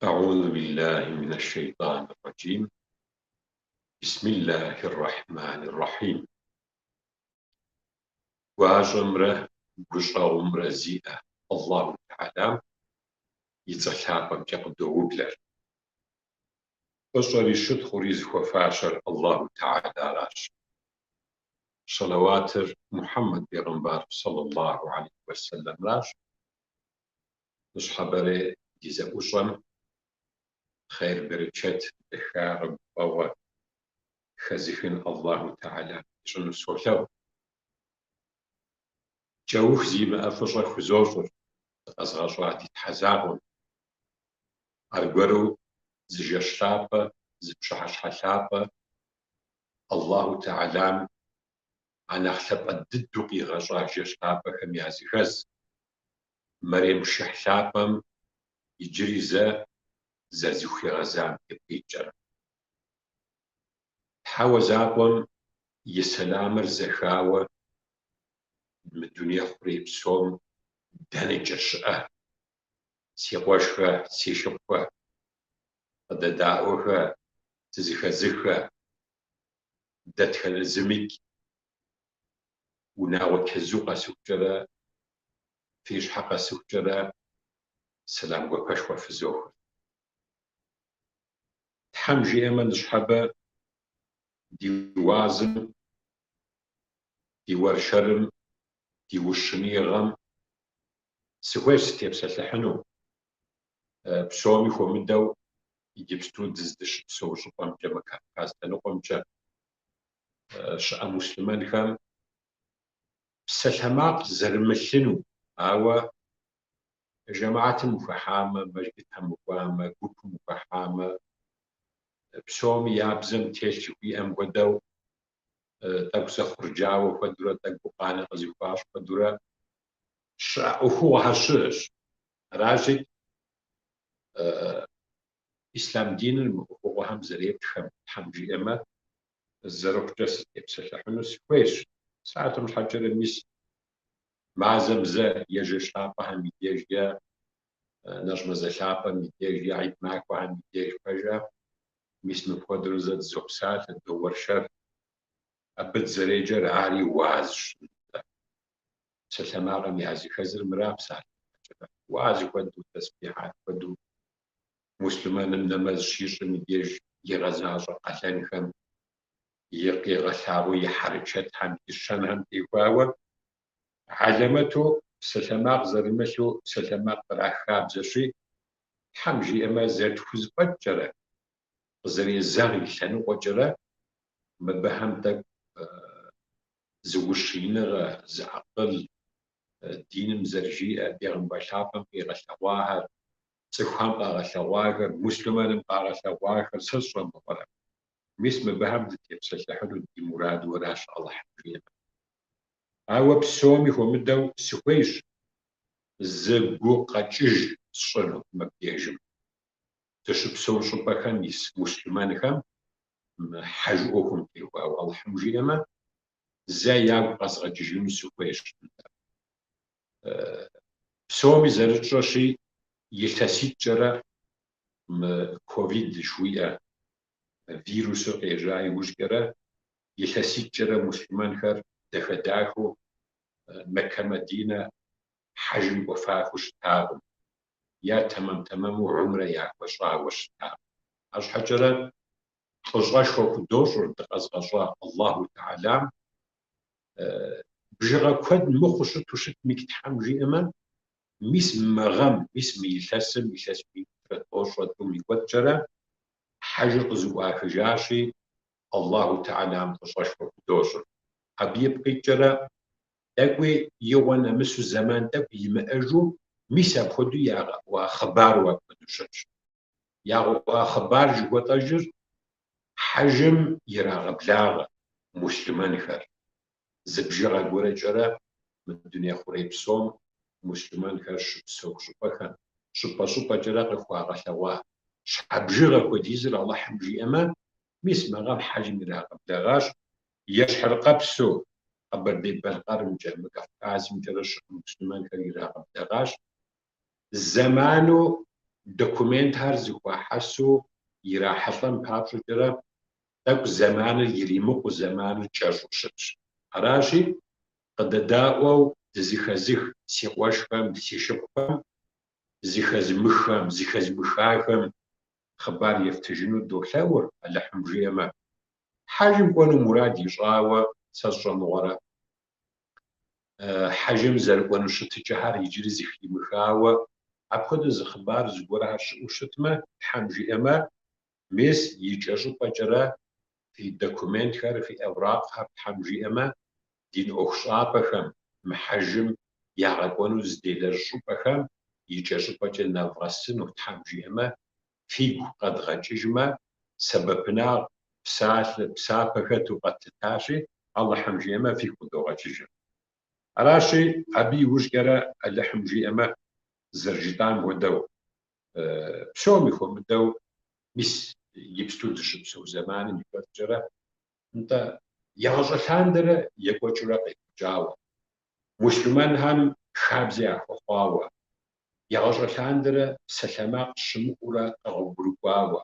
أعوذ بالله من الشيطان الرجيم بسم الله الرحمن الرحيم Гуащӏэмрэ гущӏэгъумрэ зиӏэ Аллаху Тэхьэлам и цӏэ лъапӏэмкӏэ къыдоублэр. Фӏыщӏэри щытхъури зыхуэфащэр Аллаху Тэхьэларащ. Щэлэуатыр Мухьэммэд бегъымбар сэллаллаху алейхи уэсэлэмращ. Ныщхьэбэрей ди зэӏущӏэм хъер берычэт, дахагъэ, гуфӏэгъуэ хэзыхын Аллаху Тэхьэлам ищӏыну солъэӏу. Кӏэух зимыӏэ фӏыщӏэ хузощӏыр дыкъэзыгъэщӏа ди Тхьэ закъуэм. Аргуэру зы жэщ лъапӏэ, зы пщыхьэщхьэ лъапӏэ Аллаху Тэхьэлам а нэхъ лъапӏэ дыдэу къигъэщӏа жэщ лъапӏэхэм языхэз Мэрем пшыхь лъапӏэм иджыри зэ зэрызыхуигъэзам ипкъ иткӏэрэ. Тхьэуэ закъуэм и сэламыр зэхауэ мы дуней хъурей псом дэнэкӏэ щыӏэ, си къуэшхэ, си шыпхъухэ, къыдэдаӏуэхэ, дызэхэзыххэ, дэтхэнэ зымикӏ унагъуэ чэзу къэсыхукӏэрэ, фи щхьэ къэсыхукӏэрэ сэлам гуапэшхуэ фызохыр. Тхьэм жиӏэмэ, ныщхьэбэ ди уазым, ди уэршэрым, ди ущииныгъэм сыхуейщ сытепсэлъыхьыну. Псоми хуэмыдэу иджыпсту дыздыщыпсэу щӏыпӏэмкӏэ, мы Кавказ лъэныкъуэмкӏэ щыӏэ муслъымэнхэм псалъэмакъ зэрымылъыну, ауэ жэмыхьэтым ухыхьамэ, мэжджытхэм укӏуамэ, гупым ухыхьамэ, псоми я бзэм телъ жыхуиӏэм хуэдэу, тӏэкӏу зэхъурджауэ хуэдурэ, тӏэкӏу гукъанэ къызыхуащӏ хуэдурэ щыӏэ ӏуэхугъуэхэр щыӏэщ. Аращи, ислъам диныр мы ӏуэхугъуэхэм зэреплъхэм, Тхьэм жиӏэмэ, зэрыхъукӏэ сытепсэлъыхьыну сыхуейщ. Псалъэм щхьэкӏэрэ, мис, мазэм зэ е жэщ лъапӏэхэм и деж, е нэщӏ мазэ лъапӏэм и деж, е гьид махуэхэм и деж пэжа, мис мыпхуэдэурэ зэ дызопсалъэ, доуэршэр. Абы дызэреджэр ари уазщ. Псалъэмакъым языхэзыр мыра псалъэм щхьэкӏэрэ. Уаз хуэдэу, тэсбихьат хуэдэу муслъымэным нэмэз щищӏым и деж игъэзащӏэ къалэнхэм, и къигъэлъагъуэ и хьэрычэтхэм, и щэнхэм теухуауэ хьэлэмэту псалъэмакъ зэрымылъу псалъэмакъ кърах хабзэщи, Тхьэм жиӏэмэ, зэрытхузэфӏэкӏкӏэрэ, къызэрезэгъ и лъэныкъуэкӏэрэ мыбыхэм тӏэкӏу зы ущииныгъэ, зы акъыл, диным зэрыжиӏэ, бегъымбар лъапӏэм къигъэлъэгъуахэр, цӏыхухэм къагъэлъэгъуахэр, муслъымэным къагъэлъэгъуахэр сэ сщӏэ мыхъурэ. Мис мыбыхэм дытепсэлъыхьыну ди мураду аращ Алыхьым жиӏэмэ. Ауэ псоми хуэмыдэу сыхуейщ зы гукъэкӏыж сщӏыну мыбдежым. Дыщыпсэу щӏыпӏэхэм ис муслъымэнхэм мы хьэж ӏуэхум теухуауэ Алыхьым жиӏэмэ, зэ ягу къэзгъэкӏыжыну сыхуейщ. Псоми зэрытщӏэщи, илъэситӏкӏэрэ мы ковид жыхуиӏэ вирусыр къежьа иужькӏэрэ, илъэситӏкӏэрэ муслъымэнхэр дахэ-дахэу Мэккэ Мэдинэ хьэжым кӏуэфахэу щытакъым, е тэмэм-тэмэму гьумрэ яхуэщӏауэ щытакъым. Арщхьэкӏэрэ фӏыщӏэшхуэ худощӏыр дыкъэзгъэщӏа Аллаху Тэхьэлам. Бжыгъэ куэд мыхъуу щыту щытмикӏ Тхьэм жиӏэмэ, мис мы гъэм, мис мы илъэсым, илъэс минитӏрэ тӏощӏрэ тӏум и кӏуэцӏкӏэрэ хьэжыр къызэӏуахыжащи, Аллаху Тэхьэлам фӏыщӏэшхуэ худощӏыр. Абы ипкъ иткӏэрэ тӏэкӏуи игъуэ нэмысу зэман тӏэкӏу имыӏэжу, мис апхуэдэу ягъэӏуа хъыбару апхуэдэу щытщ. Ягъэӏуа хъыбар жыхуэтӏэжыр хьэжым ирагъэблагъэ муслъымэнхэр. Зы бжыгъэ гуэрэкӏэрэ мы дуней хъурей псом муслъымэнхэр щыпсэу щӏыпӏэхэм, щӏыпӏэ-щӏыпӏэкӏэрэ къыхуагъэлъэгъуа щхьэ бжыгъэ хуэдизыр Алыхьым жиӏэмэ, мис мы гъэм хьэжым ирагъэблэгъащ, ещхьыркъэпсу Къэбэрдей-Балъкъэрымкӏэ, мы Кавказымкӏэрэ щыӏэ муслъымэнхэр ирагъэблэгъащ. Зэману. Документхэр зэхуахьэсу ирахьэлӏэн папщӏэкӏэрэ тӏэкӏу зэманыр иримыкъуу, зэманыр кӏэщӏу щытщ. Аращи, къыдэдаӏуэу дызэхэзых си къуэшхэм, си шыпхъухэм, зэхэзымыххэм, зэхэзымыхахэм хъыбар ефтыжыну долъэӏур, Алыхьым жиӏэмэ. Хьэжым кӏуэну мурад ищӏауэ сэ сщӏэ мыгъуэрэ, хьэжым зэрыкӏуэну щытыкӏэхэр иджыри зэхимыхауэ, апхуэдэ зы хъыбар зыгуэрхэр щыӏэу щытмэ, Тхьэм жиӏэмэ, мис икӏэщӏыпӏэкӏэрэ фи документхэр, фи эвракъхэр, Тхьэм жиӏэмэ, дин ӏуэхущӏапӏэхэм, мы хьэжым ягъэкӏуэну зыделэжь щӏыпӏэхэм икӏэщӏыпӏэкӏэ нэвгъэсыну, Тхьэм жиӏэмэ, фигу къэдгъэкӏыжмэ, сэбэпынагъ псалъэ псапэ хэту къэтлъытащи, Алыхьым жиӏэмэ, фигу къыдогъэкӏыжыр. Аращи, абы иужькӏэрэ Алыхьым жиӏэмэ, зэрыжытӏам хуэдэу, псоми хуэмыдэу, мис иджыпсту дыщыпсэу зэманым и кӏуэцӏкӏэрэ, нтӏэ, егъащӏэ лъандэрэ екӏуэкӏыурэ къекӏуэкӏауэ, муслъымэнхэм хабзэ яхуэхъуауэ, егъащӏэ лъандэрэ псалъэмакъ щымыӏэурэ къэгъуэгурыкӏуауэ,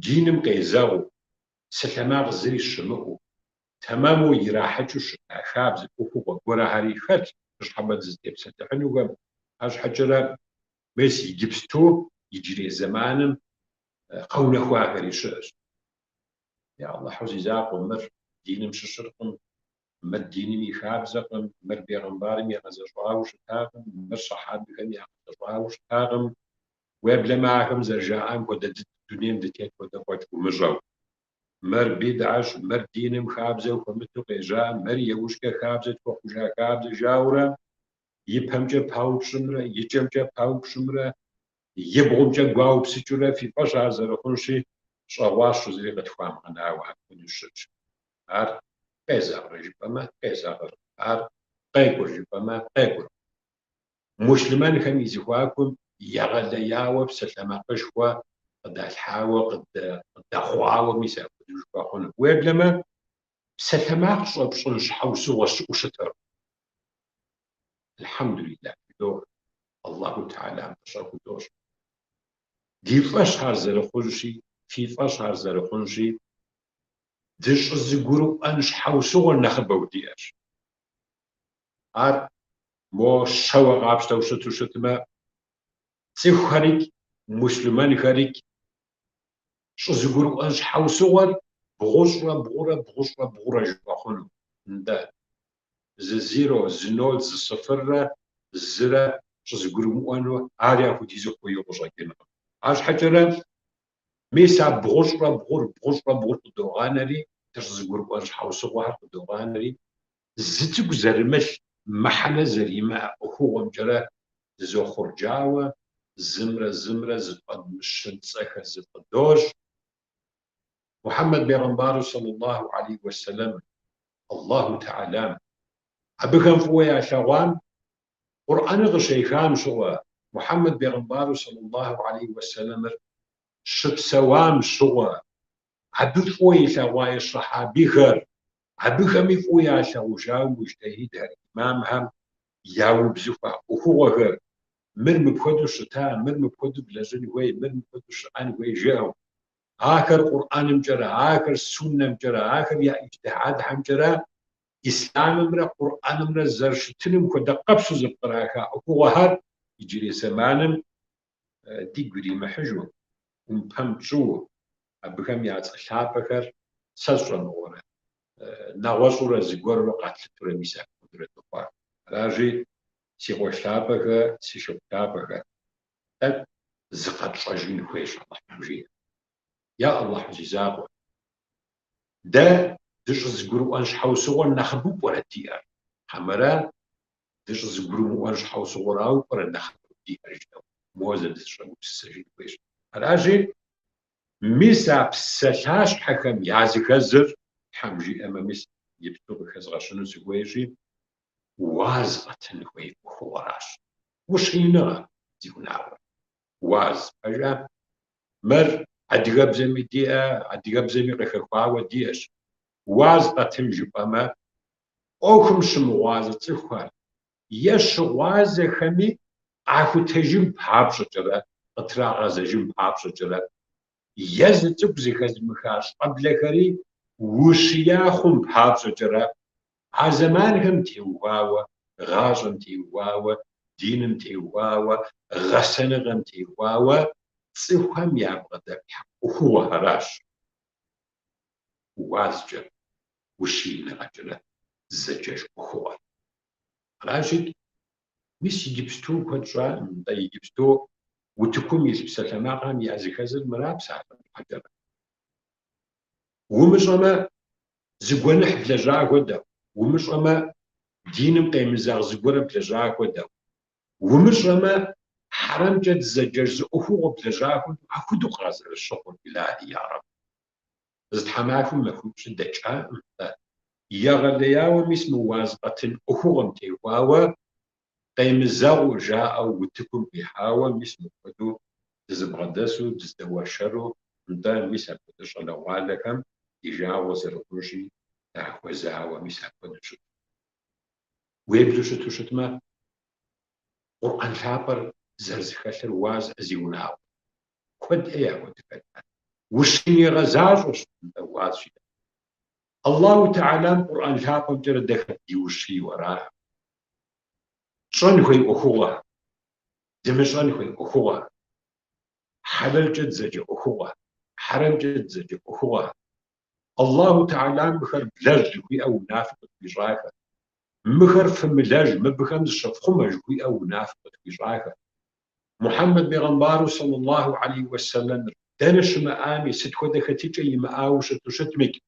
диным къезэгъыу, псалъэмакъ зыри щымыӏэу, тэмэму ирахьэкӏыу щыта хабзэ ӏуэхугъуэ гуэрэхэри хэтщ ныщхьэбэ дызытепсэлъыхьынухэм. Арщхьэкӏэрэ, мис иджыпсту, иджырей зэманым къэунэхуахэри щыӏэщ. Я Алыхьу зи закъуэ, мыр диным щыщыркъым, мыр диным и хабзэкъым, мыр бегъымбарым игъэзэщӏауэ щытакъым, мыр сэхьабэхэм ягъэзэщӏауэ щытакъым. Уеблэмэ ахэм зэрыжаӏам хуэдэ дыдэу дунейм дытет хуэдэ фӏэкӏ умыщӏэу. Мыр бидгьэщ, мыр диным хабзэу хэмыту къежьа, мыр иужькӏэ хабзэ тхуэхъужа хабзэ жаурэ, ипэмкӏэ паупщӏымрэ, икӏэмкӏэ паупщӏымрэ, ибгъумкӏэ гуаупсыкӏыурэ фи фӏэщ ар зэрыхъунщи, щӏэгъуащэу зыри къытхуамыгъэнауэ апхуэдэу щытщ. Ар къезэгърэ жыпӏэмэ, къезэгъыркъым. Ар къекӏур жыпӏэмэ, къекӏуркъым. Муслъымэнхэм и зэхуакум егъэлеяуэ псалъэмакъышхуэ къыдалъхьауэ, къыдэхъуауэ мис апхуэдэу жыпӏэ хъуну. Уеблэмэ, псалъэмакъ щӏэпщӏын щхьэусыгъуэ щыӏэу щытыркъым. Алхьэмдулиллах жыдоӏэ, Аллаху Тэхьэлам фӏыщӏэ худощӏ. Ди фӏэщ ар зэрыхъунщи, фи фӏэщ ар зэрыхъунщи, дыщӏызэгурыӏуэн щхьэусыгъуэр нэхъыбэу диӏэщ. Ар мо щэуэ къапщтэу щыту щытмэ, цӏыхухэрикӏ, муслъымэнхэрикӏ щӏызэгурыӏуэн щхьэусыгъуэр бгъущӏрэ бгъурэ, бгъущӏрэ бгъурэ жыпӏэ хъуну. Нтӏэ, зы зеро, зы ноль, зы сыфыррэ зырэ щӏызэгурымыӏуэну ари апхуэдизу хуейуэ къыщӏэкӏынкъым. Арщхьэкӏэрэ, мис а бгъущӏрэ бгъур, бгъущӏрэ бгъур къыдогъанэри, дыщӏызэгурыӏуэн щхьэусыгъуэхэр къыдогъанэри, зы цӏыкӏу зэрымылъ, мыхьэнэ зэримыӏэ ӏуэхугъуэмкӏэрэ дызохъурджауэ, зымрэ зымрэ зыфӏэдмыщын цӏэхэр зыфӏыдощ. Мухьэммэд бегъымбару сэллаллаху алейхи уэсэлэм, Аллаху Тэхьэлам, абыхэм фӏыуэ ялъэгъуам, Къурӏэныр къыщехам щыгъуэ, Мухьэммэд бегъымбару сэллаллаху алейхи уэсэлэмыр щыпсэуам щыгъуэ, абы фӏыуэ илъэгъуа и щэхьабихэр, абыхэми фӏыуэ ялъэгъужауэ муджтэхьидхэр, имамхэм яубзыхуа ӏуэхугъуэхэр, мыр мыпхуэдэу щыта, мыр мыпхуэдэу блэжьын хуей, мыр мыпхуэдэу щыӏэн хуей жыӏэу. Ахэр Къурӏэнымкӏэрэ, ахэр суннэмкӏэрэ, ахэр я иджтихьадхэмкӏэрэ ислъамымрэ Къурӏэнымрэ зэрыщытыным хуэдэ къэпсу зэпкъраха ӏуэхугъуэхэр иджырей зэманым дигу иримыхьыжу, ӏумпэм тщӏыуэ, абыхэм я цӏэ лъапӏэхэр сэ сщӏэ мыгъуэрэ, нэгъуэщӏурэ зыгуэрурэ къэтлъытурэ мис апхуэдурэ дыхъуа. Аращи, си къуэш лъапӏэхэ, си шыпхъу лъапӏэхэ, тӏэкӏу зыкъэтщӏэжын хуейщ, Алыхьым жиӏэ. Я Алыхьу зи закъуэ, дэ дыщӏызэгурыӏуэн щхьэусыгъуэр нэхъыбэу пӏэрэ диӏэр? Хьэмэрэ дыщӏызэгурымыӏуэн щхьэусыгъуэрауэ пӏэрэ нэхъыбэу диӏэр жытӏэу, моуэ зэ дызыщӏэгупсысэжын хуейщ. Аращи, мис а псалъащхьэхэм языхэзыр, Тхьэм жиӏэмэ, мис иджыпсту къыхэзгъэщыну сыхуейщи, уаз къэтын хуей ӏуэхугъуэращ. Ущииныгъэ, зиунагъуэрэ. Уаз, пэжа? Мыр адыгэбзэми диӏэ, адыгэбзэми къыхэхуауэ диӏэщ. Уаз къэтын жыпӏэмэ, ӏуэхум щымыгъуазэ цӏыхухэр е щыгъуазэхэми къахутэжын папщӏэкӏэрэ къытрагъэзэжын папщӏэкӏэрэ, е зы цӏыкӏу зэхэзымыха щӏэблэхэри ущия хъун папщӏэкӏэрэ, а зэманхэм теухуауэ, гъащӏэм теухуауэ, диным теухуауэ, гъэсэныгъэм теухуауэ цӏыхухэм ябгъэдэплъхьэ ӏуэхугъуэхэращ уазкӏэ, ущииныгъэкӏэрэ зэджэж ӏуэхугъуэр. Аращи, мис иджыпсту куэд щӏакъым, нтӏэ иджыпсту утыкум илъ псалъэмакъхэм языхэзыр мыра псалъэм щхьэкӏэрэ. Умыщӏэмэ, зы гуэныхь блэжьа хуэдэу, умыщӏэмэ, диным къемызэгъ зыгуэрэ блэжьа хуэдэу, умыщӏэмэ, хьэрэмкӏэ дызэджэж зы ӏуэхугъуэ блэжьа хуэдэу, апхуэдэу къазэрыщыхъур, Илахи, я Рэб. Зы тхьэмахуэм махуипщӏи дэкӏакъым, нтӏэ. Егъэлеяуэ мис мы уаз къэтын ӏуэхугъуэм теухуауэ къемызэгъыу жаӏэу утыкум къихьауэ мис мыпхуэдэу дызыбгъэдэсу, дыздэуэршэру, нтӏэ, мис апхуэдэ щӏалэгъуалэхэм ди жагъуэ зэрыхъунщи, дахуэзауэ мис апхуэдэу щыт. Уеблу щыту щытмэ, Къурӏэн лъапӏэр зэрызэхэлъыр уаз зиунагъуэ. Куэд ӏей апхуэдэ хэтар. Ущииныгъэ защӏэщ, нтӏэ, уаз жиӏэр. Аллаху Тэхьэлам Къурӏэн лъапӏэмкӏэрэ дэ хэт диущийуэ ара? Тщӏэн хуей ӏуэхугъуэ, дымыщӏэн хуей ӏуэхугъуэ, хьэлэлкӏэ дызэджэ ӏуэхугъуэ, хьэрэмкӏэ дызэджэ ӏуэхугъуэ. Аллаху Тэхьэлам мыхэр влэжь жыхуиӏэ унафэ къытхуищӏахэр. Мыхэр фымылэжь, мыбыхэм зыщыфхъумэ жыхуиӏэ унафэ къытхуищӏахэр. Мухьэммэд бегъымбару сэллаллаху алейхи уэсэлэмыр дэнэ щымыӏами, сыт хуэдэ хэтыкӏэ имыӏауэ щыту щытмикӏ,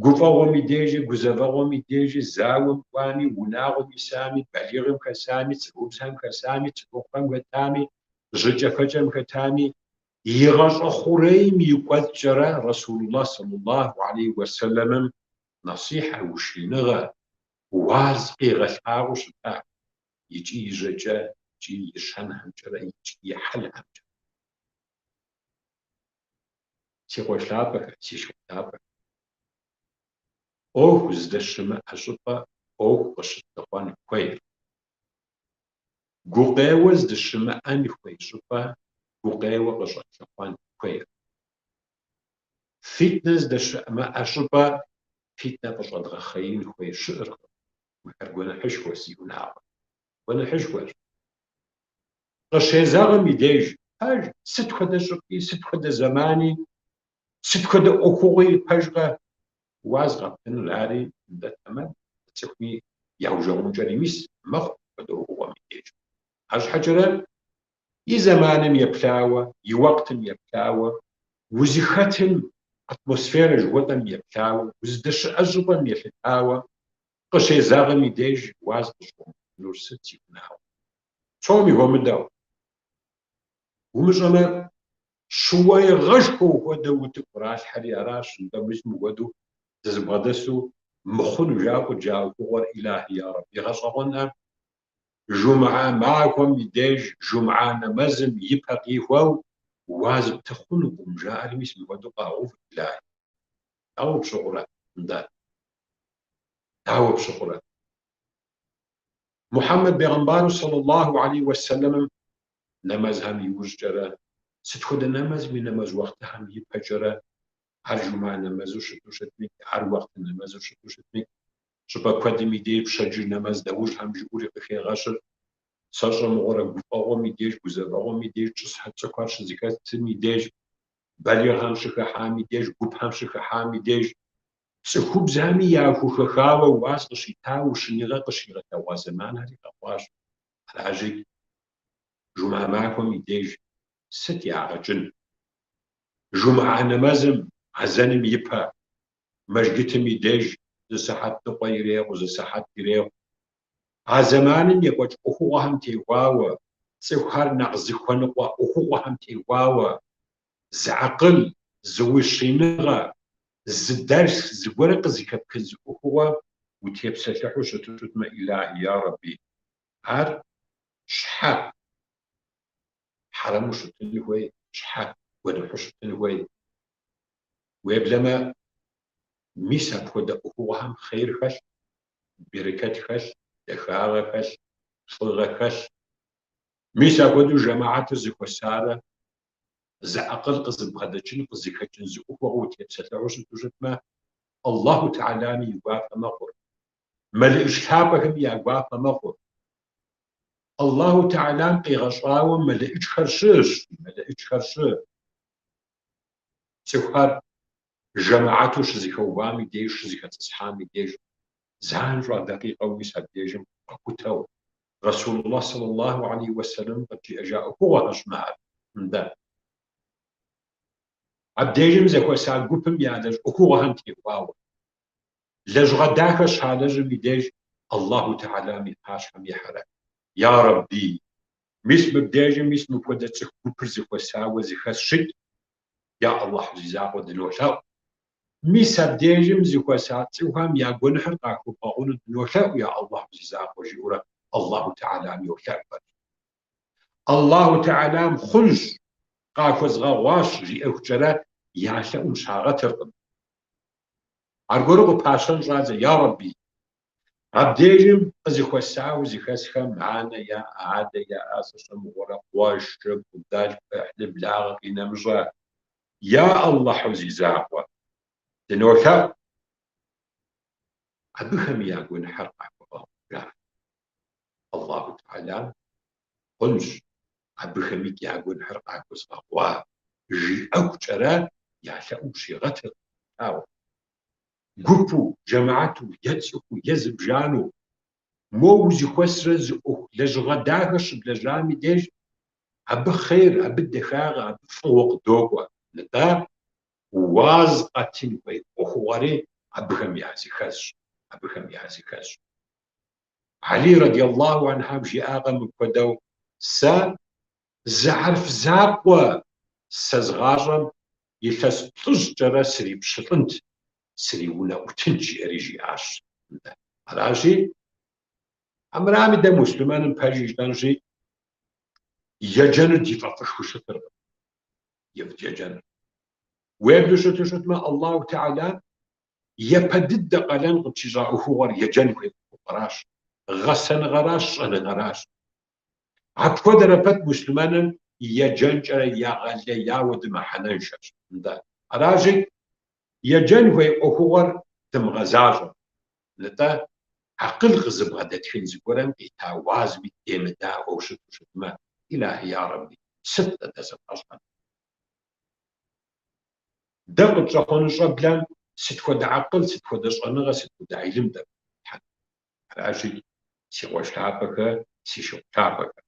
гуфӏэгъуэм и дежи, гузэвэгъуэм и дежи, зауэм кӏуами, унагъуэм исами, балигъым хэсами, цӏыхубзхэм хэсами, цӏыхухъухэм хэтами, жьыкӏэфэкӏэм хэтами, и гъащӏэ хъурейм и кӏуэцӏкӏэрэ Расулуллах сэллаллаху алейхи уэсэлэмым насихьэ, ущииныгъэ, уаз къигъэлъагъуэу щыта. Икӏи и жьэкӏэ, икӏи и щэнхэмкӏэрэ, икӏи и хьэлхэмкӏэ. Си къуэш лъапӏэхэ, си шыпхъу лъапӏэхэ. ӏуэху здэщымыӏэ щӏыпӏэ ӏуэху къыщытлъыхъуэн хуейкъым. Гукъеуэ здыщымыӏэн хуей щӏыпӏэ гукъеуэ къыщӏэтлъыхъуэн хуейкъым. Фитнэ здэщымыӏэ щӏыпӏэ фитнэ къыщӏэдгъэхъеин хуей щыӏэркъым. Мыхэр гуэныхьышхуэщ, зиунагъуэ. Гуэныхьышхуэщ. Къыщезэгъым и деж, пэж, сыт хуэдэ щӏыпӏи, сыт хуэдэ зэмани, сыт хуэдэ ӏуэхугъуи пэжкъэ, уаз къэптыныр ари нтӏэ тэмэм, цӏыхуми яужэгъункӏэри мис мэхъу апхуэдэ ӏуэхугъуэм и деж. Арщхьэкӏэрэ и зэманым еплъауэ, и уэкътым еплъауэ, узыхэтым атмосферэ жыхуэтӏэм еплъауэ, уздэщыӏэ щӏыпӏэм елъытауэ, къыщезэгъым и деж уаз къыщӏомытынур сыт, зиунагъуэ? Псоми хуэмыдэу. Умыщӏэмэ, щыуагъэшхуэ хуэдэу утыку къралъхьэри аращ, нтӏэ мис мыхуэдэу дызыбгъэдэсу мыхъуну жаӏэу къыджа ӏуэхугъуэр Илахи я Рэбби. Гъэщӏэгъуэнӏэ, жумыӏэ махуэм и деж жумыӏэ нэмэзым и пэ къихуэу уаз пты хъунукъым, жаӏэри мис мыхуэдэу къагъэув, Илахи. Дауэ пщыхъурэ, нтӏэ? Дауэ пщыхъурэ? Мухьэммэд бегъымбару сэллаллаху алейхи уэсэлэмым нэмэзхэм иужькӏэрэ, сыт хуэдэ нэмэзми нэмэз уахътыхэм ипэкӏэрэ, ар жумыӏэ нэмэзу щыту щытми, ар уахъты нэмэзу щыту щытми, щӏыпӏэ куэдым и деж пщэдджыжь нэмэз нэужьхэм жыӏэури къыхегъэщыр, сощӏэ мыгъуэрэ гуфӏэгъуэм и деж, гузэвэгъуэм и деж, цӏыхухэр щызэхэтым и деж, балигъхэм щыхыхьам и деж, гупхэм щыхыхьам и деж, цӏыхубзхэми яхухэхауэ уаз къыщита, ущииныгъэ къыщигъэлъэгъуа зэманхэри къэхъуащ. Аращи, жумыӏэ махуэм и деж сыт ягъэкӏын? Жумыӏэ нэмэзым, азэным и пэ, мэжджытым и деж зы сыхьэт ныкъуэ ирехъу, зы сыхьэт ирехъу. А зэманым екӏуэкӏ ӏуэхугъуэхэм теухуауэ, цӏыхухэр нэхъ зыхуэныкъуэ ӏуэхугъуэхэм теухуауэ, зы акъыл, зы ущииныгъэ, зы дэрс, зыгуэрэ къызыхэпхын зы ӏуэхугъуэ утепсэлъыхьу щыту щытмэ, Илахи, я Рэбби, ар щхьэ хьэрэму щытын хуей, щхьэ гуэныхьу щытын хуей. Уеблэмэ, мис апхуэдэ ӏуэхугъуэхэм хъейр хэлъ, берычэт хэлъ, дахагъэ хэлъ, фӏыгъэ хэлъ. Мис апхуэдэу жэмыхьэтыр зэхуэсарэ зы акъыл къызыбгъэдэкӏын, къызыхэкӏын зы ӏуэхугъуэ утепсэлъыхьу щыту щытмэ, Аллаху Тэхьэлами и гуапэ мэхъур, мэлыӏыч лъапӏэхэми я гуапэ мэхъур. Аллаху Тэхьэлам къигъэщӏауэ мэлыӏычхэр щыщ, мэлыӏычхэр щы. Цӏыхухэр жэмыхьэту щызэхэувам и деж, щызэхэтӏысхьам и деж, занщӏэу а дакъикъэу мис абдежым къэхутэу, Расулуллах саллаллаху алейхи уэсэлэмым къыджиӏэжа ӏуэхугъуэхэщ мыхэр. Нтӏэ. Абдежым зэхуэса гупым ялэжь ӏуэхугъуэхэм техуауэ. Лэжьыгъэ дахэ щалэжьым и деж Аллаху Тэхьэлам и пащхьэм ихьэрэ, Я Рэбби, мис мыбдежым мис мыпхуэдэ цӏыху гупыр зэхуэсауэ зэхэсщыкӏ, я Аллахьу зи закъуэ дынолъэӏу. Мис абдежым зэхуэса цӏыхухэм я гуэныхьыр къахуэбгъэгъуну дынолъэӏу, я Аллахьу зи закъуэ, жиӏэурэ Аллаху Тэхьэлам йолъэӏухэр. Аллаху Тэхьэлам хъунщ, къахуэзгъэгъуащ, жиӏэхукӏэрэ я лъэӏум щагъэтыркъым. Аргуэру къыпащэн щӏадзэ, Я Рэбби, абдежым къызэхуэсауэ зэхэсхэм анэ яӏэ, адэ яӏэ, сэ сщӏэ мыгъуэрэ, къуэш, шыпхъу, дэлъху, ӏыхьлы, благъэ къинэмыщӏа, я Аллахьу зи закъуэ, дынолъэӏу. Абыхэми я гуэныхьыр къахуэгъэгъу, жаӏэ. Аллаху Тэхьэлам хъунщ, абыхэми я гуэныхьыр къахуэзгъэгъуа, жиӏэхукӏэрэ я лъэӏум щигъэтыркъым. Ауэ гупу, жэмыхьэту, е цӏыхуу, е зыбжанэу, мо узэхуэсрэ зы ӏуэху лэжьыгъэ дахэ щыблэжьам и деж, абы хъер, абы дахагъэ, абы фӏыгъуэ къыдокӏуэ. Нтӏэ, уаз къэтын хуей ӏуэхугъуэри абыхэм языхэзщ, абыхэм языхэзщ. Алий радиаллаху анхьам жиӏакъэ мыпхуэдэу, Сэ зы хьэрф закъуэ сэзгъащӏэм илъэс плӏыщӏкӏэрэ срипщылӏынт, сриунэӏутынт, жиӏэри жиӏащ. Аращи, амырами дэ муслъымэным пэж жытӏэнщи, еджэныр ди фӏэфӏышхуэу щытыркъым, еджэныр. Уеблэу щыту щытмэ, Аллаху Тэхьэлам Япэ дыдэ къалэн къытщищӏа ӏуэхугъуэр еджэн хуей ӏуэхугъуэращ, гъэсэныгъэращ, щӏэныгъэращ. Апхуэдэрэ пэт муслъымэным еджэнкӏэрэ егъэлеяуэ дымыхьэнэншэщ. Нтӏэ, аращи, еджэн хуей ӏуэхугъуэр дымыгъэзащӏэ. Нтӏэ, акъыл къызыбгъэдэтхын зыгуэрым къита уазми демыдаӏуэу щыту щытмэ, Илахьи, я Рэбби, сыт-тӏэ дэ зэдгъэщӏэн? Дэ къытщӏэхъуэну щӏэблэм сыт хуэдэ акъыл, сыт хуэдэ щӏэныгъэ, сыт хуэдэ гьилым дэ бгъэдэтхьэн? Аращи, си къуэш лъапӏэхэ, си шыпхъу лъапӏэхэ,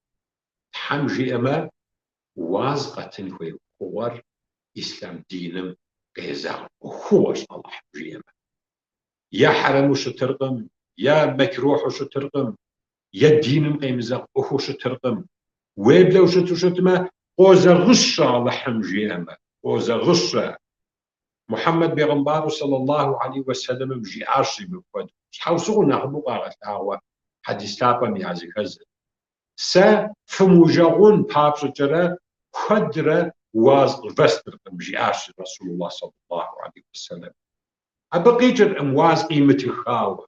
Тхьэм жиӏэмэ, уаз къэтын хуей ӏуэхугъуэр ислъам диным къезэгъ ӏуэхугъуэщ, Алыхьым жиӏэмэ. Е хьэрэму щытыркъым, е мэкрухьу щытыркъым, е диным къемызэгъ ӏуэхуу щытыркъым. Уеблэу щыту щытмэ, къозэгъыщэ Алыхьым жиӏэмэ, къозэгъыщэ. Мухьэммэд бегъымбару сэллаллаху алейхи уэсэлэмым жиӏащ мыпхуэдэу. Щхьэусыгъуэу нэхъыбэу къагъэлъагъуэ хьэдис лъапӏэм языхэзыр. Сэ фымыужэгъун папщӏэкӏэрэ куэдрэ уаз къывэстыркъым, жиӏащ Расулуллах сэллаллаху алейхи уэсэлэм. Абы къикӏыркъым уаз къимытыхауэ,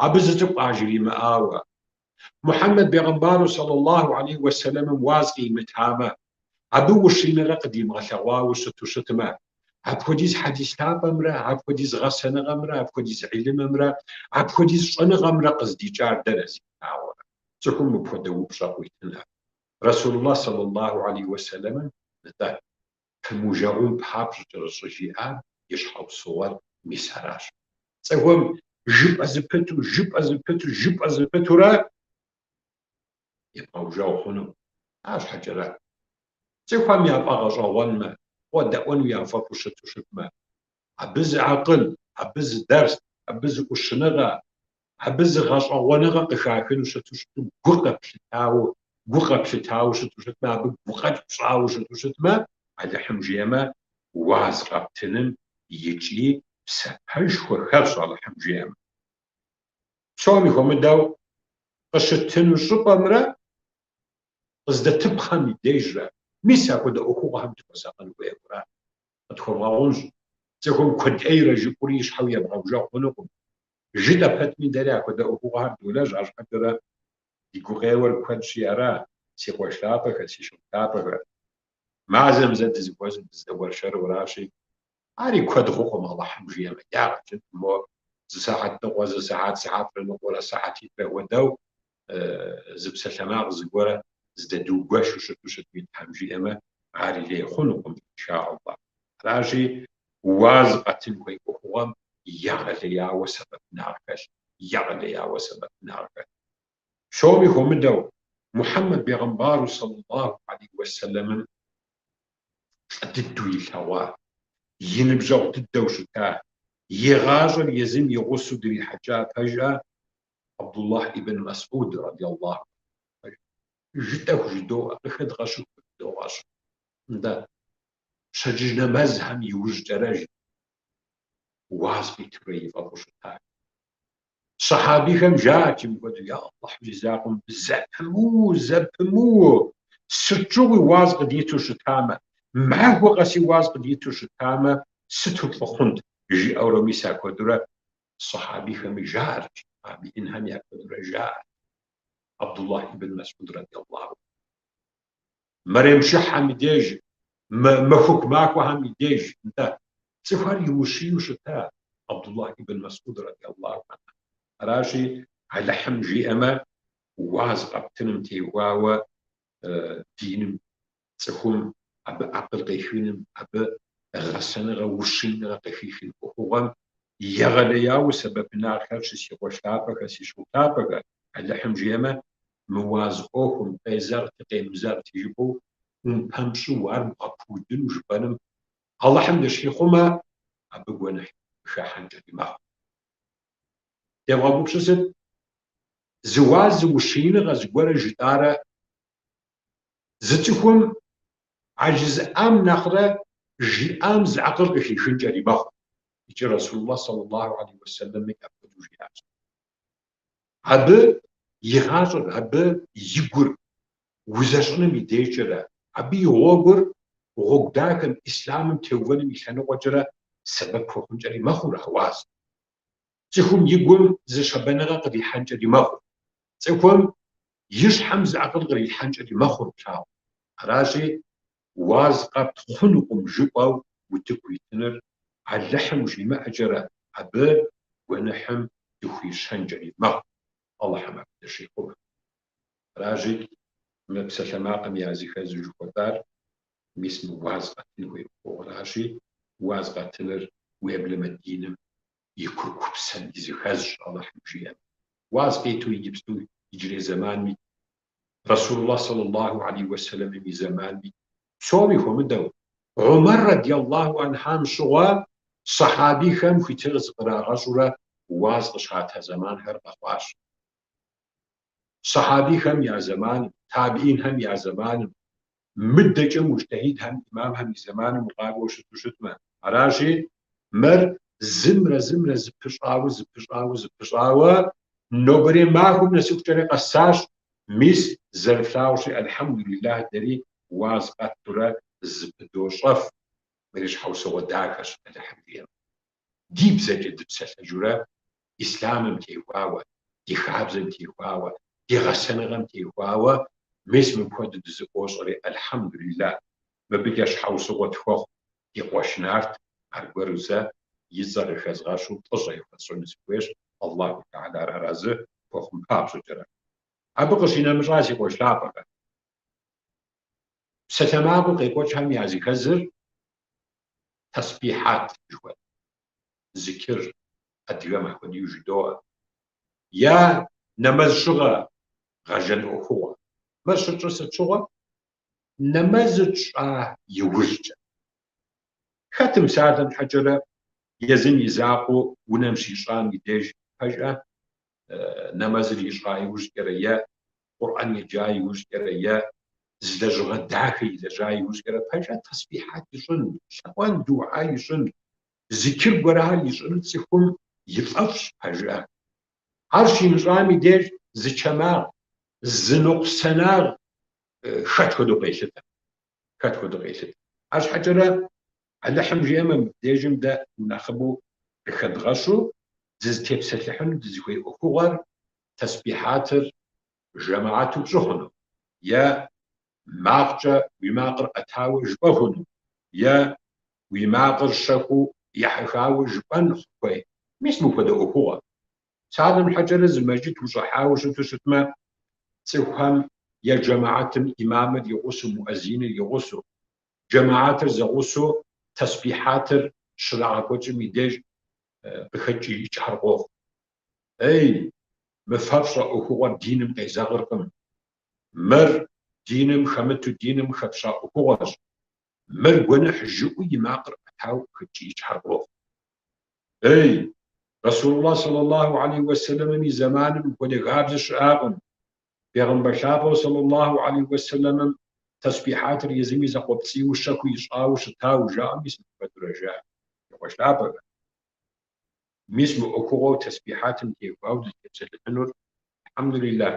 абы зы цӏыкӏу къажримыӏауэ. Мухьэммэд бегъымбару сэллаллаху алейхи уэсэлэмым уаз къимытамэ, абы ущииныгъэ къыдимыгъэлъэгъуауэ щыту щытмэ, апхуэдиз хьэдис лъапӏэмрэ, апхуэдиз гъэсэныгъэмрэ, апхуэдиз гьилымымрэ, апхуэдиз щӏэныгъэмрэ къыздикӏар дэнэ зиунагъуэрэ? Цӏыхум мыпхуэдэ упщӏэ къуитынэ. Расулуллах сэллаллаху алейхи уэсэлэмым, нтӏэ, фымыужэгъун папщӏэкӏэрэ щӏыжиӏар и щхьэусыгъуэр мис аращ. Цӏыхум жыпӏэ зэпыту, жыпӏэ зэпыту, жыпӏэ зэпытурэ ебгъэужэгъу хъуну. Арщхьэкӏэрэ, цӏыхухэм яфӏэгъэщӏэгъуэнмэ, къодэӏуэну яфӏэфӏу щыту щытмэ, абы зы акъыл, абы зы дэрс, абы зы ӏущыныгъэ, абы зы гъэщӏэгъуэныгъэ къыхахыну щыту щыту гу къэплъытауэ, гу къэплъытауэ щыту щытмэ, абы гукъэкӏ пщӏауэ щыту щытмэ, Алыхьым жиӏэмэ, уаз къэптыным икӏи псапэшхуэ хэлъщ Алыхьым жиӏэмэ. Псоми хуэмыдэу къыщытыну щӏыпӏэмрэ къыздэтыпхъэм и дежрэ, мис апхуэдэ ӏуэхугъуэхэм дыхуэсакъын хуейуэ ара. Къытхуэвгъэгъунщ, цӏыхум куэд ӏейрэ жыпӏэури и щхьэу ебгъэужэгъу хъунукъым. Жытӏэ пэтми дэри апхуэдэ ӏуэхугъуэхэр долэжь, арщхьэкӏэрэ ди гукъеуэр куэдщи ара. си къуэш лъапӏэхэ, си шыпхъу лъапӏэхэ, мазэм зэ дызэхуэзэу дызэдэуэршэру аращи, ари куэд хъукъым Алыхьым жиӏэмэ, ягъэ кӏынкъым, мо зы сыхьэт ныкъуэ, зы сыхьэт, сыхьэтрэ ныкъуэрэ, сыхьэтитӏрэ хуэдэу зы псалъэмакъ зыгуэрэ здэдугуэшу щыту щытми, Тхьэм жиӏэмэ, ари лей хъунукъым, инша Аллахь. Аращи, уаз къэтын хуей ӏуэхугъуэм егъэлеяуэ сэбэпынагъ хэлъ, егъэлеяуэ сэбэпынагъ хэлъ. Псоми хуэмыдэу, Мухьэммэд бегъымбару саллаллаху алейхи уэсэлэмым фӏы дыдэу илъэгъуа, и ныбжьэгъу дыдэу щыта, и гъащӏэр езым и гъусэу дрихьэкӏа пэжа Абдуллахь ибн Масӏуд радиаллаху анху. Жытӏэху жыдоӏэ, къыхэдгъэщыху къыхыдогъэщ. Нтӏэ, пщэдджыжь нэмэзхэм иужькӏэрэ уаз къитурэ ифӏэфӏу щытащ. Сэхьабихэм жаӏэрт мыпхуэдэу, Я Алыхьым и закъуэм зэпымыуу, зэпымыуу, сыт щыгъуи уаз къыдиту щытамэ, махуэ къэси уаз къыдиту щытамэ, сыту фӏы хъунт, жиӏэурэ мис апхуэдэурэ сэхьабихэми жаӏэрт, табиинхэми апхуэдэурэ жаӏэрт. Абдуллахь ибн Масӏуд радиаллаху. Мэремщыхьэм и деж, махуэку махуэхэм и деж, нтӏэ, цӏыхухэр иущийу щыта Абдуллахь ибн Масӏуд радиаллаху анху. Аращи, Алыхьым жиӏэмэ, уаз къэптыным теухуауэ диным цӏыхум абы акъыл къихыным, абы гъэсэныгъэ, ущииныгъэ къыхихын ӏуэхугъуэм егъэлеяуэ сэбэпынагъ хэлъщи, си къуэш лъапӏэхэ, си шыпхъу лъапӏэхэ, Алыхьым жиӏэмэ, мы уаз ӏуэхум къезэгъти къемызэгъти жыпӏэу ӏумпэм пщӏыуэ ар бгъэпудыну жыпӏэным Алыхьым дыщихъумэ, абы гуэныхь къыхэхьэнкӏэри мэхъу. Девгъэгупсысыт, зы уаз, зы ущииныгъэ зыгуэрэ жытӏарэ зы цӏыхум а жызыӏам нэхърэ жиӏам зы акъыл къыхихынкӏэри мэхъу. Икӏи Расулуллах саллаллаху алейхи уэсэлэмми апхуэдэу жиӏащ. Абы и гъащӏэр, абы и гур узэщӏыным и дежкӏэрэ, абы и гъуэгур гъуэгу дахэм, ислъамым теувэным и лъэныкъуэкӏэрэ сэбэп хуэхъункӏэри мэхъур а уаз. Цӏыхум и гум зы щабэныгъэ кърихьэнкӏэри мэхъур. Цӏыхум и щхьэм зы акъыл кърилъхьэнкӏэри мэхъур плъагъу. Аращи, уаз къэпт хъунукъым жыпӏэу утыку итыныр Алыхьым жимыӏэкӏэрэ абы гуэныхьым дыхуишэнкӏэри мэхъу, Алыхьым абы дыщихъумэ. Аращи, мы псалъэмакъым языхэзу жыхуэтӏар мис мы уаз къэтын хуей ӏуэхугъуэращи, уаз къэтыныр уеблэмэ диным и курыкупсэм и зыхэзщ, Алыхьым жиӏэмэ. Уаз къиту иджыпсту иджырей зэманми, Расулуллах саллаллаху алейхи уэсэлэмым и зэманми, псоми хуэмыдэу, Умэр радиаллаху анхьам щыгъуэ сэхьабихэм хуитыныгъэ зыкърагъэщӏурэ уаз къыщата зэманхэр къэхъуащ. Сэхьабихэм я зэманым, табиинхэм я зэманым, мыдэкӏэ муджтэхьидхэм, имамхэм и зэманым укъакӏуэу щыту щытмэ. Аращи, мыр зымрэ зымрэ зыпыщӏауэ, зыпыщӏауэ, зыпыщӏауэ нобэрей махуэм нэсыхукӏэрэ къэсащ. Мис, зэрыфлъагъущи, ӏэлхьэмдулиллахь, дэри уаз къэттурэ зыпыдощӏэф. Мыри щхьэусыгъуэ дахэщ, Алыхьым жиӏэмэ. Ди бзэкӏэ дыпсэлъэжурэ ислъамым теухуауэ, ди хабзэм теухуауэ, ди гъэсэныгъэм теухуауэ мис мыпхуэдэу дызэӏуощӏэри, ӏэлхьэмдулиллахь, мыбыкӏэ щхьэусыгъуэ тхуэхъу ди къуэш Нарт аргуэру зэ и цӏэр къыхэзгъэщу фӏыщӏэ яхуэсщӏыну сыхуейщ, Аллаху Тэхьэлар арэзы хуэхъун папщӏэкӏэрэ. Абы къыщинэмыщӏа си къуэш лъапӏэхэр. Псалъэмакъыу къекӏуэкӏхэм языхэзыр тэсбихьат жыхуэтӏэр, зикр адыгэм апхуэдэу жыдоӏэ. Е нэмэз щыгъэ гъэжэн ӏуэхугъуэ. Мыр щытщӏыр сыт щыгъуэ? Нэмэзыр тщӏа иужькӏэ. Хэтым псалъэм щхьэкӏэрэ езым и закъуэу унэм щищӏам и деж пэжӏэ нэмэзыр ищӏа иужькӏэрэ е Къурӏэн еджа иужькӏэрэ е зы лэжьыгъэ дахэ илэжьа иужькӏэрэ пэжӏэ тэсбихьат ищӏын, лъэӏуэн, дугьэ ищӏын, зикр гуэрхэр ищӏыну цӏыхум и фӏэфӏщ пэжӏэ. Ар щимыщӏам и деж зы чэмагъ, зы ныкъусанагъ хэт хуэдэу къелъытэ. Хэт хуэдэу къелъытэ. Арщхьэкӏэрэ Алыхьым жиӏэмэ, мыбдежым дэ нэхъыбэу къыхэдгъэщу дызытепсэлъыхьыну дызыхуей ӏуэхугъуэр тэсбихьатыр жэмыхьэту пщӏы хъуну е Макъкӏэ уи макъыр ӏэтауэ жыпӏэ хъуну е уи макъыр щэхуу ехьэхауэ жыпӏэн хуей? Мис мыпхуэдэ ӏуэхугъуэ. Псалъэм щхьэкӏэрэ зы мэжджыт ущӏыхьауэ щыту щытмэ, цӏыхухэм е джэмэхьэтым имамыр и гъусэу, муӏэзиныр и гъусэу, джэмэхьэтыр зэгъусэу тэсбихьатыр щрагъэкӏуэкӏым и деж къыхэкӏиикӏхэр къохъу. Ей, мы фэ фщӏэ ӏуэхугъуэр диным къезэгъыркъым. Мыр диным хэмыту диным хэпща ӏуэхугъуэщ. Мыр гуэныхь жыӏэу и макъыр ӏэтауэ къыхэкӏиикӏхэр къохъу. Ей, Расулуллах саллаллаху алейхи уэсэлэмым и зэманым мыпхуэдэ хабзэ щыӏакъым. Бегъымбар лъапӏэу саллаллаху алейхи уэсэлэмым тэсбихьатыр езым и закъуэпцӏийуэ щэхуу ищӏауэ щытауэ жаӏэу мис мыпхуэдэурэ жаӏэ. Си къуэш лъапӏэхэ. Мис мы ӏуэхугъуэу тэсбихьатым теухуауэ дызытепсэлъыхьынур, Алхьэмдулиллах.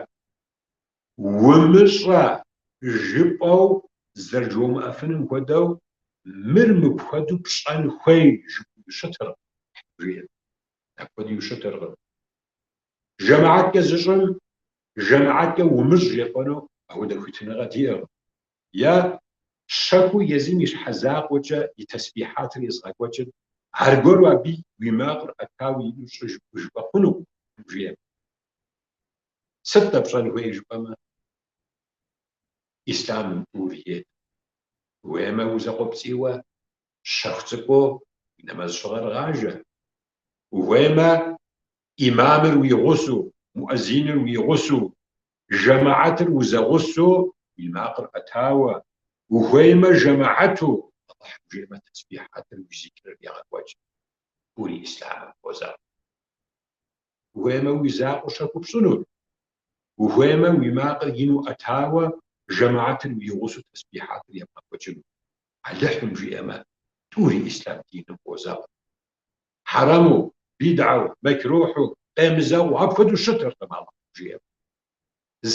Умыщӏэ жыпӏэу зэрыжомыӏэфыным хуэдэу, мыр мыпхуэдэу пщӏэн хуей жыпӏэу щытыркъым, жиӏэ. Апхуэдэу щытыркъым. Жэмыхьэткӏэ зыщӏым жэмыхьэткӏэ умыщӏ жепӏэну апхуэдэ хуитыныгъэ диӏэкъым. Е щэхуу езым и щхьэ закъуэкӏэ и тэсбихьатыр езыгъэкӏуэкӏыр аргуэру абы уи макъыр ӏэтауэ ину щӏы жыпӏэ хъунукъым, жиӏэ. Сыт-тӏэ пщӏэн хуейр жыпӏэмэ, ислъамым тӏури ед. Ухуеймэ узакъуэпцӏийуэ, щэху цӏыкӏуу уи нэмэз щыгъэр гъажэ. Ухуеймэ, имамыр уи гъусэу, муӏэзиныр уи гъусэу, жэмыхьэтыр узэгъусэу уи макъыр ӏэтауэ, ухуеймэ жэмыхьэту, Алыхьым жиӏэмэ, тэсбихьатыр уи зикрыр егъэкӏуэкӏ. Тӏури ислъамым къозэгъ. Ухуеймэ уи закъуэу щэхуу пщӏынур, ухуеймэ уи макъыр ину ӏэтауэ жэмыхьэтыр уи гъусэу тэсбихьатыр ебгъэкӏуэкӏыну. Алыхьым жиӏэмэ, тӏури ислъам диным къозэгъ. Хьэрэму, бидгьэу, мэкрухьу, къемызэгъыу апхуэдэу щытыркъым Алыхьым жиӏэмэ.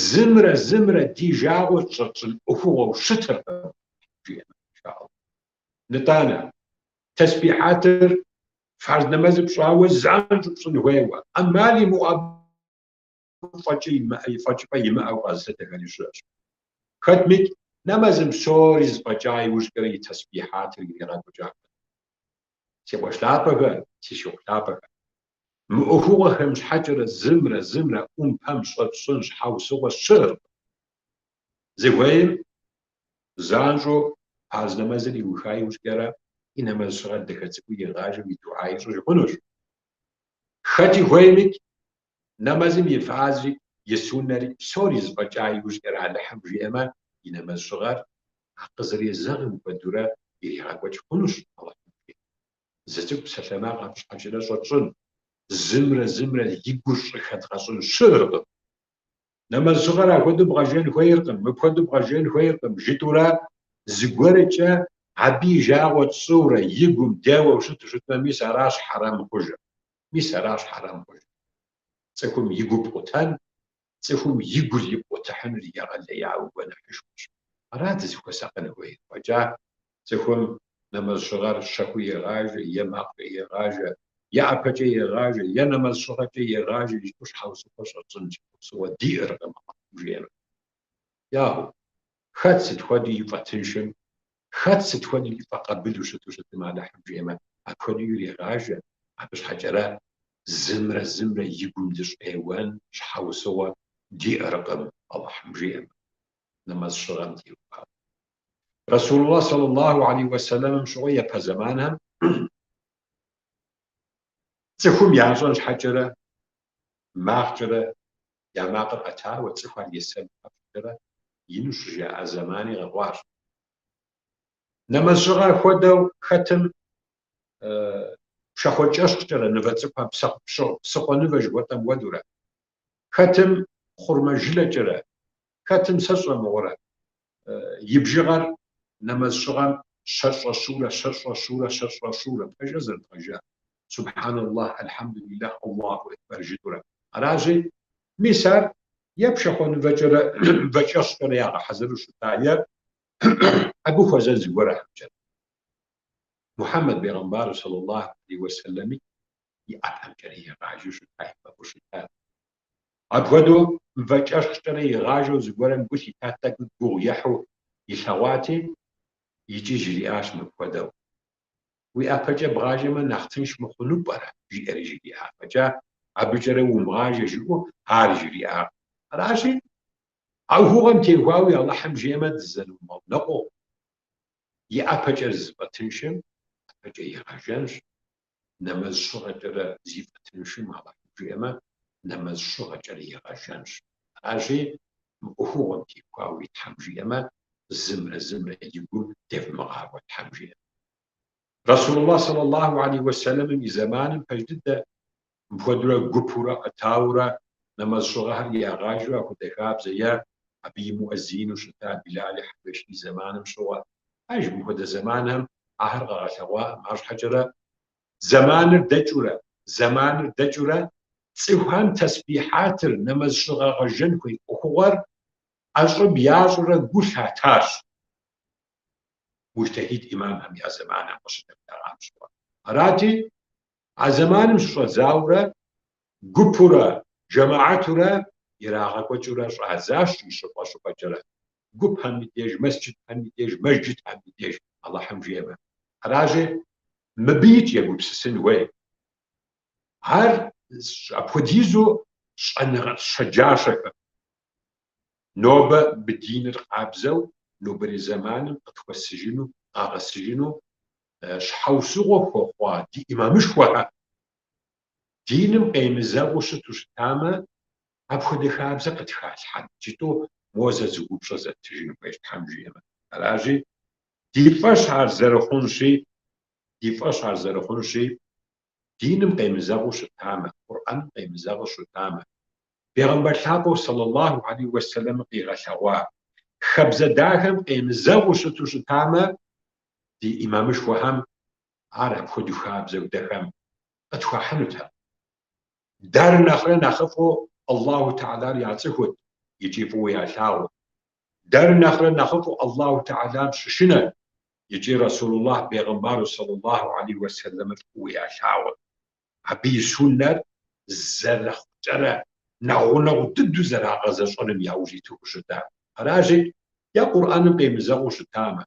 Зымрэ зымрэ ди жагъуэ щӏэтщӏын ӏуэхугъуэу щытыркъым, жиӏэмэ, иншааллах. Нытӏанэ, тэсбихьатыр фарз нэмэзыр пщӏауэ занщӏэу пщӏын хуейуэ, ӏэмал имыӏэу абы фӏэкӏи имыӏэ, фӏэкӏыпӏэ имыӏэу къэзылъытэхэри щыӏэщ. Хэтмикӏ, нэмэзым псори зэфӏэкӏа иужькӏэрэ и тэсбихьатыр иригъэкӏуэкӏа хуэдэ. Си къуэш лъапӏэхэ, си шыпхъу лъапӏэхэ, мы ӏуэхугъуэхэм щхьэкӏэрэ зымрэ зымрэ ӏумпэм щӏэтщӏын щхьэусыгъуэ щыӏэркъым. Зыхуейм занщӏэу фарз нэмэзыр иуха иужькӏэрэ и нэмэз щыгъэр дахэ цӏыкӏуу игъажэу и дугьэ ищӏыж хъунущ. Хэти хуеймикӏ, нэмэзым и фарзри, и суннэри псори зэфӏэкӏа иужькӏэрэ Алыхьым жиӏэмэ, и нэмэз щыгъэр а къызэрезэгъым хуэдэурэ иригъэкӏуэкӏ хъунущ Алыхьым жиӏэмэ. Зы цӏыкӏу псалъэмакъ абы щхьэкӏэрэ щӏэтщӏын, зымрэ зымрэ и гур щӏыхэдгъэщӏын щыӏэркъым. Нэмэз щыгъэр апхуэдэу бгъэжэн хуейркъым, мыпхуэдэу бгъэжэн хуейркъым, жытӏэурэ зыгуэркӏэ абы и жагъуэ тщӏыурэ и гум деуэу щыту щытмэ, мис аращ хьэрэм хъужыр. Мис аращ хьэрэм хъужыр. Цӏыхум и гу пкъутэн, цӏыхум и гур ипкъутыхьыныр егъэлеяуэ гуэныхьышхуэщ. Ара дызыхуэсакъын хуейр. Фӏэкӏа цӏыхум нэмэз щыгъэр щэхуу егъажэ, е макъкӏэ егъажэ, е ӏэпэкӏэ егъажэ, е нэмэз щыгъэкӏэ егъажэ жытӏэу щхьэусыгъуэ щӏэтщӏын щхьэусыгъуэ диӏэркъым, Алыхьым жиӏэмэ. Ягъу, хэт сыт хуэдэу и фӏэтыншым, хэт сыт хуэдэу и фӏэкъабылу щыту щытым, Алыхьым жиӏэмэ, апхуэдэу ирегъажэ, абы щхьэкӏэрэ зымрэ зымрэ и гум дыщӏеуэн щхьэусыгъуэ диӏэркъым, Алыхьым жиӏэмэ, нэмэз щыгъэм теухуауэ. Расулуллах саллаллаху алейхи уэсэлэмым щыгъуэ япэ зэманхэм цӏыхум ящӏэн щхьэкӏэрэ, макъкӏэрэ я макъыр ӏэтауэ, цӏыхухэр есэн папщӏэкӏэрэ ину щыжаӏа зэмани къэхъуащ. Нэмэз щыгъэ хуэдэу хэтым пшахъуэкӏэщхъкӏэрэ нывэ цӏыкӏухэм псыхъуэ нывэ жыхуэтӏэм хуэдэурэ, хэтым хъурмэ жылэкӏэрэ, хэтым сэ сщӏэ мыгъуэрэ и бжыгъэр нэмэз щыгъэм щэщӏэ щурэ, щэщӏэ щурэ, щэщӏэ щурэ, пэжыр зэрыдгъэжар. Субхьаналлах, альхьэмдулиллах, Аллаху акбар жытӏурэ. Аращи, мис ар е пшахъуэ нывэкӏэрэ, мывэкӏэщхъкӏэрэ ягъэхьэзыру щыта, е абы хуэзэн зыгуэрхэмкӏэ. Мухьэммэд бегъымбар саллаллаху алейхи уэсэлэми и ӏэпэмкӏэрэ игъажэу щыта, ифӏэфӏу щыта. Апхуэдэу мывэкӏэщхъкӏэрэ игъажэу зыгуэрым гу лъитат, тӏэкӏуи гугъу ехьу. илъэгъуати, икӏи жриӏащ мыпхуэдэу, Уи ӏэпэкӏэ бгъажэмэ нэхъ тынш мыхъуну пӏэрэ? жиӏэри жриӏа фӏэкӏа, абыкӏэрэ умыгъажэ жиӏэу ар жриӏакъым. Аращи, а ӏуэхугъуэм теухуауи Алыхьым жиӏэмэ дызэрымыгъэунэкъуэу, и ӏэпэкӏэ зыфӏэтыншым ӏэпэкӏэ игъэжэнщ, нэмэз щыгъэкӏэрэ зифӏэтыншым Алыхьым жиӏэмэ нэмэз щыгъэкӏэрэ игъэжэнщ. Аращи, мы ӏуэхугъуэм теухуауи Тхьэм жиӏэмэ, зымрэ зымрэ и гум девмыгъахуэ Тхьэм жиӏэмэ. Расулуллах саллаллаху алейхи уэсэлэмым и зэманым пэж дыдэ мыпхуэдэурэ гупурэ ӏэтаурэ нэмэз щыгъэхэр ягъажэу апхуэдэ хабзэ е абы и муӏэзину щыта Билали Хьэбэши и зэманым щыгъуэ. Пэж мыпхуэдэ зэманхэм ахэр къэгъэлъэгъуакъым, арщхьэкӏэрэ зэманыр дэкӏыурэ, зэманыр дэкӏыурэ цӏыхухэм тэсбихьатыр, нэмэз щыгъэ гъэжэн хуей ӏуэхугъуэр ӏэщӏыб ящӏурэ гу лъатащ. Муджтэхьид имамхэм я зэманым къыщыдэблэгъам щыгъуэ. Арати, а зэманым щыщӏэдзаурэ гупурэ, жэмаатурэ ирагъэкӏуэкӏыурэ щӏадзащ и щӏыпӏэ-щӏыпӏэкӏэрэ, гупхэм и деж, мэсджытхэм и деж, мэжджытхэм и деж, Алыхьым жиӏэмэ. Аращи, мыбыикӏ егупсысын хуей. Ар апхуэдизу щӏэныгъэлӏ щэджащэхэм. Нобэ мы диныр къабзэу нобэрей зэманым къытхуэсыжыну, къагъэсыжыну щхьэусыгъуэ хуэхъуа ди ӏимамышхуэхэм диным къемызэгъыу щыту щытамэ, апхуэдэ хабзэ къытхалъхьэнт жытӏэу мо зэ зы упщӏэ зэттыжын хуейщ, Тхьэм жиӏэмэ. Аращи, ди фӏэщ ар зэрыхъунщи, ди фӏэщ ар зэрыхъунщи, диным къемызэгъыу щытамэ, Къурӏэным къемызэгъыу щытамэ, Бегъымбар лъапӏэу сэллаллаху алейхи уэсэлэмым къигъэлъэгъуа хабзэ дахэм къемызэгъыу щыту щытамэ, ди ӏимамышхуэхэм ар апхуэдэу хабзэу дэхэм къытхуахьынутэкъым. Дэр нэхърэ нэхъыфӏу Аллаху Тэхьэлар яцӏыхут икӏи фӏыуэ ялъагъут. Дэр нэхърэ нэхъыфӏу Аллаху Тэхьэлам щышынэт икӏи Расулуллах бегъымбару сэллаллаху алейхи уэсэлэмыр фӏыуэ ялъагъут. Абы и суннэр зэрыхъукӏэрэ нэгъунэгъу дыдэу зэрагъэзэщӏэным яужь иту хущыта. Аращи, е Къурӏэным къемызэгъыу щытамэ,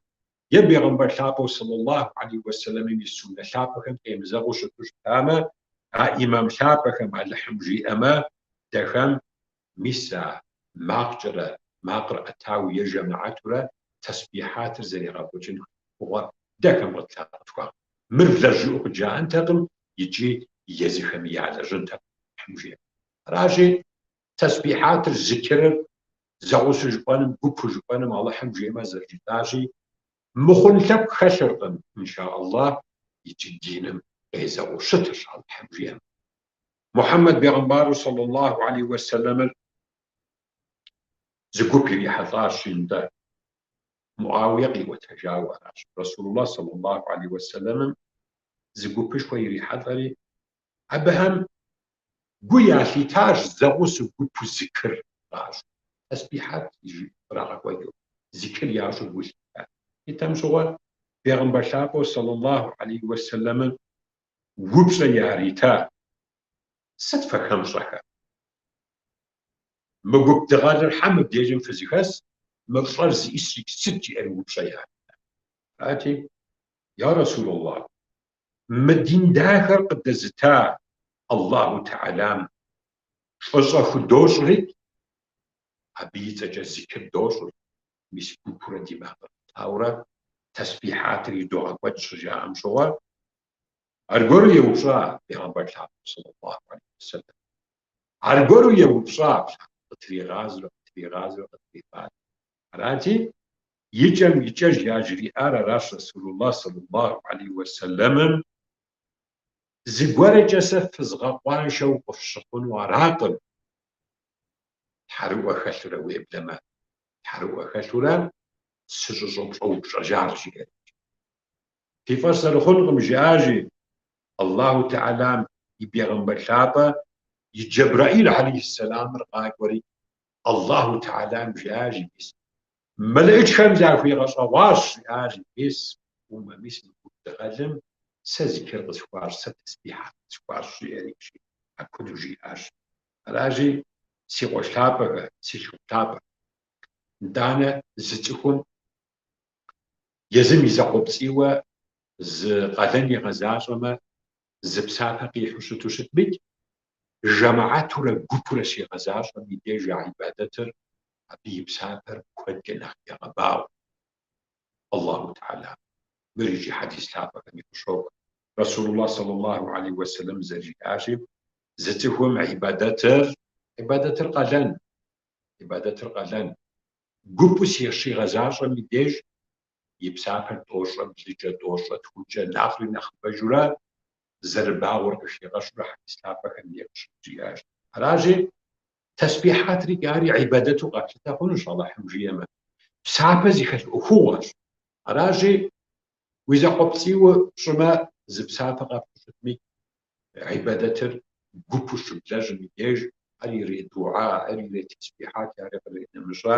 е Бегъымбар лъапӏэу сэллаллаху алейхи уэсэлэмым и суннэ лъапӏэхэм къемызэгъыу щыту щытамэ, а имам лъапӏэхэм Алыхьым жиӏэмэ, дэхэм мис а макъкӏэрэ, макъыр ӏэтауэ е жэмаатурэ тэсбихьатыр зэрегъэкӏуэкӏын ӏуэхугъуэр дэхэм къытхуагъ. Мыр влэжь жиӏэу къыджаӏэнтэкъым икӏи езыхэми ялэжьынтэкъым, Алыхьым жиӏэмэ. Аращи, тэсбихьатыр, зикрыр зэгъусэу жыпӏэным, гупу жыпӏэным Алыхьым жиӏэмэ зэрыжытӏащи, мыхъун лъэпкъ хэлъыркъым, инша Аллах, икӏи диным къезэгъыу щытырщ, Алыхьым жиӏэмэ. Мухьэммэд бегъымбару сэллаллаху алейхи уэсэлэмыр зы гуп ирихьэлӏащ, нтӏэ. Муауие къиӏуэтэжауэ аращ. Расулуллах сэллаллаху алейхи уэсэлэмым зы гупышхуэ ирихьэлӏэри, абыхэм гу ялъитащ зэгъусэу гупу зикр къащӏу, тэсбихьат кърагъэкӏуэкӏыу, зикр ящӏу гу лъитащ. Лъитэм щыгъуэ бегъымбар лъапӏэу сэллаллаху алейхи уэсэлэмым упщӏэ ярита, Сыт фэ фщӏэхэр? Мы гуп дыгъэлыр хьэ мыбдежым фызыхэс, мы фщӏэр зиӏысри сыт жиӏэри упщӏэ ярита. Арати, я Расулаллах, мы дин дахэр къыдэзыта Аллаху Тэхьэлам фӏыщӏэ худощӏри, абы и цӏэкӏэ зикр дощӏыр, мис гупурэ ди макъыр ӏэтаурэ тэсбихьатыр идогъэкӏуэкӏ щыжаӏэм щыгъуэ, аргуэру еупщӏа бегъымбар лъапӏэм сэллаллаху алейхи уэсэлэм. Аргуэру еупщӏа, къытригъазэурэ, къытригъазэурэ, къытригъазэурэ. Арати, икӏэм икӏэж яжриӏар аращ Расулуллах сэллаллаху алейхи уэсэлэмым, Зыгуэркӏэ сэ фызгъэкъуаншэу къыфщыхъуну аракъым. Тхьэрыӏуэ хэлъурэ уеблэмэ, тхьэрыӏуэ хэлъурэ сыщӏыщӏэупщӏэжар, жиӏэри. Фи фӏэщ зэрыхъункъым, жиӏащи, Аллаху Тэхьэлам и бегъымбар лъапӏэ и Джэбрэӏил алейхьиссэламыр къакӏуэри, Аллаху Тэхьэлам жиӏащи, мис, мэлэӏычхэм захуигъэщӏэгъуащ, жиӏащи, мис, умэ, мис мы гуп дыгъэлым сэ зикр къысхуащӏ, сэ тэсбихьат къысхуащӏ, жиӏэри, апхуэдэу жиӏащ. Аращи, си къуэш лъапӏэхэ, си шыпхъу лъапӏэхэ, нтӏанэ зы цӏыхум. Езым и закъуэпцӏийуэ зы къалэн игъэзащӏэмэ, зы псапэ къихьу щыту щытмикӏ, жэмыхьэтурэ гупурэ щигъэзащӏэм и деж а ибадэтыр абы и псапэр куэдкӏэ нэхъ егъэбагъуэ. Аллаху Тэхьэла мыр икӏи хьэдис лъапӏэхэми къыщокӏуэ. Расулуллах саллаллаху алейхи уэсэлэм зэрыжиӏащи, зы цӏыхум ибадэтыр, ибадэтыр къалэн, ибадэтыр къалэн, гупу щигъэзащӏэм и деж и псапэр тӏощӏрэ блыкӏэ, тӏощӏрэ тхукӏэ, нэхъри нэхъыбэжурэ зэрыбагъуэр къыхигъэщурэ хьэдис лъапӏэхэм деж къыщыджиӏащ. Аращи, тэсбихьатри ари ибадэту къэплъытэ хъунущ Алыхьым жиӏэмэ. Псапэ зыхэлъ ӏуэхугъуэщ. Аращи, уи закъуэпцӏийуэ пщӏымэ, зы псапэ къэпхьу щытми, ибадэтыр гупу щыблэжьым и деж, ар ирет дуа, ар ирет тэсбихьат, ари къинэмыщӏа,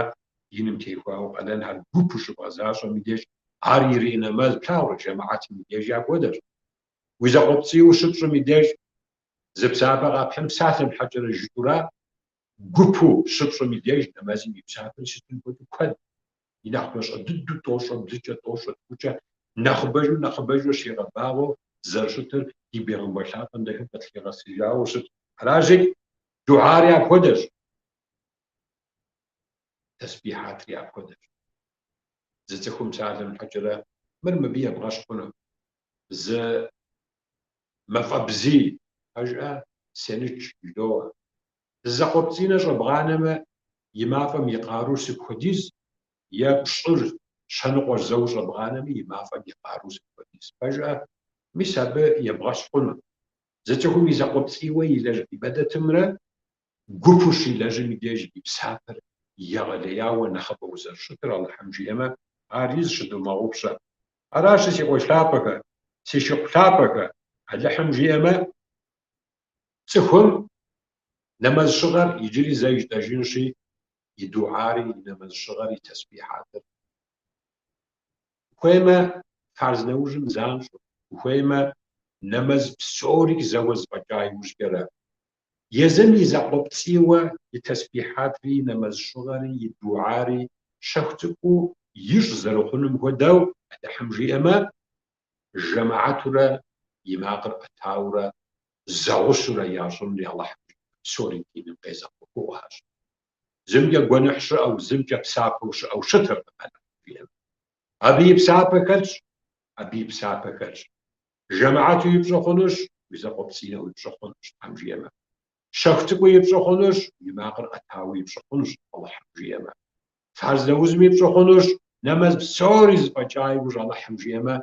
диным техуауэ къалэнхэр гупу щыбгъэзащӏэм и деж, ар ирет нэмэз, плъагъурэ, жэмыхьэтым и деж апхуэдэщ. Уи закъуэпцӏийуэ щыпщӏым и деж зы псапэ къэпхьым псалъэм щхьэкӏэрэ жытӏурэ, гупу щыпщӏым и деж нэмэзым и псапэр сытым хуэдэу куэд, и нэхъ мащӏэ дыдэу тӏощӏрэ блыкӏэ, тӏощӏрэ тхукӏэ, нэхъыбэжу нэхъыбэжу щигъэбагъуэу зэрыщытыр ди бегъымбар лъапӏэм дэхэм къытлъигъэсыжауэ щыт. Аращи, дуари апхуэдэщ, тэсбихьатри апхуэдэщ. Зы цӏыхум псалъэм щхьэкӏэрэ мыр мыбы ебгъэщхь хъуну. Зы мафӏэбзий, пэжӏэ, сеныч жыдоӏэ. Зы закъуэпцӏинэ щӏэбгъанэмэ, и мафӏэм и къарур сыт хуэдиз, е пщӏыр щэныкъуэр зэуэ щӏэбгъанэмэ, и мафӏэм и къарур сыт хуэдиз. Пэжӏэ, мис абы ебгъэщхь хъуну. Зы цӏыхум и закъуэпцӏийуэ илэжь ибадэтымрэ гупу щилэжьым и деж и псапэр егъэлеяуэ нэхъыбэу зэрыщытыр Алыхьым жиӏэмэ, ари зыщыдумыгъэгъупщэ. Аращи, си къуэш лъапӏэхэ, си шыпхъу лъапӏэхэ, Алыхьым жиӏэмэ, цӏыхум нэмэз щыгъэр иджыри зэ жытӏэжынщи, и дуари, и нэмэз щыгъэр, и тэсбихьатыр. Ухуеймэ, фарз нэужьым занщӏэу, ухуеймэ, нэмэз псори зэуэ зэфӏэкӏа иужькӏэрэ. Езым и закъуэпцӏийуэ и тэсбихьатри, и нэмэз щыгъэри, и дуари щэху цӏыкӏуу ищӏ зэрыхъунум хуэдэу, Алыхьым жиӏэмэ, жэмыхьэтурэ и макъыр ӏэтаурэ, зэгъусэурэ ящӏынри Алыхьым жиӏэмэ, псори диным къезэгъ ӏуэхугъуэщ. Зымкӏэ гуэныхь щыӏэу, зымкӏэ псапэу щыӏэу щытыркъым Алыхьым жиӏэмэ. Абы и псапэ хэлъщ, абы и псапэ хэлъщ. Жэмыхьэтуи пщӏы хъунущ, уи закъуэпцӏинэуи пщӏы хъунущ, Тхьэм жиӏэмэ. Щэху цӏыкӏуи пщӏы хъунущ, уи макъыр ӏэтауи пщӏы хъунущ, Алыхьым жиӏэмэ. Фарз нэужьми пщӏы хъунущ, нэмэз псори зэфӏэкӏа иужь Алыхьым жиӏэмэ,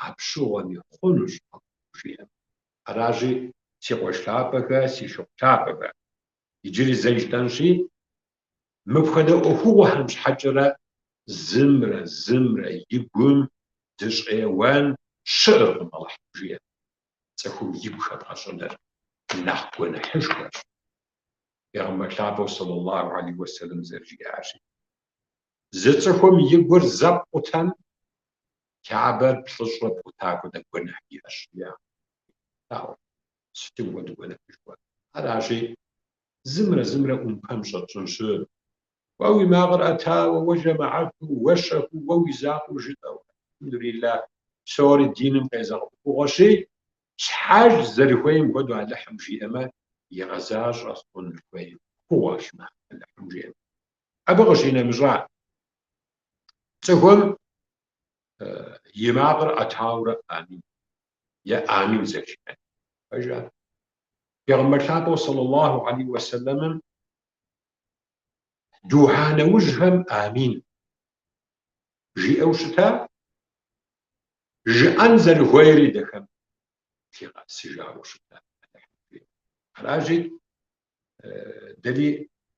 апщыгъуэми хъунущ, Алыхьым жиӏэмэ. Аращи, си къуэш лъапӏэхэ, си шыпхъу лъапӏэхэ, иджыри зэ жытӏэнщи, мыпхуэдэ ӏуэхугъуэхэм щхьэкӏэрэ зымрэ зымрэ и гум дыщӏеуэн щыӏэркъым, Алыхьым жиӏэмэ. Цӏыхум игу хэбгъэщӏыныр нэхъ гуэныхьышхуэщ. Бегъымбар лъапӏэу саллаллаху алейхи уэсэлэм зэрыжиӏащи, зы цӏыхум и гур зэ пкъутэм, Кябэр плӏыщӏрэ пкъута хуэдэ гуэныхь иӏэщ, жиӏа. Ауэ сытым хуэдэу гуэныхьышхуэ. Аращи, зымрэ зымрэ ӏумпэм щӏэтщӏын щыӏэкъым. Уэ уи макъыр ӏэтауэ, уэ жэмыхьэту, уэ щэхуу, уэ уи закъуэу жытӏэу, алхьэмдулиллах, псори диным къезэгъ ӏуэхугъуэщи, щхьэж зэрыхуейм хуэдэу Алыхьым жиӏэмэ, игъэзащӏэ хъун хуей ӏуэхугъуэщ мыр, Алыхьым жиӏэмэ. Абы къыщинэмыщӏа, цӏыхум и макъыр ӏэтаурэ амин е амин зэрыжиӏэн. Пэжа? Пегъымбар лъапӏэу саллаллаху алейхи уэсэлэмым духьа нэужьхэм амин жиӏэу щыта, жыӏэн зэрыхуейри дэхэм лъигъэсыжауэ щыта. Аращи, дэри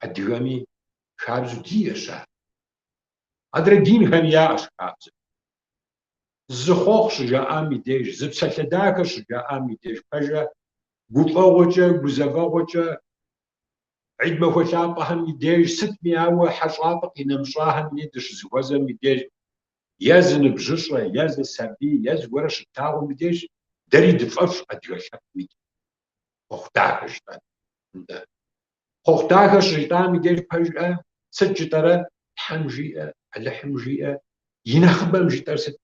адыгэми хабзэу диӏэщ ар. Адрей динхэми яӏэщ хабзэ. Зы хъуэхъу щыжаӏам и деж, зы псалъэ дахэ щыжаӏам и деж, пэжэ, гуфӏэгъуэкӏэ, гузэвэгъуэкӏэ, Гьид махуэ лъапӏэхэм и деж, сытми ауэ хьэщӏапӏэ къинэмыщӏахэм и деж дыщызэхуэзэм и деж, е зы ныбжьыщӏэ, е зы сабий, е зыгуэрэ щытлъагъум и деж, дэри дыфӏэфӏщ адыгэ лъэпкъми хъуэхъу дахэ жытӏэн. Нтӏэ. Хъуэхъу дахэ щыжытӏам и деж пэжӏэ, сыт жытӏэрэ? Тхьэм жиӏэ, Алыхьым жиӏэ, и нэхъыбэм жытӏэр сыт?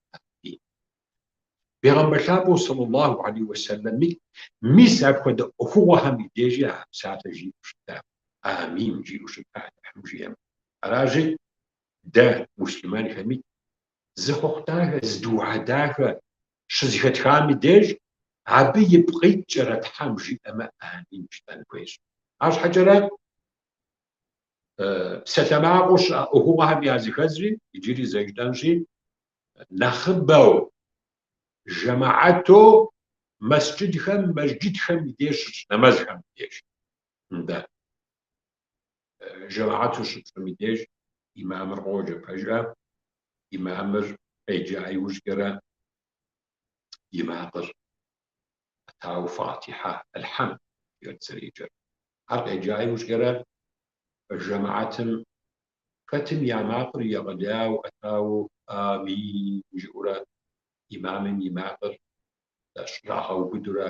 Бегъымбар лъапӏэу сэллаллаху алейхи уэсэллэми мис апхуэдэ ӏуэхугъуэхэм и дежи а псалъэ жиӏэу щыта, амин жиӏэу щыта Алыхьым жиӏэм. Аращи, дэ муслъымэнхэми зы хъуэхъу дахэ, зы дугьэ дахэ щызэхэтхам и деж абы ипкъ иткӏэрэ Тхьэм жиӏэмэ амин жытӏэн хуейщ. Арщхьэкӏэрэ псалъэмакъыу щыӏэ ӏуэхугъуэхэм языхэзри иджыри зэ жытӏэнщи, нэхъыбэу жэмаӏэту мэсджыдхэм, мэжджытхэм и деж щытщӏ нэмэзхэм и деж. Нтӏэ. Жэмаӏэту щыпщӏым и деж имамыр къоджэ, пэжӏэ, имамыр къеджа иужькӏэрэ и макъыр ӏэтауэ Фатихьэ, Альхьэмд жиӏэрт зэреджэр. Ар къеджа иужькӏэрэ жэмаӏэтым хэтым я макъыр егъэлеяуэ ӏэтауэ Амин жиӏэурэ имамым и макъыр щӏрагъэубыдурэ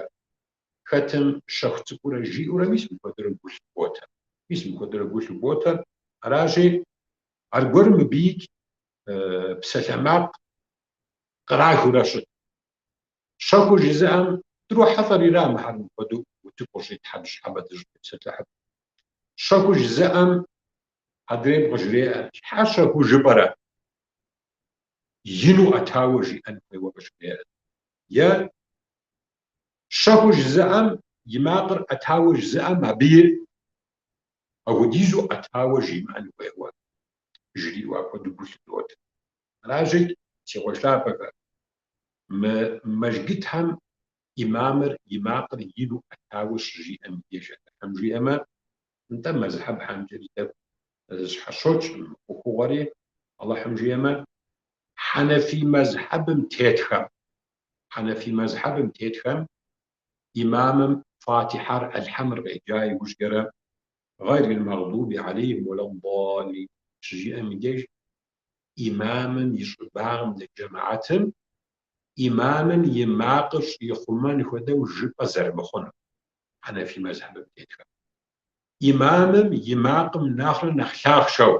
хэтым щэху цӏыкӏурэ жиӏэурэ мис мыпхуэдэрэ гу лъыботэ. Мис мыпхуэдэрэ гу лъыботэ. Аращи, аргуэрым мыбыикӏ псалъэмакъ кърахыурэ щыт. Щэхуу жызыӏэм дрохьэлӏэрира мыхьэр мыпхуэдэу утыку къыщӏитхьэм щхьэбэ дыщӏытепсэлъыхьыр. Щэхуу жызыӏэм адрейм къыжреӏэ, щхьэ щэхуу жыпӏэрэ? Ину ӏэтауэ жиӏэн хуейуэ къыжреӏэ. Е щэхуу жызыӏэм и макъыр ӏэтауэ жызыӏэм абыи апхуэдизу ӏэтауэ жимыӏэн хуейуэ жриӏэу апхуэдэу гу лъыдотэ. Аращи, си къуэш лъапӏэхэр, мы мэжджытхэм имамыр и макъыр ину ӏэтауэ щыжиӏэм и деж Алыхьым жиӏэмэ, нтӏэ мэзхьэбхэмкӏэри тӏэкӏу зэщхьэщокӏ мы ӏуэхугъуэри, Алыхьым жиӏэмэ, хьэнэфий мэзхьэбым тетхэм, хьэнэфий мэзхьэбым тетхэм имамым Фатихьэр Альхьэмыр къеджа иужькӏэрэ гъайрил мэгъдуби алейхим уэлэддаллин щыжиӏэм и деж имамым и щӏыбагъым дэт жэмаӏэтым имамым и макъыр щӏихъумэн хуэдэу жыпӏэ зэрымыхъунур, хьэнэфий мэзхьэбым тетхэм. Имамым и макъым нэхърэ нэхъ лъахъшэу,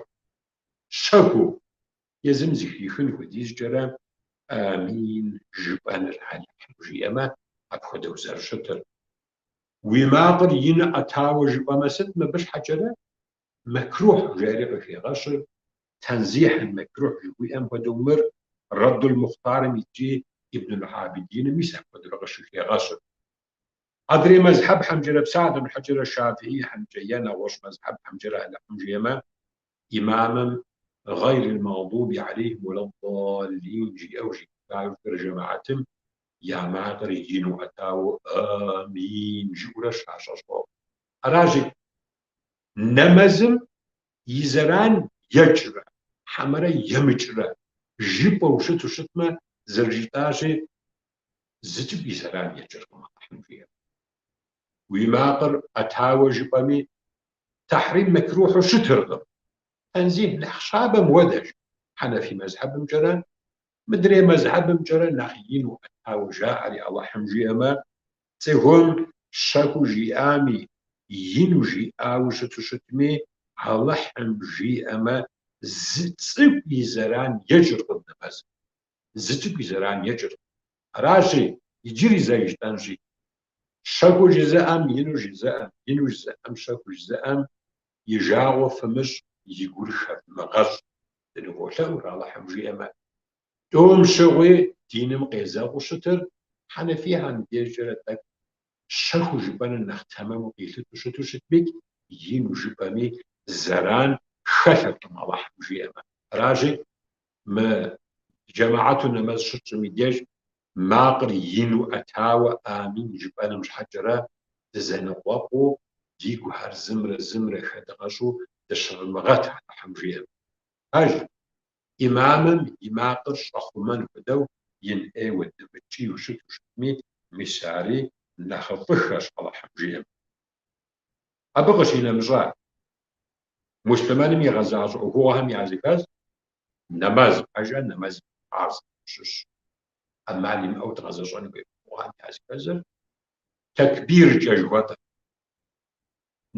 щэхуу, езым зыхихын хуэдизкӏэрэ амин жыпӏэныр Алыхьым жиӏэмэ, апхуэдэу зэрыщытыр. Уи макъыр ину ӏэтауэ жыпӏэмэ, сыт мыбы щхьэкӏэрэ? Мэкрухь жери къыхегъэщыр, тэнзихьын мэкрухь жыхуиӏэм хуэдэу мыр Рэддул Мухътарым икӏи Ибнуль Абидиным мис апхуэдэурэ къыщыхегъэщыр. Адрей мэзхьэбхэмкӏэрэ псалъэм щхьэкӏэрэ шафиихьэмкӏэ е нэгъуэщӏ мэзхьэбхэмкӏэрэ Алыхьым жиӏэмэ, имамым гъайрил мэгъдуби алейхим уэлэддаллин жиӏэу жиӏэжкӏэрэ жэмаӏэтым я макъыр ину ӏэтауэ амин жиӏэурэ щащӏэ къохъу. Аращи, нэмэзым и зэран екӏрэ, хьэмэрэ емыкӏрэ жыпӏэу щыту щытмэ, зэрыжытӏащи, зы цӏыкӏу и зэран екӏыркъым Алыхьым жиӏэмэ. Уи макъыр ӏэтауэ жыпӏэми, тэхьрим мэкрухьу щытыркъым. Тэнзих нэхъ щабэм хуэдэщ хьэнэфий мэзхьэбымкӏэрэ, мыдрей мэзхьэбымкӏэрэ нэхъ ину ӏэтауэ жаӏэри Алыхьым жиӏэмэ, Цӏыхум щэхуу жиӏами, ину жиӏауэ щыту щытми, Алыхьым жиӏэмэ, зы цӏыкӏу и зэран екӏыркъым нэмэзым. Зы цӏыкӏу и зэран екӏыркъым. Аращи, иджыри зэ жытӏэнщи, щэхуу жызыӏэм, ину жызыӏэм, ину жызыӏэм, щэхуу жызыӏэм и жагъуэ фымыщӏ, и гур хэвмыгъэщӏ. Дыныволъэӏур, Алыхьым жиӏэмэ, Тӏум щыгъуи диным къезэгъыу щытыр хьэнэфийхэм дежкӏэрэ тӏэкӏу щэхуу жыпӏэныр нэхъ тэмэму къилъытэу щыту щытмикӏ, ину жыпӏэми зэран хэлъыркъым Алыхьым жиӏэмэ. Аращи, мы джэмаӏэту нэмэз щытщӏым и деж макъыр ину ӏэтауэ амин жыпӏэным щхьэкӏэрэ дызэныкъуэкъуу, дигухэр зымрэ зымрэ хэдгъэщӏу дыщывмыгъэт Алыхьым жиӏэмэ. Пэж. Имамым и макъыр щӏэхъумэн хуэдэу ин ӏейуэ дымыкӏийу щыту щытми, мис ари нэхъыфӏыххэщ Алыхьым жиӏэм. Абы къыщинэмыщӏа, муслъымэным игъэзащӏэ ӏуэхугъуэхэм языхэз нэмэз, пэжэ нэмэз фарз щыщ ӏэмал имыӏэу дгъэзэщӏэн хуей ӏуэхугъуэхэм языхэзыр тэкбиркӏэ жыхуэтӏэр.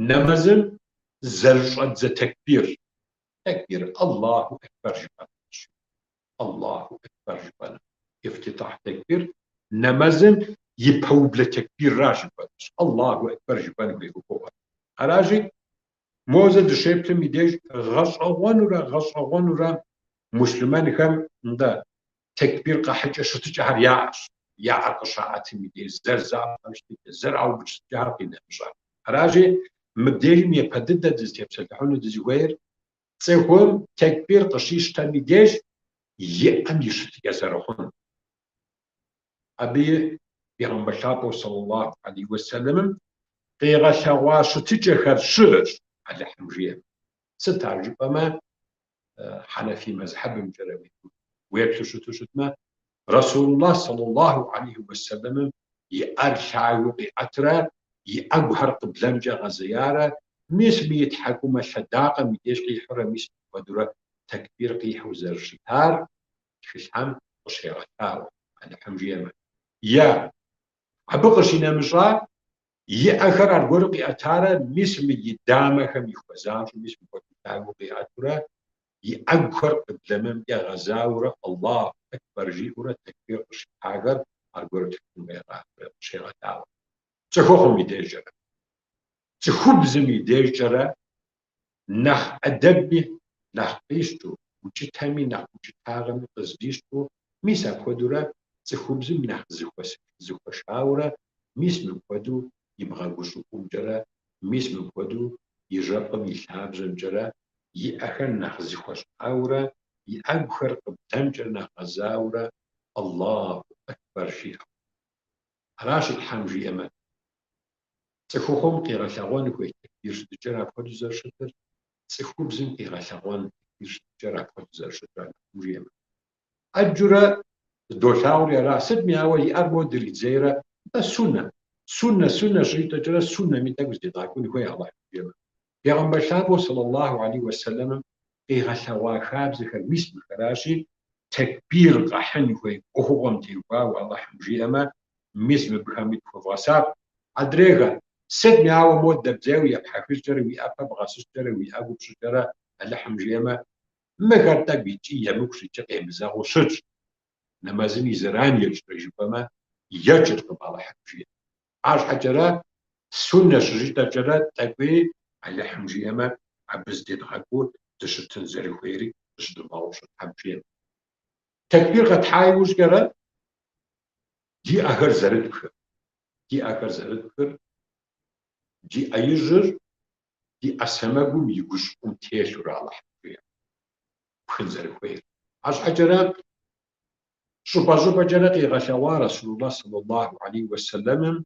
Нэмэзым зэрыщӏэддзэ тэкбир. Тэкбир Аллаху Экбэр жыпӏэнущ. Аллаху Экбэр жыпӏэну. Ифтитахь тэкбир. Нэмэзым и пэублэ тэкбирращ жыхуэтӏэр, Аллаху Акбэр жыпӏэн хуей ӏуэхугъуэр. Аращи, мо зэ дыщеплъым и деж гъэщӏэгъуэнурэ, гъэщӏэгъуэнурэ муслъымэнхэм, нтӏэ, тэкбир къэхьыкӏэ щытыкӏэхэр яӏэщ, я ӏэр къыщаӏэтым и деж зэрызапхъэм щытыкӏэ, зэраубыд щытыкӏэхэр къинэмыщӏа. Аращи, мыбдежым япэ дыдэ дызытепсэлъыхьыну дызыхуейр цӏыхум тэкбир къыщищтэм и деж и ӏэм и щытыкӏэ зэрыхъунур. Абыи Пегъэмбэр лъапӏэу саллаллаху алейхи уэсэлэмым къигъэлъэгъуа щытыкӏэхэр щыӏэщ, Алыхьым жиӏэмэ. Сыт ар жыпӏэмэ, Хьэнэфий мэзхьэбымкӏэрэ уеплъу щыту щытмэ, Расулуллах саллаллаху алейхи уэсэлэмым и ӏэр лъагэу къиӏэтрэ и ӏэгухэр къыблэмкӏэ гъэзеярэ, мис мы и тхьэкӏумэ лъэдакъэм и деж къихьурэ мис мыпхуэдэурэ тэкбир къихьу зэрыщытар тхылъхэм къыщегъэлъагъуэ, Алыхьым жиӏэмэ. Е абы къыщинэмыщӏа, и ӏэхэр аргуэру къиӏэтарэ, мис мы и дамэхэм и хуэзанщӏэу, мис мыпхуэдэу лъагэу къиӏэтурэ, и ӏэгухэр къыблэмымкӏэ гъэзаурэ Аллаху Акбэр жиӏэурэ тэкбир къыщихьахэр аргуэру тхылъым къыщегъэлъагъуэ. Цӏыхухъум и дежкӏэрэ, цӏыхубзым и дежкӏэрэ нэхъ ӏэдэбми нэхъ къищтэу, укӏытэми нэхъ укӏытагъэми къыздищтэу, мис апхуэдэурэ цӏыхубзым нэхъ зыхуэшаурэ, мис мыпхуэдэу и бгъэгущӏыӏумкӏэрэ, мис мыпхуэдэу и жьэпкъым и лъабжьэмкӏэрэ, и ӏэхэр нэхъ зыхуэщӏаурэ, и ӏэгухэр къыблэмкӏэ нэхъ гъэзаурэ Аллаху Акбэр жиӏэу. Аращи, Тхьэм жиӏэмэ, цӏыхухъум къигъэлъэгъуэн хуей тэкбир щытыкӏэр апхуэдэу зэрыщытыр, цӏыхубзым къигъэлъэгъуэн тэкбир щытыкӏэр апхуэдэу зэрыщытыр Алыхьым жиӏэмэ. ӏэджурэ долъагъури ара, сытми ауэ и ӏэр мо дридзейрэ, нтӏэ суннэ, суннэ, суннэ щыжытӏэкӏэрэ суннэми тӏэкӏу зыдедгъэкӏун хуей Алыхьым жиӏэмэ. Пегъэмбэр лъапӏэу саллаллаху алейхи уэсэлэмым къигъэлъэгъуа хабзэхэр мис мыхэращи, тэкбир къэхьын хуей ӏуэхугъуэм теухуауэ Алыхьым жиӏэмэ, мис мыбыхэми дыхуэвгъэсакъ. Адрейхэр, сытми ауэ мо дэбдзейуэ епхьэхыжкӏэрэ, уи ӏэпэ бгъэсыскӏэрэ, уи ӏэгу пщӏыкӏэрэ Алыхьым жиӏэмэ, мыхэр тӏэкӏу икӏи емыкӏущ икӏи къемызэгъыу щытщ. Нэмэзым и зэран екӏрэ жыпӏэмэ, екӏыркъым Алыхьым жиӏэмэ. Арщхьэкӏэрэ, суннэ щыжытӏэкӏэрэ тӏэкӏуи Алыхьым жиӏэмэ, абы зыдедгъэкӏуу дыщытын зэрыхуейри зыщыдывгъэгъупщэ Тхьэм жиӏэмэ. Тэкбир къэтхьа иужькӏэрэ ди ӏэхэр зэрытпхыр, ди ӏэхэр зэрытпхыр, ди ӏэ ижьыр ди ӏэ сэмэгум и гущӏыӏум телъурэ Алыхьым жиӏэмэ, пхын зэрыхуейр. Арщхьэкӏэрэ щӏыпӏэ-щӏыпӏэкӏэрэ къигъэлъэгъуа Расулуллах саллаллаху алейхи уэсэлэмым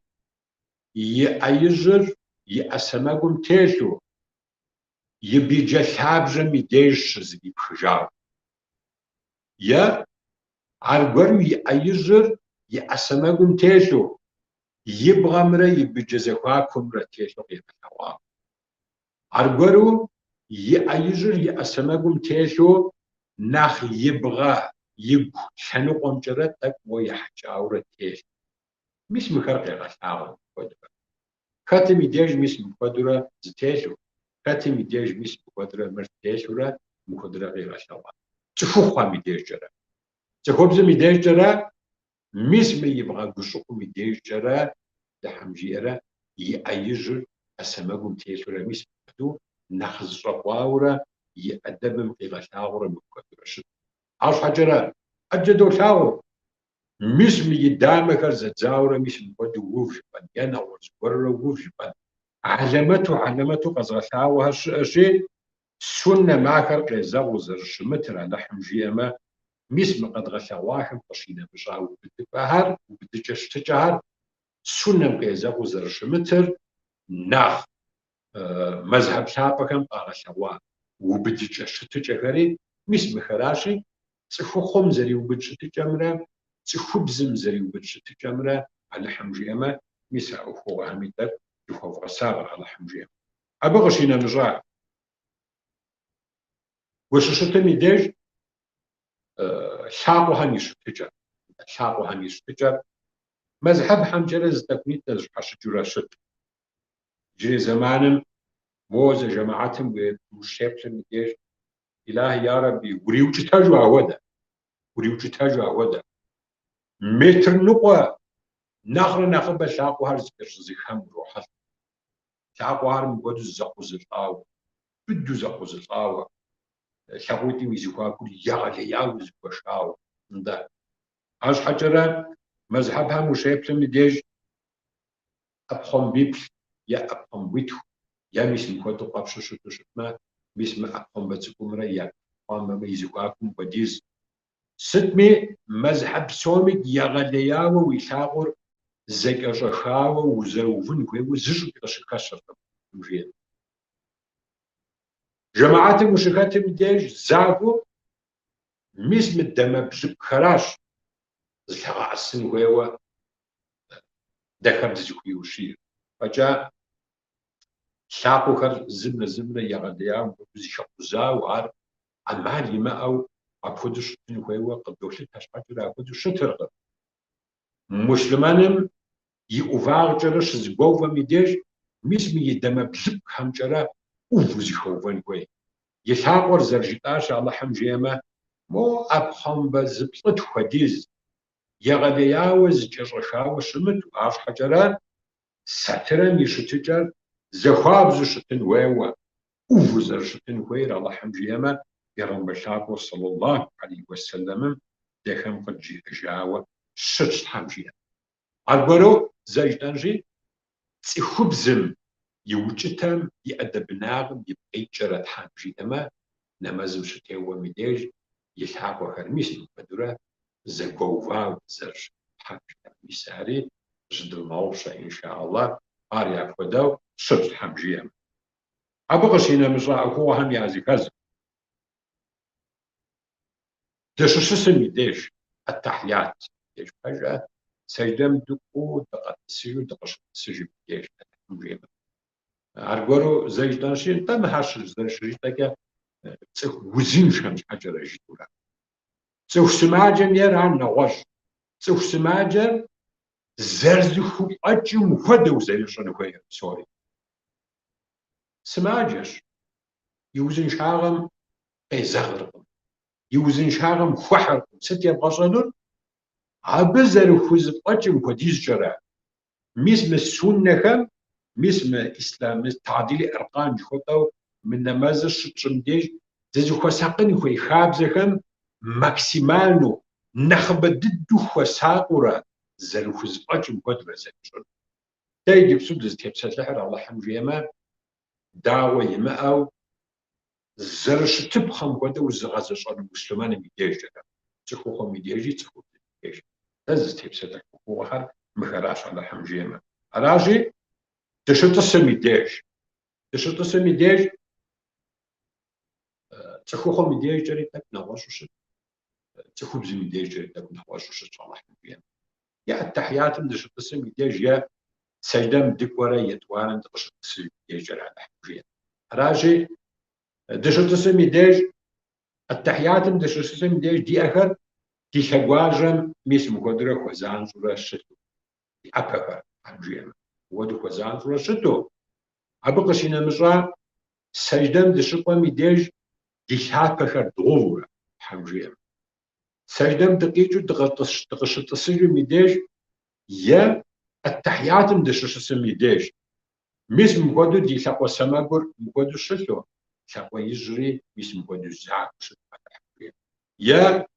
и ӏэ ижьыр и ӏэ сэмэгум телъу, и биджэ лъабжьэм и деж щызэрипхыжауэ. Е аргуэру и ӏэ ижьыр и ӏэ сэмэгум телъу, и бгъэмрэ и быджэ зэхуакумрэ телъу къигъэлъэгъуауэ. Аргуэру и ӏэ ижьыр и ӏэ сэмэгум телъу нэхъ и бгъэ игу лъэныкъуэмкӏэрэ тӏэкӏу уэ ехьэкӏаурэ телъу. Мис мыхэр къегъэлъагъуэ мыпхуэдэурэ. Хэтым и деж мис мыпхуэдэурэ зытелъу, хэтым и деж мис мыпхуэдурэ мыр телъурэ мыпхуэдурэ къигъэлъэгъуа. Цӏыхухъухэм и дежкӏэрэ. Цӏыхубзым и дежкӏэрэ мис мы и бгъэ гущӏыӏум и дежкӏэрэ, Алыхьым жиӏэрэ, и ӏэ ижьыр ӏэ сэмэгум телъурэ мис мыпхуэдэу нэхъ зыщӏэкъуаурэ и ӏэдэбым къигъэлъагъуэрэ мыпхуэдурэ щыт. Арщхьэкӏэрэ, ӏэджэ долъагъур, мис мы и дамэхэр зэдзаурэ мис мыпхуэдэу ув жыпӏэн е нэгъуэщӏ зыгуэрурэ ув жыпӏэн. Хьэлэмэту, хьэлэмэту къэзгъэлъагъуэхэр щыӏэщи, суннэм ахэр къезэгъыу зэрыщымытыр Алыхьым жиӏэмэ, мис мы къэдгъэлъэгъуахэм къыщинэмыщӏа убыдыпӏэхэр, убыдыкӏэ щытыкӏэхэр суннэм къезэгъыу зэрыщымытыр нэхъ мэзхьэб лъапӏэхэм къагъэлъэгъуа убыдыкӏэ щытыкӏэхэри мис мыхэращи, цӏыхухъум зэриубыд щытыкӏэмрэ цӏыхубзым зэриубыд щытыкӏэмрэ Алыхьым жиӏэмэ, мис а ӏуэхугъуэхэми тӏэкӏу дыхуэвгъэсакъ Алыхьым жиӏэмэ. Абы къыщинэмыщӏа, ущыщытым и деж лъакъуэхэм и щытыкӏэр, лъакъуэхэм и щытыкӏэр мэзхьэбхэмкӏэрэ зы тӏэкӏунитӏэ зыщхьэщыкӏыурэ щыт. Иджырей зэманым мо зы жэмыхьэтым ущеплъым и деж, Илахи, ярэби, уриукӏытэжу ахуэдэ, уриукӏытэжу ахуэдэ. Метр ныкъуэ нэхърэ нэхъыбэ лъакъуэхэр зэкӏэщӏэзыхам урохьэлӏэ. Лъакъуэхэр мыпхуэдэу зэкъузылӏауэ, быдэу зэкъузылӏауэ, лъакъуитӏым и зэхуакур егъэлеяуэ зэгуэшауэ. Нтӏэ. Арщхьэкӏэрэ мэзхьэбхэм ущеплъым и деж ӏэпхъуамбиплӏ е ӏэпхъуамбитху е мис мыпхуэдэу къэпщу щыту щытмэ, мис мы ӏэпхъуамбэ цӏыкӏумрэ и ӏэпхъуамбэмрэ и зэхуакум хуэдиз. Сытми, мэзхьэб псоми егъэлеяуэ уи лъакъуэр зэкӏэщӏэхауэ узэрыувын хуейуэ зыщӏыпӏи къыщыхэщыркъым, жиӏэм. Жэмыхьэтым ущыхэтым и деж захуэу мис мы дамэбжьыпкъхэращ зылъэгъэӏэсын хуейуэ дэхэм дызыхуиущийр. Фӏэкӏа лъакъуэхэр зымрэ зымрэ егъэлеяуэ мыпхуэдэу зэхэкъузауэ, ар ӏэмал имыӏэу апхуэдэу щытын хуейуэ къыдолъытэ щхьэкӏэрэ апхуэдэу щытыркъым. Муслъымэным и ӏувагъкӏэрэ щызэгуэувэм и деж мис мы и дамэблыпкъхэмкӏэрэ ӏуву зэхэувэн хуей. И лъакъуэр зэрыжытӏащ Алыхьым жиӏэмэ, мо ӏэпхъуамбэ зыплӏытху хуэдиз егъэлеяуэ зэкӏэщӏэхауэ щымыту, арщхьэкӏэрэ сатырэм и щытыкӏэр зэхуабзэу щытын хуейуэ, ӏуву зэрыщытын хуейр Алыхьым жиӏэмэ, Пегъэмбар лъапӏэу саллаллаху алейхи уэсэлэмым дэхэм къыджиӏэжауэ щытщ Тхьэм жиӏэмэ. Аргуэру зэ жытӏэнщи, цӏыхубзым и укӏытэм, и ӏэдэбынагъым ипкъ иткӏэрэ Тхьэм жиӏэмэ, нэмэзым щытеуэм и деж и лъакъуэхэр мис мыпхуэдэурэ зэгуэувауэ зэрыщытыр Тхьэм жиӏэмэ, мис ари зыщыдывмыгъэгъупщэ, инша Аллах, ари апхуэдэу щытщ Тхьэм жиӏэмэ. Абы къыщинэмыщӏа ӏуэхугъуэхэм языхэз. Дыщыщысым и деж, ӏэтэхьият деж пэжэ, сэждэм дыкӏуэу, дыкъэтӏысыжу, дыкъыщытӏысыжым и деж, Алыхьым жиӏэмэ. Аргуэру зэ жытӏэнщи, нтӏэ мыхэр зэрыщыжытӏэкӏэ цӏыху узыншэм щхьэкӏэрэ жытӏэурэ. Цӏыху сымаджэм ейр ар нэгъуэщӏ. Цӏыху сымаджэр зэрызыхуфӏэкӏым хуэдэу зэрищӏын хуейр псори. Сымаджэщ, и узыншагъэм къезэгъыркъым, и узыншагъэм хуэхьыркъым. Сыт ебгъэщӏэнур? Абы зэрыхузэфӏэкӏым хуэдизкӏэрэ, мис мы суннэхэм, мис мы ислъам, мы тадили аркан жыхуэтӏэу мы нэмэзыр щытщӏым деж дызыхуэсакъын хуей хабзэхэм максимальнэу, нэхъыбэ дыдэу хуэсакъыурэ зэрыхузэфӏэкӏым хуэдэурэ зэрищӏынур. Дэ иджыпсту дызытепсэлъыхьыр Алыхьым жиӏэмэ, дагъуэ имыӏэу, зэрыщытыпхъэм хуэдэу зыгъэзэщӏэну муслъымэным и дежкӏэрэ, цӏыхухъум и дежи цӏыхубзым и дежи. Дэ дызытепсэлъыхь ӏуэхугъуэхэр мыхэращ Алыхьым жиӏэмэ. Аращи, дыщытӏысым и деж. Дыщытӏысым и деж цӏыхухъум и дежкӏэри тӏэкӏу нэгъуэщӏу щыт, цӏыхубзым и дежкӏэри тӏэкӏу нэгъуэщӏу щытщ Алыхьым жиӏэмэ. Е ӏэтэхьиятым дыщытӏысым и деж, е сэждэм дыкӏуэрэ етӏуанэм дыкъыщытӏысыжым и дежкӏэрэ Алыхьым жиӏэмэ. Аращи, дыщытӏысым и деж, ӏэтэхьиятым дыщыщысым и деж ди ӏэхэр ди лъэгуажьэм мис мыхуэдурэ хуэзанщӏэурэ щыту, ди ӏэпэхэр, Тхьэм жиӏэмэ, мыхуэдэу хуэзанщӏэурэ щыту. Абы къыщинэмыщӏа, сэждэм дыщыкӏуэм и деж ди лъапэхэр дгъувурэ, Тхьэм жиӏэмэ. Сэждэм дыкъикӏыу дыкъыщытӏысыжым и деж е ӏэтэхьиятым дыщыщысым и деж. Мис мыпхуэдэу ди лъакъуэ сэмэгур мыпхуэдэу щылъу, лъакъуэ ижьри мис мыпхуэдэу захуэу щыту Алыхьым жиӏэмэ. Е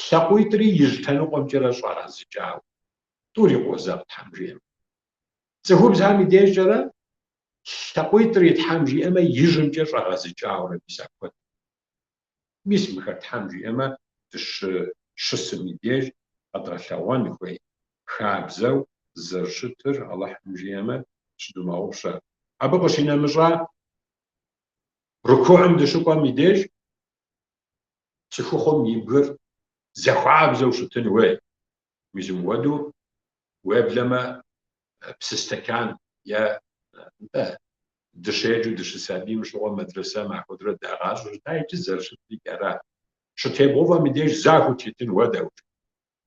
лъакъуитӏри ижь лъэныкъуэмкӏэрэ щӏэгъэзыкӏауэ. Тӏури къозэгъ Тхьэм жиӏэмэ. Цӏыхубзхэм и дежкӏэрэ лъакъуитӏри Тхьэм жиӏэмэ ижьымкӏэ щӏэгъэзыкӏауэрэ мис апхуэдэу. Мис мыхэр Тхьэм жиӏэмэ, дыщыщысым и деж къэдгъэлъэгъуэн хуей хабзэу зэрыщытыр Алыхьым жиӏэмэ, зыщыдумыгъэгъупщэ. Абы къыщинэмыщӏа, рукуӏым дыщыкӏуэм и деж цӏыхухъум и бгыр зэхуабзэу щытын хуей. Мис мыхуэдэу, уеблэмэ, псы стэкан е нтӏэ, дыщеджэу дыщысабийм щыгъуэ мэдрэсэм апхуэдэурэ дагъащӏэу щыта иджы зэрыщытри ара. Щытебгъувэм и деж захуэу тетын хуэдэу,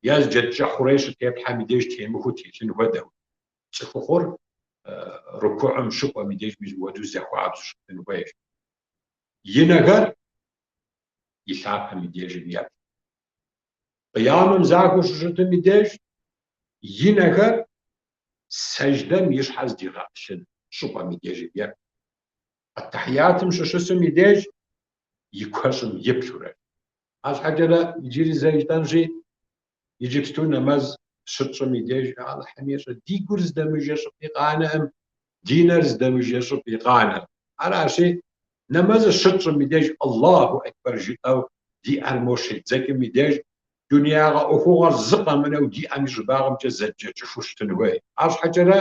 е зы джэдыкӏэ хъурей щытеплъхьэм и деж темыхуу телъын хуэдэу. Цӏыхухъур рукуӏым щыкӏуэм и деж мис мыхуэдэу зэхуабзэу щытын хуейщ. И нэхэр и лъапэм и дежым еплъ. Къиямым захуэу щыщытым и деж и нэхэр сэждэм и щхьэр здигъэӏылъын щӏыпӏэм и деж еплъ. Аттахьиятым щыщысым и деж и куэщӏым иплъурэ. Арщхьэкӏэрэ иджыри зэ жытӏэнщи, иджыпсту нэмэз щытщӏым и деж Алыхьым ещӏэ, ди гур здэмыжэ щӏыпӏи къанэӏым, ди нэр здэмыжэ щӏыпӏи къанэӏым. Аращи, нэмэзыр щытщӏым и деж Аллаху Акбар жытӏэу ди ӏэр мо щеддзэкӏым и деж дунеягъэ ӏуэхугъуэр зы къэмынэу ди ӏэм и щӏыбагъымкӏэ зэдджэкӏыфу щытын хуей. Арщхьэкӏэрэ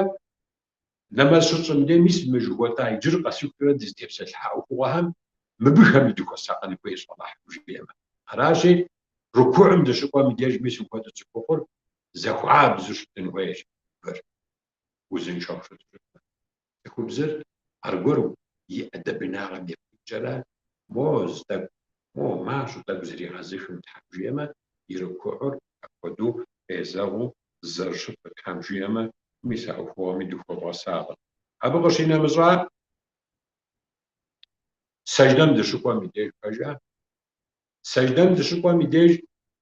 нэмэз щытщӏым и деж мис мы жыхуэтӏа иджыр къэсыхукӏэрэ дызытепсэлъыхьа ӏуэхугъуэхэм мыбыхэми дыхуэсакъын хуейщ, Алыхьым жиӏэмэ. Аращи, рукуӏым дыщыкӏуэм и деж мис мыпхуэдэу цӏыхухъур зэхуабзэу щытын хуейщ, узыншэу щыту щытмэ. Цӏыхубзыр аргуэру и ӏэдэбынагъэм ипкъ иткӏэрэ мо зы тӏэкӏу, мо мащӏэу тӏэкӏу зригъэзыхым Тхьэм жиӏэмэ, и рукуӏыр апхуэдэу къезэгъыу зэрыщытыр Тхьэм жиӏэмэ, мис а ӏуэхугъуэми дыхуэвгъэсакъым. Абы къыщинэмыщӏа, сэждэм дыщыкӏуэм и деж пэжа? Сэждэм дыщыкӏуэм и деж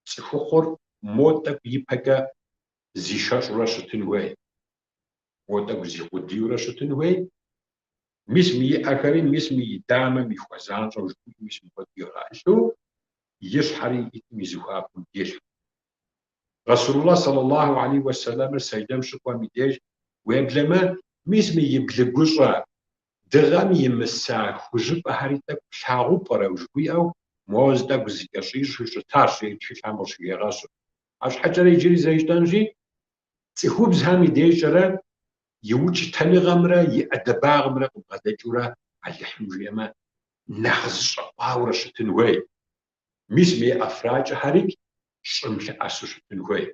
цӏыхухъур мо тӏэкӏу ипэкӏэ зишэщӏурэ щытын хуей. Мо тӏэкӏу зикъудийурэ щытын хуей. Мис мы и ӏэхэри, мис мы и дамэм и хуэзанщӏэу жыхуиӏэу, мис мыпхуэдэу игъэӏылъу, и щхьэри и ӏитӏым и зэхуакум илъу. Расулуллах саллаллаху алейхи уэсэлэмыр сэждэм щыкӏуэм и деж, уеблэмэ, мис мы и блыгущӏэ дыгъэм имыса хужьыпӏэхэри тӏэкӏу плъагъуу пӏэрэ жыхуиӏэу, мо зы тӏэкӏу зыкӏэщӏищӏу щытащ, жери тхылъхэм къыщыхегъэщыр. Арщхьэкӏэрэ иджыри зэ жытӏэнщи, цӏыхубзхэм и дежкӏэрэ и укӏытэныгъэмрэ и ӏэдэбагъымрэ къыбгъэдэкӏыурэ Алыхьым жиӏэмэ, нэхъ зыщӏэкъуаурэ щытын хуей. Мис мы и ӏэфракӏэхэрикӏ щӏым лъэӏэсу щытын хуей.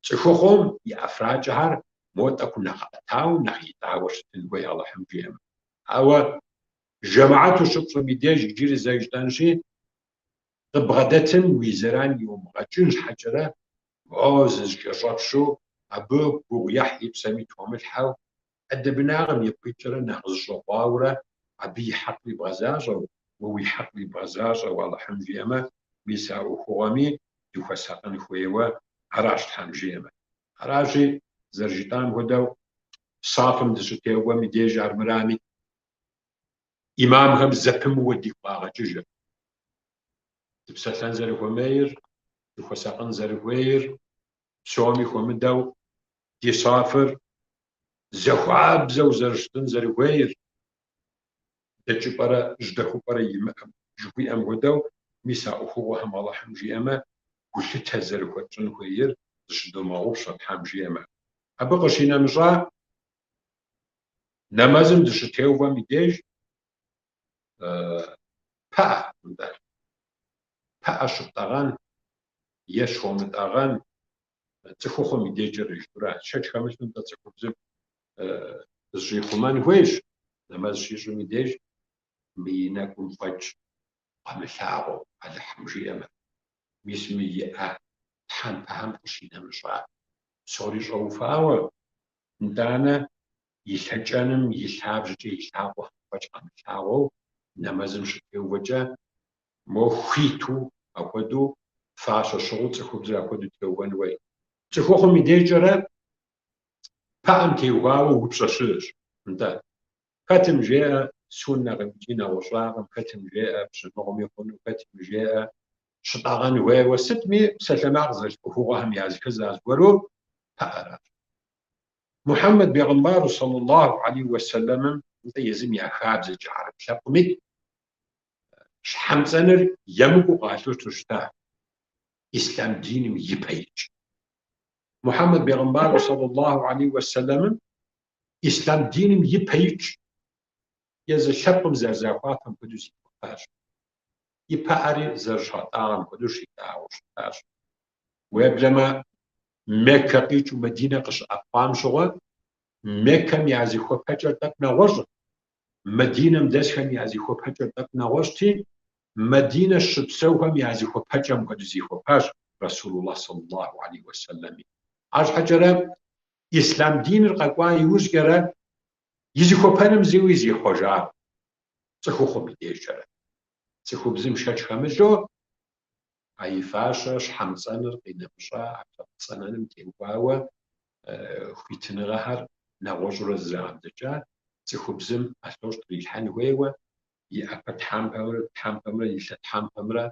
Цӏыхухъум и ӏэфракӏэхэр мо тӏэкӏу нэхъ ӏэтауэ, нэхъ итӏауэ щытын хуей, Алыхьым жиӏэмэ. Ауэ жэмыхьэту щыпщӏым и деж иджыри зэ жытӏэнщи, къыбгъэдэтым уи зэран иумыгъэкӏын щхьэкӏэрэ, мо зызыкӏэщӏэпщу, абы гугъу ехь и псэми томылъхьэу, ӏэдэбынагъым ипкъ иткӏэрэ нэхъ зыщӏэкъуаурэ абы и хьэкъри бгъэзащӏэу, уэ уи хьэкъри бгъэзащӏэу, Алыхьым жиӏэмэ, мис а ӏуэхугъуэми дыхуэсакъын хуейуэ аращ Тхьэм жиӏэмэ. Аращи, зэрыжытӏам хуэдэу, сафым дыщытеувэм и деж армырами, имамхэм зэпымыууэ дигу къагъэкӏыжыр. Дыпсэлъэн зэрыхуэмейр, дыхуэсакъын зэрыхуейр, псоми хуэмыдэу ди сафыр зэхуабзэу зэрыщытын зэрыхуейр, дэкӏыпӏэрэ жьдэхупӏэрэ имыӏэм жыхуиӏэм хуэдэу, мис а ӏуэхугъуэхэм Алыхьым жиӏэмэ, гулъытэ зэрыхуэтщӏын хуейр зыщыдомыгъэгъупщэ Тхьэм жиӏэмэ. Абы къыщинэмыщӏа, нэмэзым дыщытеувэм и деж пыӏэ, нтӏэ, пыӏэ щыптӏэгъэн е щомытӏэгъэн цӏыхухъум и дежкӏэрэ жытӏэурэ, шэч хэмылъу нтӏэ цӏыхубзым зыщӏихъумэн хуейщ нэмэз щищӏым и деж мы и нэкӏум фӏэкӏ къэмылъагъуэу, Алыхьым жиӏэмэ, мис мы и ӏэ тхьэмпэхэм къыщинэмыщӏа псори щӏэуфауэ, нтӏанэ и лъэкӏэным и лъабжьэкӏэ и лъакъуэхэм фӏэкӏ къэмылъагъуэу нэмэзым щытеувэкӏэ мо хуиту апхуэдэу фащэ щыгъыу цӏыхубзыр апхуэдэу теувэн хуей. Цӏыхухъум и дежкӏэрэ пыӏэм теухуауэ упщӏэ щыӏэщ. Нтӏэ, хэтым жеӏэ суннэкъым икӏи нэгъуэщӏакъым, хэтым жеӏэ пщымыгъми хъуну, хэтым жеӏэ щытӏэгъэн хуейуэ, сытми псалъэмакъ зэрылъ ӏуэхугъуэхэм языхэз аргуэру пыӏэращ. Мухьэммэд бегъымбару саллаллаху алейхи уэсэлэмым нтӏэ езым я хабзэкӏэ хьэрып лъэпкъми щхьэмцӏэныр емыкӏуу къалъытэу щыта ислъам диным ипэ икӏ. Мухьэммэд бегъымбару саллаллаху алейхи уэсэлэмым ислъам диным ипэ икӏ езы лъэпкъым зэрызахуапэм хуэдэу зихуэпащ. И пыӏэри зэрыщатӏагъэм хуэдэу щитӏагъэу щытащ. Уеблэмэ, Меккэ къикӏыу Мадинэ къыщыӏэпхъуам щыгъуэ, Меккэм я зыхуэпэкӏэр тӏэкӏу нэгъуэщӏт, Мадинэм дэсхэм я зыхуэпэкӏэр тӏэкӏу нэгъуэщӏти, Мадинэ щыпсэухэм я зыхуэпэкӏэм хуэдэу зихуэпащ Расулуллах саллаллаху алейхи уэсэлэми. Арщхьэкӏэрэ, ислъам диныр къэкӏуа иужькӏэрэ и зыхуэпэным зыуи зихъуэжакъым цӏыхухъум и дежкӏэрэ. Цӏыхубзым шэч хэмылъу. А и фащэ щхьэмцӏэныр къинэмыщӏа, ӏэпкълъэпкъ цӏэнэным теухуауэ хуитыныгъэхэр нэгъуэщӏурэ зрагъэдзэкӏа, цӏыхубзым ӏэлъэщӏ трилъхьэн хуейуэ, и ӏэпэ тхьэмпэмрэ и лъэ тхьэмпэмрэ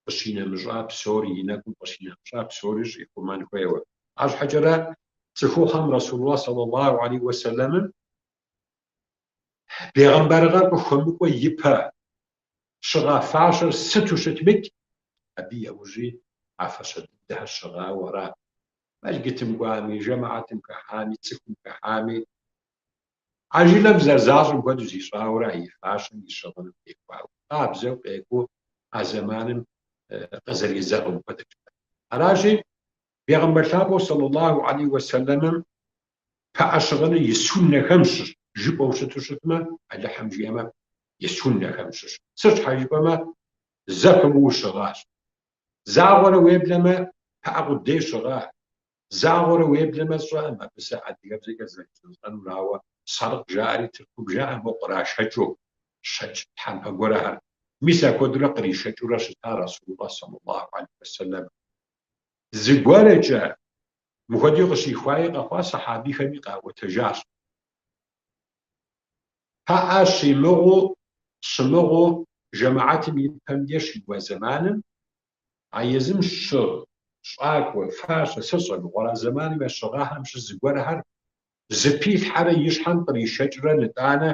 къыщинэмыщӏа псори, и нэкӏум къыщинэмыщӏа псори щӏихъумэн хуейуэ. Арщхьэкӏэрэ цӏыхухъухэм Расулуллах саллаллаху алейхи уэсэлэмым бегъымбарыгъэр къыхуэмыкӏуэ ипэ щыгъа фащэр сыту щытмикӏ, абы яужьи а фащэ дыдэхэр щыгъауэ ара. Мэжджытым кӏуами, жэмыхьэтым хыхьами, цӏыхум хыхьами, а жылэм зэрызащӏым хуэдэу зищӏауэрэ а и фащэм и щыгъыным техуауэ, къабзэу къекӏуу а зэманым къызэрезэгъым хуэдэкӏэ. Аращи, Бегъымбар лъапӏэу саллаллаху алейхи уэсэлэмым пыӏэ щыгъыныр и суннэхэм щыщ жыпӏэу щыту щытмэ, Алыхьым жиӏэмэ, и суннэхэм щыщ. Сыт щхьэ жыпӏэмэ, зэпымыу щыгъащ. Загъуэрэ уеблэмэ, пыӏэ къудей щыгъа. Загъуэрэ уеблэмэ, сщӏэкъым абы сэ адыгэбзэкӏэ зэрыжысӏэнур, ауэ сарыкъ жаӏэри тыркум жаӏэ мо кърашэкӏыу щэкӏ тхьэмпэ гуэрэхэр. Мис апхуэдэурэ къришэкӏыурэ щыта Расулуллах саллаллаху алейхи уэсэлэм. Зыгуэрэкӏэ мыхуэдэу къыщихуаи къэхъуа сэхьабихэми къаӏуэтэжащ. Пыӏэ щымыгъыу жэмыхьэтым и пэм деж щиува зэманым, а езым щыгъ щӏакӏуэ, фащэ, сэ сщӏэ мыгъуэр, а зэманым ящыгъахэм щыщ зыгуэрхэр зыпилъхьэрэ и щхьэм къришэкӏрэ нытӏанэ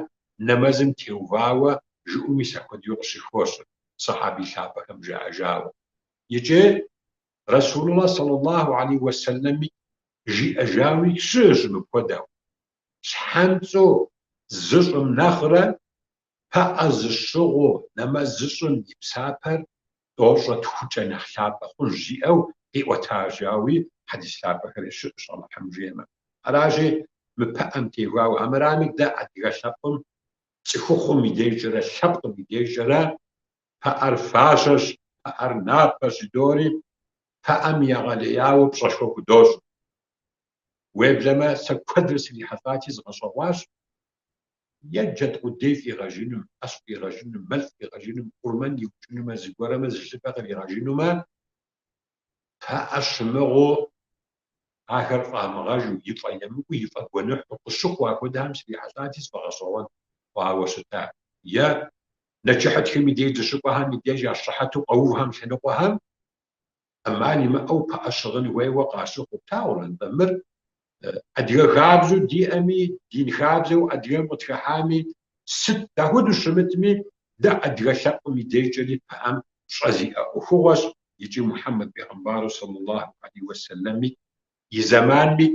нэмэзым теувауэ жыӏэу мис апхуэдэуи къыщыхощыр, сэхьаби лъапӏэхэм жаӏэжауэ. Икӏи Расулуллах саллаллаху алейхи уэсэлэми жиӏэжауи щыӏэщ мыпхуэдэу, Щхьэмцӏэу зыщӏым нэхърэ пыӏэ зыщыгъыу нэмэз зыщӏым и псапэр тӏощӏрэ тхукӏэ нэхъ лъапӏэ хъунщ, жиӏэу къиӏуэтэжауи хьэдис лъапӏэхэри щыӏэщ, Алыхьым жиӏэмэ. Аращи, мы пыӏэм теухуауэ, амырами дэ адыгэ лъэпкъым, цӏыхухъум и дежкӏэрэ лъэпкъым и дежкӏэрэ пыӏэр фащэщ, пыӏэр напэщ жыдори, пыӏэм егъэлеяуэ пщӏэшхуэ худощӏ. Уеблэмэ, сэ куэдрэ срихьэлӏати згъэщӏэгъуащ, е джэд къудей фӏигъэжыным, ӏэщ фӏигъэжыным, мэл фӏигъэжыным, къурмэн иукӏынумэ, зыгуэрэмэ зыщӏыпӏэ къригъэжынумэ, пыӏэ щымыгъыу ахэр фӏамыгъэжу, и фӏэемыкӏуу, и фӏэгуэныхьу къыщыхъуу апхуэдэхэм срихьэлӏати сфӏэгъэщӏэгъуэн хъуауэ щыта. Е нэчыхьытхым и деж дыщыкӏуэхэм и деж я щыхьэту къэувхэм лъэныкъуэхэм ӏэмал имыӏэу пыӏэ щыгъын хуейуэ къащыхъуу плъагъурэ, нтӏэ, мыр адыгэ хабзэу диӏэми, дин хабзэу адыгэм къытхыхьами, сыт дапхуэдэу щымытми, дэ адыгэ лъэпкъым и дежкӏэри пыӏэм пщӏэ зиӏэ ӏуэхугъуэщ, икӏи Мухьэммэд бегъымбару саллаллаху алейхи уэсэлэми и зэманми,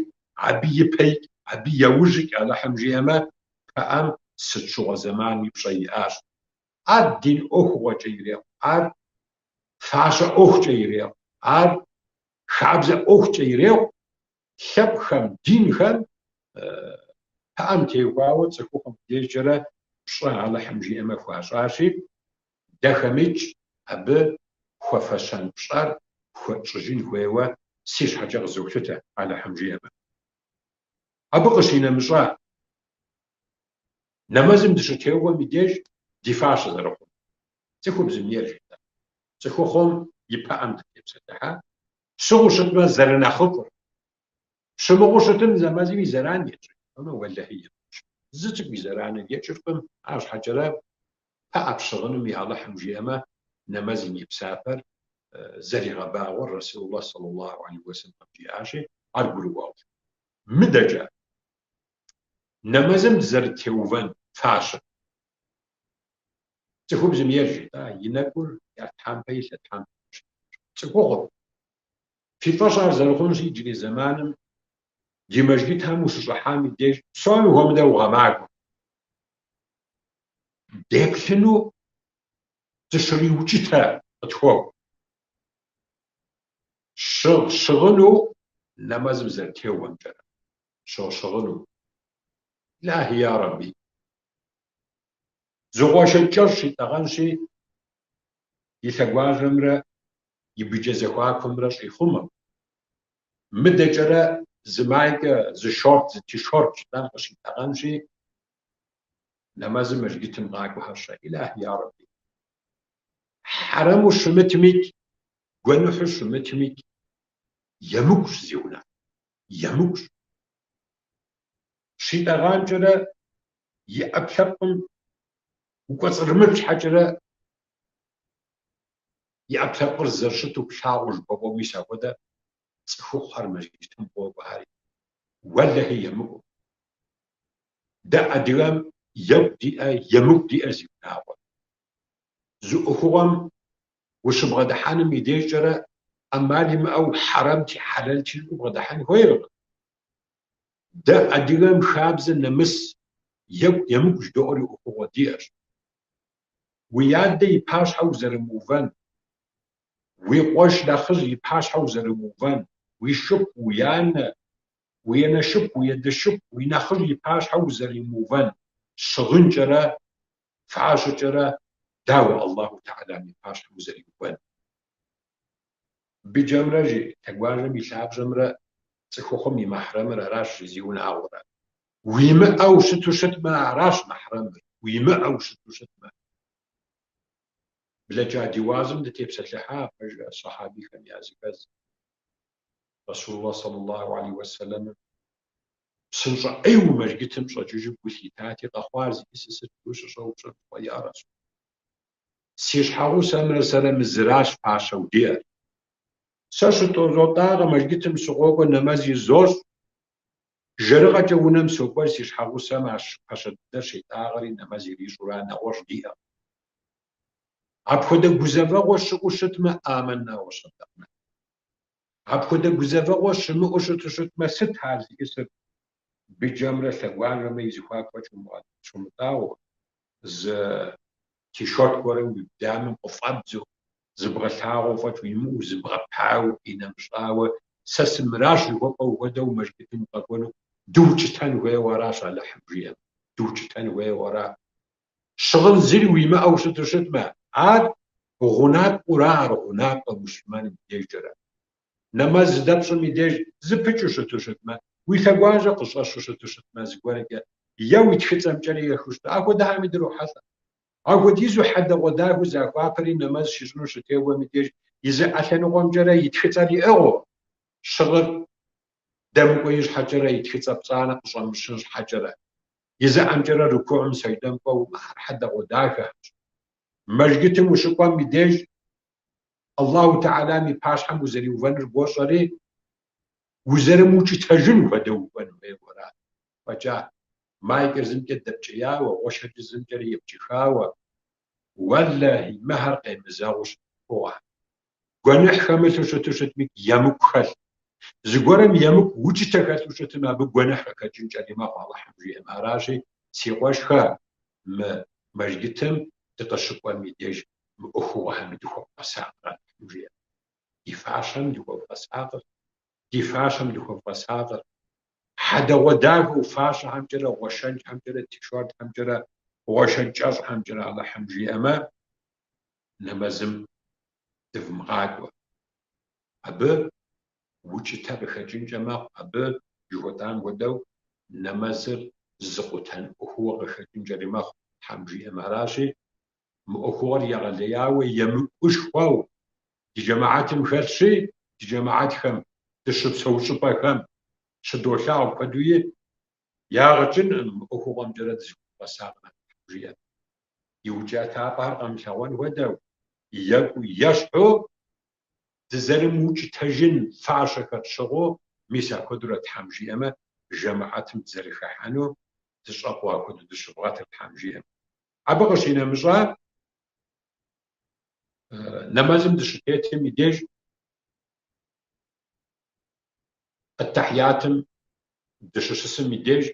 абы ипэикӏ, абы яужькӏ Алыхьым жиӏэмэ, пыӏэм сыт щыгъуэ зэманми пщӏэ иӏащ. Ар дин ӏуэхугъуэкӏэ ирехъу, ар фащэ ӏуэхукӏэ ирехъу, ар хабзэ ӏуэхукӏэ ирехъу, лъэпкъхэм, динхэм пыӏэм теухуауэ цӏыхухъум дежкӏэрэ пщӏэ Алыхьым жиӏэмэ хуащӏащи, дэхэмикӏ абы хуэфэщэн пщӏэр хуэтщӏыжын хуейуэ си щхьэкӏэ къызолъытэ, Алыхьым жиӏэмэ. Абы къыщинэмыщӏа, нэмэзым дыщытеувэм и деж ди фащэ зэрыхъун. Цӏыхубзым ейр жытӏа, цӏыхухъум и пыӏэм дытепсэлъыхьа, пщыгъыу щытмэ зэрынэхъыфӏыр. Пщымыгъыу щытым нэмэзым и зэран екӏыр, жыпӏэмэ, уэлэхьи емыкӏ. Зы цӏыкӏу и зэраныр екӏыркъым, арщхьэкӏэрэ пыӏэ пщыгъынуми Алыхьым жиӏэмэ, нэмэзым и псапэр зэригъэбагъуэр Расулуллах саллаллаху алейхи уэсэлэм жиӏащи, ар гурыӏуэгъуэщ. Мыдэкӏэ, нэмэзым дызэрытеувэн фащэ. Цӏыхубзым ейр жытӏа, и нэкӏур, и ӏэ тхьэмпэ, и лъэ тхьэмпэ. Цӏыхухъум. Фи фӏэщ ар зэрыхъунщи, иджырей зэманым ди мэжджытхэм ущыщӏыхьам и деж псоми хуэмыдэу гъэмахуэм. Деплъыну дыщриукӏытэ къытхуоху. Щыгъ щыгъыну нэмэзым зэрытеуэмкӏэрэ. Щыгъ щыгъыну. Илахи я Рэбби. Зы гъуэншэдж кӏэщӏ щитӏэгъэнщи, и лъэгуажьэмрэ и быдзэ зэхуакумрэ щӏихъумэу, мыдэкӏэрэ зы майкӏэ, зы шорт, зы тишорт жытӏэн къыщитӏэгъэнщи, нэмэзым мэжджытым къакӏуэхэр щэ, Илахи я Рэбби. Хьэрэму щымытмикӏ, Гуэныхьу щымытми, емыкӏущ, зиунагъуэрэ, емыкӏущ. Щитӏэгъамкӏэрэ и ӏэпкълъэпкъым укӏуэцӏрымыплъ щхьэкӏэрэ и ӏэпкълъэпкъыр зэрыщыту плъагъуу жыхуэпӏэу мис ахуэдэ цӏыхухъухэр мэжджытым къокӏуэхэри. Уэлэхьи, емыкӏум. Дэ адыгэм екӏу диӏэ, емыкӏу диӏэ, зиунагъуэрэ. Зы ӏуэхугъуэм ущыбгъэдыхьэным и дежкӏэрэ ӏэмал имыӏэу хьэрэмти хьэлэлти жыпӏэу бгъэдыхьэн хуейкъым. Дэ адыгэм хабзэ нэмыс екӏу емыкӏу жыдоӏэри ӏуэхугъуэ диӏэщ. Уи адэ и пащхьэ узэрымыувэн, уи къуэш нэхъыжь и пащхьэ узэрымыувэн, уи шыпхъу, уи анэ, уи анэ шыпхъу, уи адэ шыпхъу, уи нэхъыжь и пащхьэ узэримыувэн щыгъынкӏэрэ, фащэкӏэрэ дауэ Аллаху Тэхьэлам и пащхьэм узэриувэн? Быджэмрэ, жи, лъэгуажьэм и лъабжьэмрэ цӏыхухъум и мэхьрэмыр аращ, жи, зиунагъуэрэ. Уимыӏэу щыту щытмэ, аращ мэхьрэмыр, уимыӏэу щыту щытмэ. Блэкӏа ди уазым дытепсэлъыхьа, пэжа, сэхьабихэм языхэз. Расулуллах саллаллаху алейхи уэсэлэмым псынщӏэ ӏейуэ мэжджытым щӏэкӏыжу гу лъитати, къэхъуар зиӏысыр сыт жиӏэу щыщӏэупщӏэм, я Расул. Си щхьэгъусэмрэ сэрэ мы зыращ фащэу диӏэр. Сэ щызотӏагъэ мэжджытым сыкъокӏуэ, нэмэз изощӏ. Жэрыгъэкӏэ унэм сокӏуэж, си щхьэгъусэм а фащэ дыдэр щетӏагъэри нэмэз ирищӏура нэгъуэщӏ диӏэкъым. Апхуэдэ гузэвэгъуэ щыӏэу щытмэ, амэнна уэ сэдэкъна. Апхуэдэ гузэвэгъуэ щымыӏэу щыту щытмэ, сыт ар зиӏысыр? Быджэмрэ лъэгуажьэмрэ и зэхуаку фӏэкӏ щумытӏагъэу, зы тишорт гуэрэ уи дамэм къыфӏэбдзэу, зыбгъэлъагъуэу фӏэкӏ уимыӏэу, зыбгъэпауэ, къинэмыщӏауэ, сэ сымыращ жыхуэпӏэу хуэдэу мэжджытым укъэкӏуэну дыукӏытэн хуейуэ аращ Алыхьым жиӏэм, дыукӏытэн хуейуэ ара. Щыгъын зыри уимыӏэу щыту щытмэ, ар гъунапкъэура, ар гъунапкъэ муслъымэным и дежкӏэрэ. Нэмэз здэпщӏым и деж зыпыкӏыу щыту щытмэ, уи лъэгуажьэ къыщӏэщу щыту щытмэ зыгуэркӏэ, е уи тхыцӏэмкӏэри ехыу щыту, апхуэдэхэми дрохьэлӏэ. Апхуэдизу хьэдэгъуэдахэу захуапэри нэмэз щищӏыну щытеуэм и деж и зы ӏэ лъэныкъуэмкӏэрэ и тхыцӏэр иӏыгъыу, щыгъыр дэмыкӏуеин щхьэкӏэрэ и тхыцӏэ пцӏанэ къыщӏэмыщын щхьэкӏэрэ, и зы ӏэмкӏэрэ рукуӏым сэждэм кӏуэу, ар хьэдэгъуэдахэщ. Мэжджытым ущыкӏуэм и деж Аллаху Тэхьэлам и пащхьэм узэриувэнур бощӏэри, узэрымыукӏытэжын хуэдэу укӏуэн хуейуэ ара. Фӏэкӏа, майкӏэр зымкӏэ дэпкӏеяуэ, гъуэшэджыр зымкӏэрэ епкӏыхауэ, уэлэхьи, мыхэр къемызэгъыу щыт ӏуэхугъуэ. Гуэныхь хэмылъу щыту щытми, емыкӏу хэлъ. Зыгуэрым емыкӏу укӏытэ хэлъу щытым, абы гуэныхь къыхэкӏынкӏэри мэхъу, Алыхьым жиӏэмэ. Аращи, си къуэшхэ, мы мэжджытым дыкъыщыкӏуэм и деж мы ӏуэхугъуэхэми дыхуэвгъэсакъыр, Алыхьым жиӏэмэ. Ди фащэм дыхуэвгъэсакъыр, ди фащэм дыхуэвгъэсакъыр. Хьэдэгъуэдахэу фащэхэмкӏэрэ, гъуэшэнхэмкӏэрэ, тишортхэмкӏэрэ, гъуэшэн кӏэщӏхэмкӏэрэ Алыхьым жиӏэмэ, нэмэзым дывмыгъакӏуэ. Абы укӏытэ къыхэкӏынкӏэ мэхъу, абы жыхуэтӏам хуэдэу нэмэзыр зыкъутэн ӏуэхугъуэ къыхэкӏынкӏэри мэхъу, Тхьэм жиӏэмэ. Аращи, мы ӏуэхугъуэр егъэлеяуэ емыкӏушхуэу ди жэмыхьэтым хэлъщи, ди жэмыхьэтхэм, дыщыпсэу щӏыпӏэхэм щыдолъагъу куэдуи, ягъэ кӏынкъым мы ӏуэхугъуэмкӏэрэ дызыхуэвгъэсакъын, Тхьэм жиӏэмэ. Ди укӏытапӏэхэр къэмылъэгъуэн хуэдэу, екӏуу ещхьу дызэрымыукӏытэжын фащэхэр тщыгъыу, мис апхуэдэурэ Тхьэм жиӏэмэ, жэмыхьэтым дызэрыхыхьэну дыщӏэкъуу апхуэдэу дыщывгъэтыр Тхьэм жиӏэмэ. Абы къыщинэмыщӏа, нэмэзым дыщытетым и деж аттахьиятым дыщыщысым и деж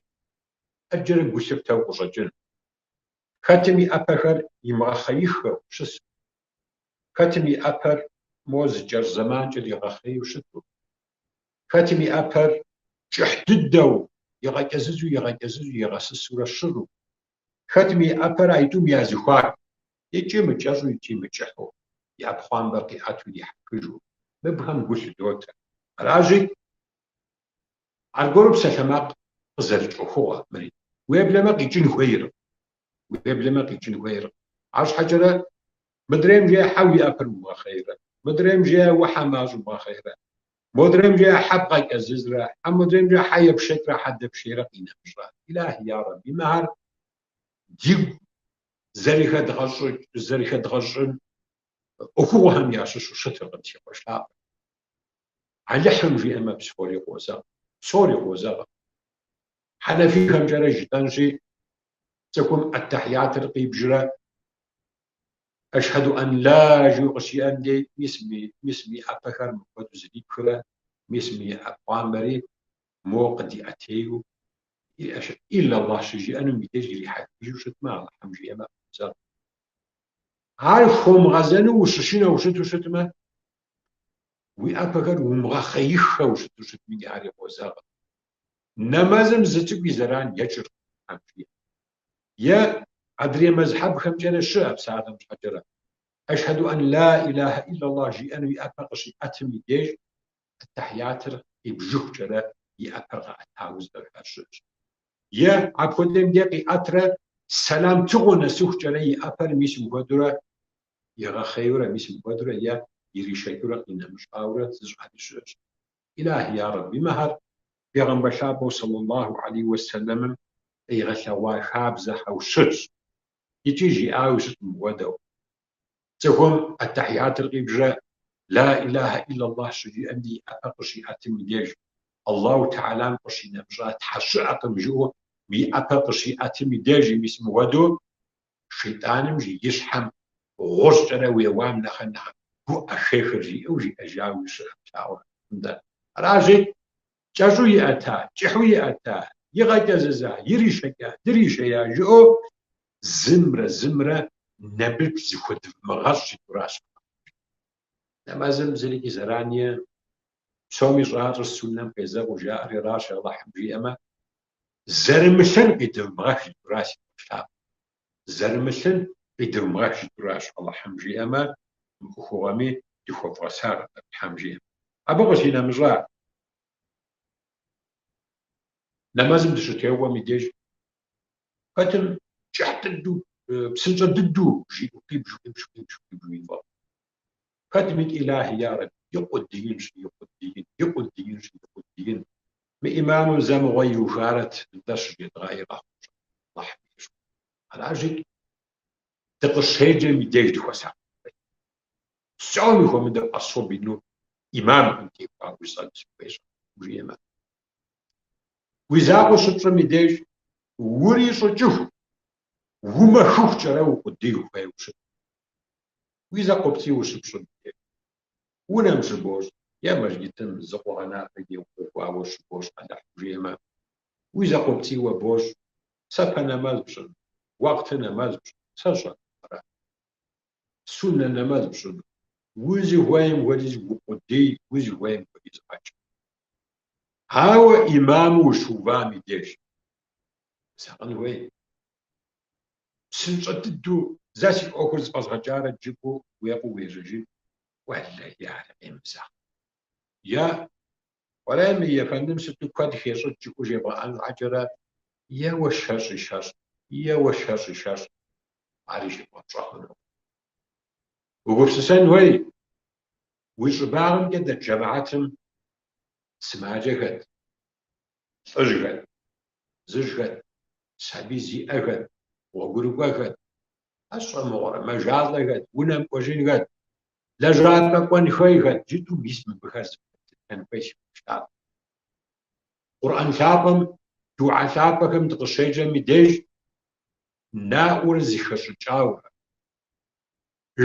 ӏэджэрэ гу лъыфтэу къыщӏэкӏын. Хэтым и ӏэпэхэр имыгъэхъеиххэу щысу, хэтым и ӏэпэр мо зы кӏэщӏ зэманкӏэ игъэхъейуэ щыту, хэтым и ӏэпэр кӏыхь дыдэу игъэкӏэзызу, игъэкӏэзызу, игъэсысурэ щыгъыу, хэтым и ӏэпэр аитӏум я зэхуаку, икӏи мыкӏэщӏу, икӏи мыкӏыхьу, и ӏэпхъуамбэр къиӏэту ирихьэхыжу, мыбыхэм гу лъыдотэ. Аращи, аргуэру псалъэмакъ къызэрыкӏ ӏуэхугъуэ мыри. Уеблэмэ къикӏын хуейркъым. Уеблэмэ къикӏын хуейркъым. Арщхьэкӏэрэ мыдрейм жеӏэ, щхьэ уи ӏэпэр умыгъэхъейрэ. Мыдрейм жеӏэ, уэ хьэ мащӏэу бгъэхъейрэ? Модрейм жеӏэ, хьэ бгъэкӏэзызрэ? Хьэ модрейм жеӏэ, хьэ епшэкӏрэ, хьэ дэпшейрэ къинэмыщӏа. Илахи, я Рэбби, мыхэр дигу зэрыхэдгъэщӏын ӏуэхугъуэхэм ящыщу щытыркъым, си къуэш лъапӏэ. Алыхьым жиӏэмэ, псори къозэгъ, псори къозэгъ. Хьэнэфихэмкӏэрэ жытӏэнщи, цӏыхум ӏэтэхьиятыр къибжрэ Ашхьэду ан ла жиӏэу къыщиӏэм дей, мис мы, мис мы и ӏэпэхэр мыпхуэдэу зрипхрэ, мис мы и ӏэпхъуамбэри мо къыдиӏэтейуэ, Иллаллах щыжиӏэнум и деж ирихьэхыжу щытмэ, Алыхьым жиӏэмэ, къозэгъ. Ар хуомыгъэзэну ущышынэу щыту щытмэ, уи ӏэпэхэр умыгъэхъеиххэу щыту щытми, ари къозэгъ. Нэмэзым зы цӏыкӏуи зэран екӏыркъым, Тхьэм жиӏэмэ. Е адрей мэзхьэбхэмкӏэрэ щыӏэ псалъэм щхьэкӏэрэ, Ашхьэду ан ла илахьэ иллаллах жиӏэну и ӏэпэр къыщиӏэтым и деж, ӏэтэхьиятыр къибжыхукӏэрэ и ӏэпэр къэӏэтауэ зыӏыгъа щыӏэщ. Е апхуэдэм де къиӏэтрэ сэлам тыгъуэ нэсыхукӏэрэ и ӏэпэр мис мыхуэдурэ игъэхъейурэ, мис мыхуэдурэ е иришэкӏыурэ къинэмыщӏаурэ зыщӏари щыӏэщ. Илахи, я Рэбби, мыхэр Бегъымбар лъапӏэу сэллаллаху алейхи уэсэлэмым къигъэлъэгъуа хабзэхэу щытщ. Икӏи жиӏауи щыт мыхуэдэу. Цӏыхум ӏэтэхьиятыр къибжрэ ла илахьэ иллаллах щыжиӏэм и ӏэпэр къыщиӏэтым и деж, Аллаху Тэхьэлам къыщинэмыщӏа тхьэ щыӏэкъым жиӏэу мы и ӏэпэр къыщиӏэтым и деж, мис мыхуэдэу шейтӏаным жи и щхьэм гъущӏкӏэрэ уеуам нэхъэ нэхъ гуӏэ хехыр жиӏэу жиӏэжауи щыӏэ плъагъурэ. Нтӏэ, аращи, кӏэщӏу иӏэта, кӏыхьу иӏэта, игъэкӏэзыза, иришэкӏа, дришея жыӏэу зымрэ зымрэ нэмыплъ зыхуэдывмыгъэщӏ жиӏэуращ. Нэмэзым зырикӏи зэран иӏэкъым. Псоми щӏащӏыр суннэм къезэгъыу жаӏэри аращ, Алыхьым жиӏэмэ, зэрымылъын къидывмыгъэх жиӏэуращ си къуэш лъапӏэ. Зэрымылъын къидывмыгъэх жытӏуращ, Алыхьым жиӏэмэ, мы ӏуэхугъуэми дыхуэвгъэсакъ, Тхьэм жиӏэмэ. Абы къыщинэмыщӏа, нэмэзым дыщытеуэм и деж хэтым кӏыхь дыдэу, псынщӏэ дыдэу жиӏэу къибжу, къибжу, къибжу, къибжу ифӏэфӏ. Хэтмикӏ Илахи, я Рэбби, икъудиинщ, икъудиин, икъудиинщ, икъудиин. Мы ӏимамым зэ мыгъуэ иухарэт, нтӏэ щыжедгъэӏи къэхъунщ, Алыхьым ещӏэ. Аращи, дыкъыщеджэм и деж дыхуэсакъын хуей. Псоми хуэмыдэу особенно ӏимамхэм теухуауэ жысӏэну сыхуейщ, жиӏэмэ. Уи закъуэ щыпщӏым и деж урищӏыкӏыху, умэхыхукӏэрэ укъудий хуейуэ щыт. Уи закъуэпцӏий ущыпщӏым и деж. Унэм щыбощӏ е мэжджытым зы къуэгъэнапӏэ де укъыхуауэ щыбощӏ, Алыхьым жиӏэмэ. Уи закъуэпцӏийуэ бощӏ, псапэ нэмэз пщӏын, уэкъты нэмэз пщӏын, сэ сщӏэн ара? Суннэ нэмэз пщӏын, узыхуейм хуэдиз укъудий, узыхуейм хуэдиз гъэкӏ. Ауэ ӏимаму ущыувам и деж сакъын хуей. Псынщӏэ дыдэу зэ си ӏуэхур зэфӏэзгъэкӏарэт жыпӏэу уекъуу уежьэжын, уэлэхьи, ари къемызэгъ. Е уэрей мы ефэндым сыту куэд хещӏыкӏ жыпӏэу жебгъэӏэн щхьэкӏэрэ, еуэ шэщӏи шэщӏ, еуэ шэщӏи шэщӏ, ари жебгъэпщӏэ хъунукъым. Угупсысэн хуей, уи щӏыбагъымкӏэ дэт жэмыхьэтым сымаджэ хэт, лӏыжь хэт, фызыжь хэт, сабий зиӏэ хэт, гъуэгурыкӏуэ хэт, сщӏэ мыгъуэрэ, мэжалӏэ хэт, унэм кӏуэжын хэт, лэжьапӏэ кӏуэн хуей хэт, жытӏэу мис мыбыхэр зыхэтлъытэн хуейщ, си къуэш лъапӏэ. Къурӏэн лъапӏэм, дуӏэ лъапӏэхэм дыкъыщеджэм и деж наӏуэр зыхэщӏыкӏауэрэ.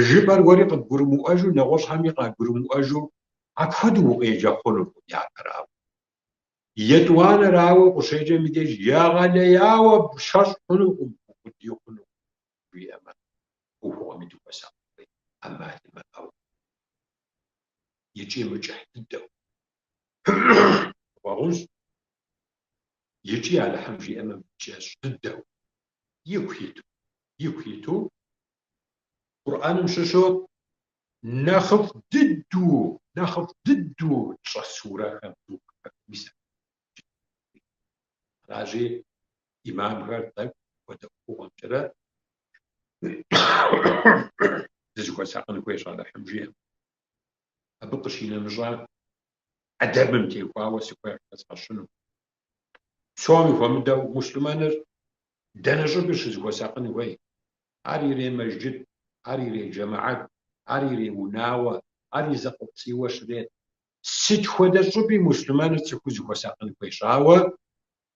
Жыпӏэр уэри къыбгурымыӏуэжу, нэгъуэщӏхэми къагурымыӏуэжу апхуэдэу укъеджэ хъунукъым япэрауэ. Етӏуанэрауэ, укъыщеджэм и деж егъэлеяуэ пшэщӏ хъунукъым, укъудий хъунукъым, жиӏэмэ, ӏуэхугъуэми дыхуэсакъын хуей ӏэмал имыӏэу икӏи мыкӏыхь дыдэу. Къыхуэгъунщ. Икӏи Алыхьым жиӏэмэ, мыкӏэщӏ дыдэу, ику иту, ику иту Къурӏэным щыщу нэхъыфӏ дыдэу, нэхъыфӏ дыдэу тщӏэ сурэхэм, духьэхэм, мис аращи, ӏимамхэр тӏэкӏу апхуэдэ ӏуэхугъуэмкӏэрэ дызыхуэсакъын хуейщ Алыхьым жиӏэм. Абы къыщинэмыщӏа, ӏэдэбым теухуауэ сыхуей къыхэзгъэщыну. Псоми хуэмыдэу муслъымэныр дэнэ щӏыпӏи щызыхуэсакъын хуей. Ар ирей мэжджыт, ар ирей джэмэхьэт, ар ирей унагъуэ, ар и закъуэпцӏийуэ щрет. Сыт хуэдэ щӏыпӏи муслъымэныр цӏыхуу зыхуэсакъын хуейщ. Ауэ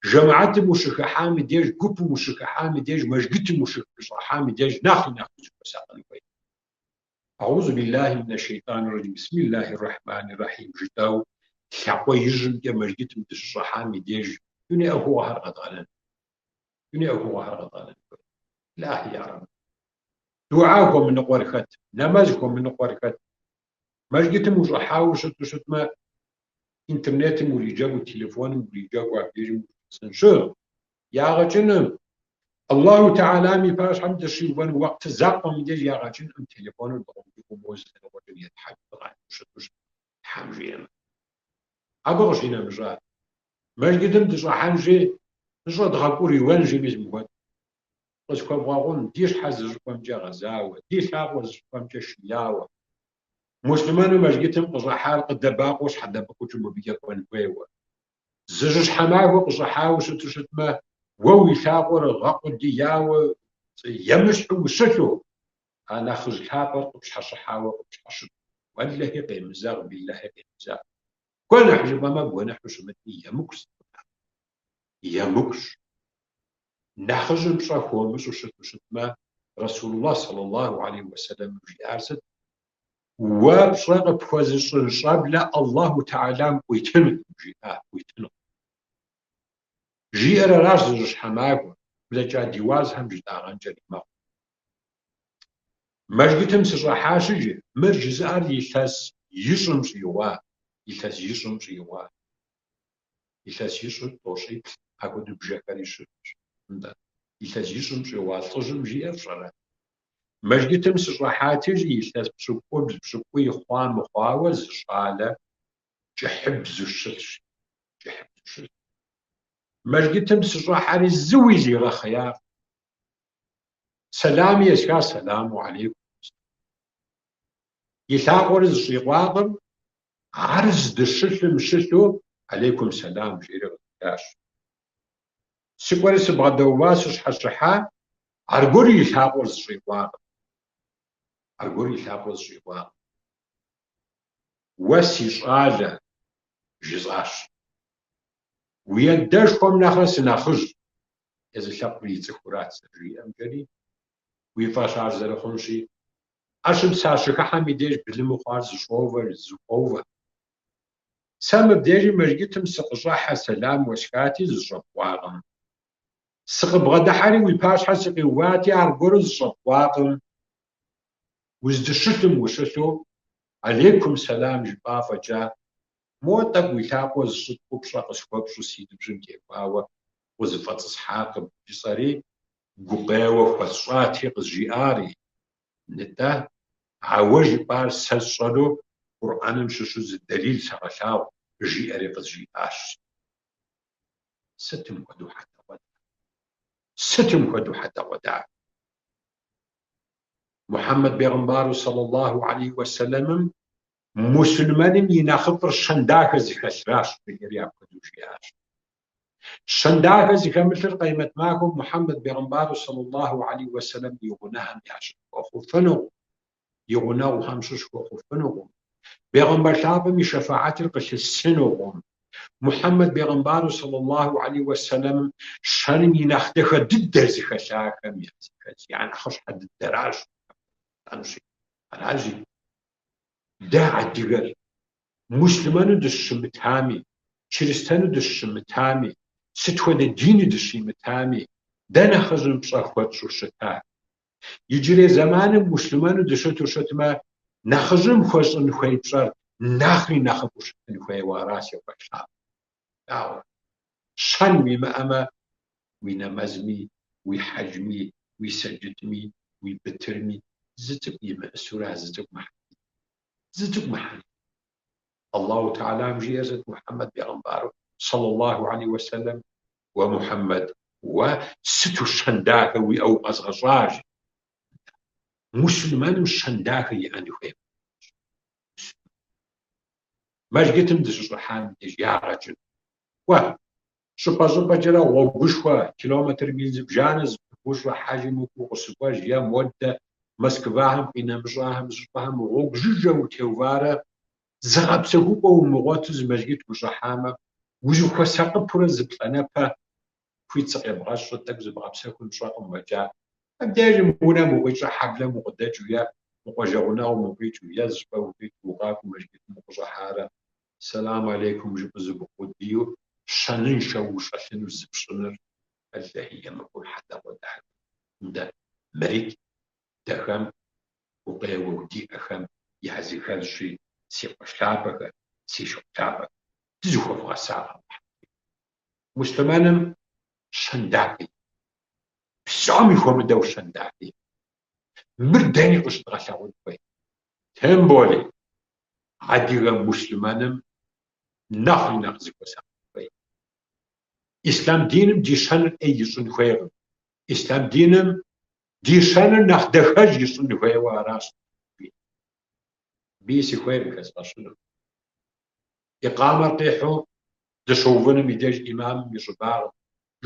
жэмыхьэтым ущыхыхьам и деж, гупым ущыхыхьам и деж, мэжджытым ущыщӏыхьам и деж нэхъри нэхъ узыхуэсакъын хуей. Аузу биллахи минэ шейтӏани рэджим, бисмиллахи рэхьмани рэхьим жытӏэу лъакъуэ ижьымкӏэ мэжджытым дыщыщӏыхьам и деж дуней ӏуэхугъуэхэр къэдгъэнэн. Дуней ӏуэхугъуэхэр къэдгъэнэн хуей. Илахи я Рэб. Дуӏа хуэмыныкъуэр хэт, нэмэз хуэмыныкъуэр хэт? Мэжджытым ущӏыхьауэ щыту щытмэ, интернетым уриджэгуу, телефоным уриджэгуу абдежым ущысын щыӏэкъым. Ягъэ кӏынкъым. Аллаху Тэхьэлам и пащхьэм дыщиувэну уэкъты закъуэм и деж ягъэ кӏынкъым телефоныр дыгъумыгъуу моуэ зы лъэныкъуэкӏэ етхьэкӏ дгъанэу щыту щытмэ, Тхьэм жиӏэмэ. Абы къыщинэмыщӏа, мэжджытым дыщӏыхьэнщи, зыщӏэдгъэкӏуриуэнщи, мис мыхуэдэу. Къысхуэбгъэгъун, ди щхьэ зы щӏыпӏэмкӏэ гъэзауэ, ди лъакъуэр зы щӏыпӏэмкӏэ шияуэ. Муслъымэну мэжджытым къыщӏыхьар къыдэбакъуэу щхьэдэбыкъукӏыу мыбыкӏэ кӏуэн хуейуэ. Зы жьыщхьэ махуэ къыщӏыхьауэ щыту щытмэ, уэ уи лъакъуэр гъэкъудияуэ емыщхьу ущылъу, а нэхъыжь лъапӏэр къыпщхьэщыхьауэ къыпщхьэщыту. Уэлэхьи къемызэгъ, биллэхьи къемызэгъ. Гуэныхь жыпӏэмэ, гуэныхьу щымытми, емыкӏущ. Емыкӏущ. Нэхъыжьым пщӏэ хуомыщӏу щыту щытмэ, Расулуллах саллаллаху алейхи уэсэлэмым жиӏар сыт? Уэ пщӏэ къыпхуэзыщӏын щӏэблэ Аллаху Тэхьэлам къуитынкъым, жиӏа, къуитынкъым. Жиӏэр аращ зы жьыщхьэ махуэ, блэкӏа ди уазхэм жытӏагъэнкӏэри мэхъу. Мэжджытым сыщӏыхьащ иджы, мыр жызыӏэр илъэс ищӏым щӏигъуа, илъэс ищӏым щӏигъуа. Илъэс ищӏыр тӏощӏиплӏ, апхуэдэу бжэхэри щытщ. Нтӏэ, илъэс ищӏым щӏигъуа лӏыжьым жиӏэр фщӏэрэ? Мэжджытым сыщӏыхьати, жи, илъэс пщыкӏубл, пщыкӏуий хъуа мыхъуауэ зы щӏалэ кӏыхьыбзу щылъщ, кӏыхьыбзу щылъщ. Мэжджытым сыщӏыхьэри зыуи зигъэхъеякъым. Сэлами есха, сэламу алейкум. И лъакъуэр зыщӏикъуакъым, ар здыщылъым щылъу алейкум сэлам жери къызитащ. Сыкӏуэри сыбгъэдэува, сыщхьэщыхьа, аргуэру и лъакъуэр зыщӏикъуакъым. Аргуэру и лъакъуэр зыщӏикъуакъым. Уэ си щӏалэ, жысӏащ. Уи адэшхуэм нэхърэ сынэхъыжь, езы лъэпкъыр ицӏыхурат зэрыжиӏэмкӏэри, уи фӏэщ ар зэрыхъунщи, ӏэщым сащыхыхьэм и деж былыму хъуар зыщӏовэ, зыфӏоувэ. Сэ мыбдежым мэжджытым сыкъыщӏыхьэ сэлам уэсхати, зыщӏэпкъуакъым. Сыкъыбгъэдыхьэри уи пащхьэ сыкъиувати, аргуэру зыщӏэпкъуакъым. Уздыщылъым ущылъу, алейкум сэлам жыпӏа фӏэкӏа, мо тӏэкӏу уи лъакъуэ зыщӏыпкъыу пщӏэ къысхуэпщӏу си ныбжьым техуауэ укъызыфӏэтӏысхьакъым, жысӏэри гукъеуэ хуэсщӏати, къызжиӏари. Нтӏэ, а уэ жыпӏар сэ сщӏэну Къурӏэным щыщу зы дэлил сыгъэлъагъу, жиӏэри къызжиӏащ. Сытым хуэдэу хьэдэгъуэда? Сытым хуэдэу хьэдэгъуэда? Мухьэммэд бегъымбару саллаллаху алейхи уэсэлэмым мусульмэным и нэхъыфӏыр щэн дахэ зыхэлъращ, жиӏэри апхуэдэу жиӏащ. Щэн дахэ зыхэмылъыр къемэт махуэм Мухьэммэд бегъымбару саллаллаху алейхи уэсэлэм и гъунэгъухэм ящыщ хуэхъуфынукъым, и гъунэгъухэм щыщ хуэхъуфынукъым. Бегъымбар лъапӏэм и шэфаӏэтыр къылъысынукъым. Мухьэммэд бегъымбару саллаллаху алейхи уэсэлэмым щэным и нэхъ дахэ дыдэр зыхэлъахэм я нэхъыщхьэ дыдэращ. Аращи, дэ адыгэр муслъымэну дыщымытами, чристэну дыщымытами, сыт хуэдэ дини дыщимытами, дэ нэхъыжьым пщӏэ хуэтщӏу щыта. Иджырей зэманым муслъымэну дыщыту щытмэ, нэхъыжьым хуэщӏын хуей пщӏэр нэхъри нэхъыфӏу щытын хуейуэ аращ, си къуэш лъапӏэ. Дауэ? Щэн уимыӏэмэ, уи нэмэзми, уи хьэджми, уи сэджытми, уи бытырми зы цӏыкӏу имыӏысура, зы цӏыкӏу мыхьэни. Зы цӏыкӏу мыхьэни. Аллаху Тэхьэлам жиӏэр сыт Мухьэммэд бегъымбару, саллаллаху алейхи уэсэлэм, Уэ Мухьэммэд, уэ сыту щэн дахэ уиӏэу укъэзгъэщӏа, жи. Муслъымэным щэн дахэ иӏэн хуей. Мэжджытым дыщыщӏыхьам и деж ягъэ кӏын. Кӏуэ, щӏыпӏэ-щӏыпӏэкӏэрэ гъуэгушхуэ, километр мин зыбжанэ зыпыбущӏрэ хьэжым укӏуэу укъыщыкӏуэж е модэ Москвахэм къинэмыщӏахэм зыщӏыпӏэхэм гъуэгу жыжьэ утеуварэ зыгъэпсэхупӏэ умыгъуэту зы мэжджыт ущӏыхьамэ, узыхуэсакъыпурэ зы плӏанэпэ хуит зыкъебгъэщӏрэ тӏэкӏу зыбгъэпсэхун пщӏэкъым фӏэкӏа. Абдежым унэм укъикӏрэ хьэблэм укъыдэкӏыу е мы къуажэ гъунэгъум укъикӏыу е зыщӏыпӏэ укъикӏыу укъакӏуэу мэжджытым укъыщӏыхьарэ сэлам алейкум жыпӏэу зыбукъуэдийуэ щэныншэу ущӏэлъыну зыпщӏыныр уэлэхьи емыкӏум хьэдэгъуэдахэм. Нтӏэ, мырикӏ дэхэм гукъеуэу диӏэхэм языхэзщи, си къуэш лъапӏэхэ, си шыпхъу лъапӏэхэ, дызыхуэвгъэсакъ Алыхьым. Муслъымэным щэн дахэ иӏэ. Псоми хуэмыдэу щэн дахэ иӏэ. Мыр дэни къыщыдгъэлъэгъуэн хуей. Тем более, адыгэ муслъымэным нэхъри нэхъ зыхуэсакъын хуей. Ислъам диным ди щэныр ӏей ищӏын хуейкъым. Ислъам диным ди щэныр нэхъ дахэж ищӏын хуейуэ аращ. Бий сыхуейкъым хэзгъэщыну. Икъамэр къихьу дыщыувыным и деж ӏимамым и щӏыбагъым.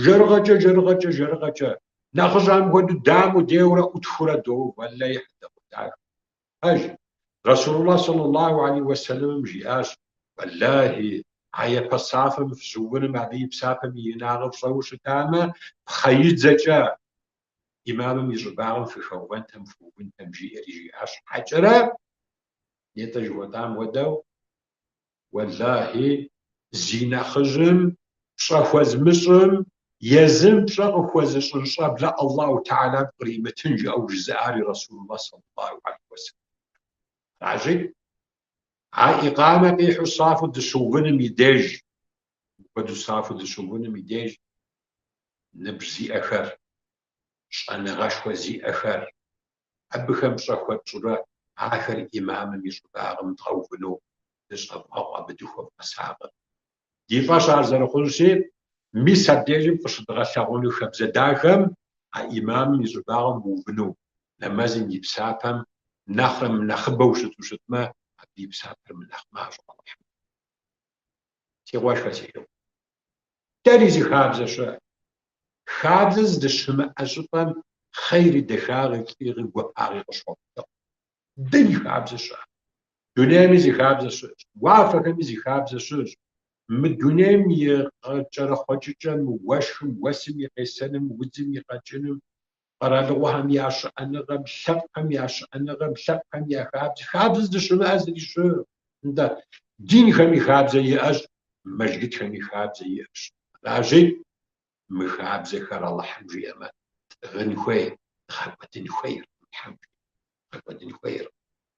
Жэрыгъэкӏэ, жэрыгъэкӏэ, жэрыгъэкӏэ. Нэхъыжьхэм хуэдэу дамэу деуэрэ ӏутхурэ доув. Уэлэхьи, хьэдэгъуэдахэ. Пэж, Расулуллах саллаллаху алейхи уэсэлэмым жиӏащ, Уэлэхьи, а япэ сафым фыщыувыным абы и псапэм и инагъыр фщӏэуэ щытамэ, пхъэидзэкӏэ ӏимамым и щӏыбагъым фыхэувэнтэм, фыувынтэм, жиӏэри жиӏащ щхьэкӏэрэ, нетӏэ жыхуэтӏам хуэдэу, Уэлэхьи, зи нэхъыжьым пщӏэ хуэзмыщӏым, езым пщӏэ къыхуэзыщӏын щӏэблэ Аллаху Тэхьэлам къримытын жиӏэу жызыӏари Расулуллах саллаллаху алейхи уэсэлэм. Аращи, а икъамэ къихьу сафу дыщыувыным и деж, мыпхуэдэу сафу дыщыувыным и деж, ныбжь зиӏэхэр, щӏэныгъэшхуэ зиӏэхэр, абыхэм пщӏэ хуэтщӏурэ ахэр ӏимамым и щӏыбагъым дгъэувыну дыщӏэвгъэкъу, абы дыхуэвгъэсакъы. Ди фӏэщ ар зэрыхъунщи, мис абдежым къыщыдгъэлъэгъуэну хабзэ дахэм а ӏимамым и щӏыбагъым увыну нэмэзым и псапэм нэхърэ мынэхъыбэу щыту щытмэ, абы и псапэр мынэхъ мащӏэу Алыхьым. Си къуэшхэ, си шыпхъу. Дэри зы хабзэ щыӏэ. Хабзэ здэщымыӏэ щӏыпӏэм хъейри, дахагъи, фӏыгъи, гуапагъи къыщохъутэкъым. Дэри хабзэ щыӏэ. Дунейми зы хабзэ щыӏэщ, уафэхэми зы хабзэ щыӏэщ. Мы дунейм и къэкӏэрэхъуэкӏыкӏэм, уэшхым, уэсым и къесэным, удзым и къэкӏыным, къэралыгъуэхэм я щыӏэныгъэм, лъэпкъхэм я щыӏэныгъэм, лъэпкъхэм я хабзэ. Хабзэ здэщымыӏэ зыри щыӏэкъым. Нтӏэ, динхэми хабзэ иӏэщ, мэжджытхэми хабзэ иӏэщ. Аращи, мы хабзэхэр Алыхьым жиӏэмэ, тӏыгъын хуей, дгъэкӏуэдын хуейркъым, Тхьэм жиӏэмэ, дгъэкӏуэдын хуейркъым.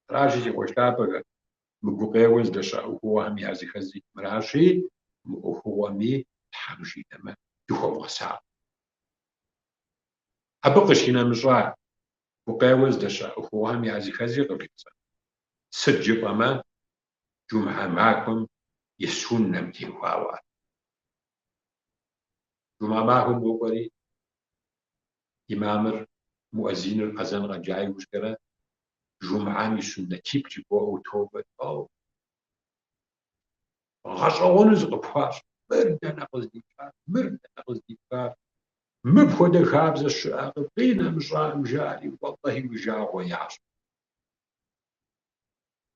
Аращи, си къуэш лъапӏэхэр, мы гукъеуэ здэщыӏэ ӏуэхугъуэхэм языхэзри мыращи, мы ӏуэхугъуэми Тхьэм жиӏэмэ, дыхуэвгъэсакъ. Абы къыщинэмыщӏа, гукъеуэ здэщыӏэ ӏуэхугъуэхэм языхэзри къывжесӏэн. Сыт жыпӏэмэ, джумгьэ махуэм и суннэм теухуауэ ар. Джумгьэ махуэм уокӏуэри, имамыр, муӏэзиныр азэн къэджа иужькӏэрэ, жумгьэм и суннэтиплӏ жыбоӏэу утоувэри, ау, гъэщӏэгъуэну зыкъыпхуащӏ. Мыр дэнэ къыздикӏар? Мыр дэнэ къыздипхар? Мыпхуэдэ хабзэ щыӏэкъым, къинэмыщӏаӏым жари, уэллэхьи, уи жагъуэ ящӏ.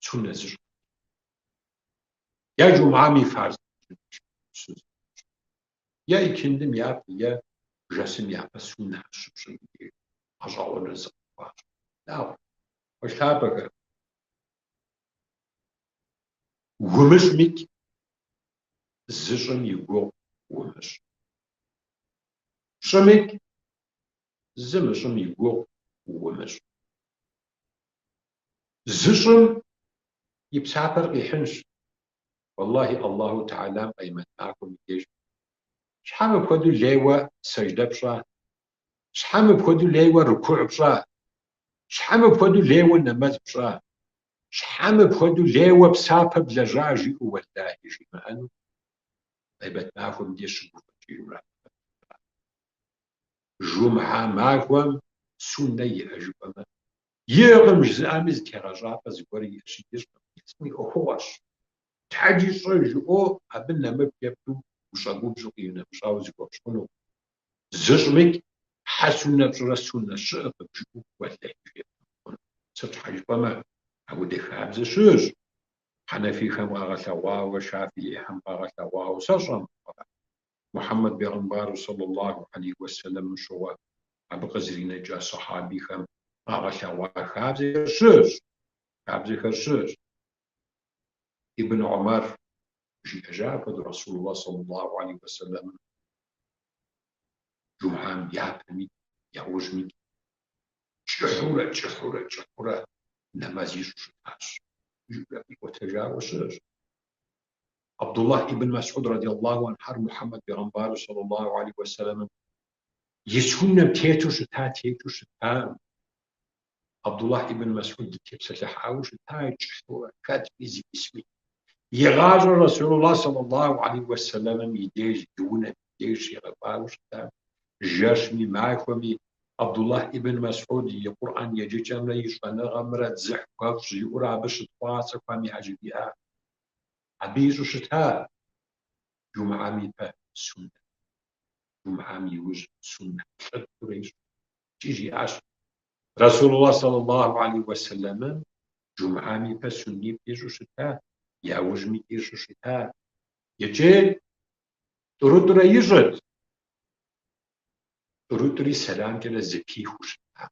Суннэ зыщӏ. Е джумгьэм и фарз е икиндым япэ, е жэщым япэ суннэхэр щыпщӏым и деж гъэщӏэгъуэну зыкъыпхуащӏ. Дауэ? Къуэш лъапӏэхэр. Умыщӏмикӏ, зыщӏым и гугъу умыщӏ. Пщӏымикӏ, зымыщӏым и гугъу умыщӏ. Зыщӏым и псапэр къихьынщ. Уэллахи, Аллаху Тэхьэлам къемэт махуэм и деж щхьэ мыпхуэдэу лейуэ сэждэ пщӏа? Щхьэ мыпхуэдэу лейуэ рукугь пщӏа? Щхьэ мыпхуэдэу лейуэ нэмэз пщӏа? Щхьэ мыпхуэдэу лейуэ псапэ блэжьа жиӏэу уэллахи жимыӏэну къемэт махуэм деж щыгуфӏыкӏыжурэ. Жумгьэ махуэм суннэ иӏэ жыпӏэмэ, иӏэкъым жызыӏэми зы тегъэщӏапӏэ зыгуэр иӏэщи, ищӏкъым, езым и ӏуэхугъуэщ. Тэджи щӏы жыӏэу абы нэмыплъ епту ущӏэгубжьу къинэмыщӏауэ зыхуэпщӏ хъунукъым. Зыщӏмикӏ, хьэ суннэ пщӏырэ суннэ щыӏэкъым жыӏэу уэлэхьи жепӏэ мыхъуну. Сыт щхьэ жыпӏэмэ, апхуэдэ хабзэ щыӏэщ. Хьэнэфихэм къагъэлъэгъуауэ, шафиихэм къагъэлъэгъуауэ, сэ щӏэмыхъуа. Мухьэммэд бегъымбару сэллаллаху алейхи уэсэлэмым щыгъуэ абы къызэринэкӏа сэхьабихэм къагъэлъэгъуа хабзэхэр щыӏэщ. Хабзэхэр щыӏэщ. Ибн Умар жиӏэжа апхуэдэу Расулуллах сэллаллаху алейхи уэсэлэмым жумгьам япэми яужьми кӏыхьурэ, кӏыхьурэ, кӏыхьурэ нэмэз ищӏу щытащ. Жиӏэурэ къиӏуэтэжауэ щыӏэщ. Абдуллах ибн Масӏуд радиаллаху анхьэр Мухьэммэд бегъымбару сэллаллаху алейхи уэсэлэмым и суннэм тету щыта, тету щытам. Абдуллах ибн Масӏуд дытепсэлъыхьауэ щыта кӏыхьурэ хэтми зиӏисми. И гъащӏэр Расулуллах сэллаллаху алейхи уэсэлэмым и деж, и унэм и деж щигъэкӏуауэ щыта. Жэщми махуэми Абдуллах ибн Масӏуд и Къурӏэн еджэкӏэмрэ и щӏэныгъэмрэ дзыхь хуэфщӏ жиӏэурэ абы щытхъуа цӏыхухэм яжриӏа. Абы ищӏу щыта жумгьэм ипэ суннэ, жумгьэм иужь суннэ плӏы-тӏурэ ищӏу. Икӏи жиӏащ Расулуллах сэллаллаху алейхи уэсэлэмым жумгьэм ипэ суннитӏ ищӏу щыта, яужьми ищӏу щыта. Икӏи тӏурытӏурэ ищӏырт, тӏурытӏури сэламкӏэрэ зэпихыу щыта.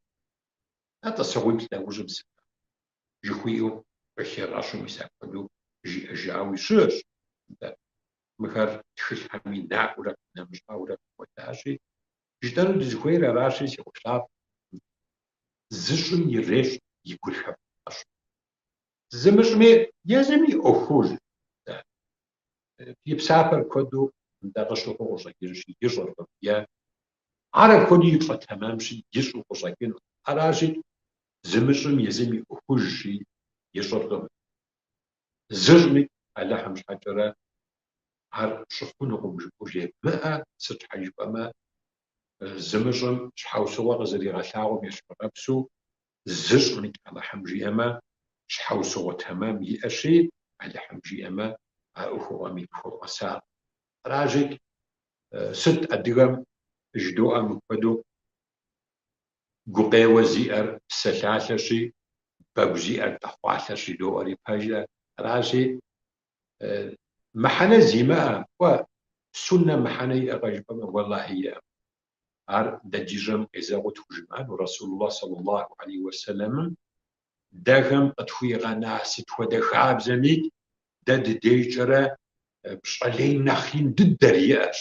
А тӏысыгъуиплӏ нэужьым сэлам жыхуиӏэу къыхигъэщу мис апхуэдэу жиӏэжауи щыӏэщ. Нтӏэ, мыхэр тхылъхэми наӏуэрэ къинэмыщӏаурэ къыхуэтащи, жытӏэну дызыхуейр аращи, си къуэш лъапӏэ, зыщӏым ирещӏ и гур хэбгъэщӏу. Зымыщӏми, езым и ӏуэхуж. Нтӏэ, и псапэр куэду нтӏэ къыщыхъуу къыщӏэкӏынщи, ищӏэркъым, е ар апхуэдэу и фӏэтэмэмщи, ищӏу къыщӏэкӏыну. Аращи, зымыщӏым езым и ӏуэхужщи, ищӏыркъым. Зыщӏми, Алыхьым щхьэкӏэрэ ар пщӏы хъунукъым жыпӏэу жебмыӏэ, сыт щхьэ жыпӏэмэ, зымыщӏым щхьэусыгъуэ къызэригъэлъагъуэм ещхьыркъэпсу, зыщӏми, Алыхьым жиӏэмэ, щхьэусыгъуэ тэмэм иӏэщи, Алыхьым жиӏэмэ, а ӏуэхугъуэми пхуэгъэсакъ. Аращи, сыт адыгэм жыдоӏэ мыпхуэдэу гукъеуэ зиӏэр псэлъалъэщи, бэгу зиӏэр тӏэхъуалъэщ жыдоӏэри пэжэ. Аращи, мыхьэнэ зимыӏэ, кӏуэ, суннэм мыхьэнэ иӏэкъэ жыпӏэмэ, уэллахьи иӏэм. Ар дэ ди жьэм къезэгъыу тхужымыӏэну Расулуллах сэллаллаху алейхи уэсэлэмым дэхэм къытхуигъэна сыт хуэдэ хабзэми дэ дыдежкӏэрэ пщӏэ лей нэхъ ин дыдэр иӏэщ.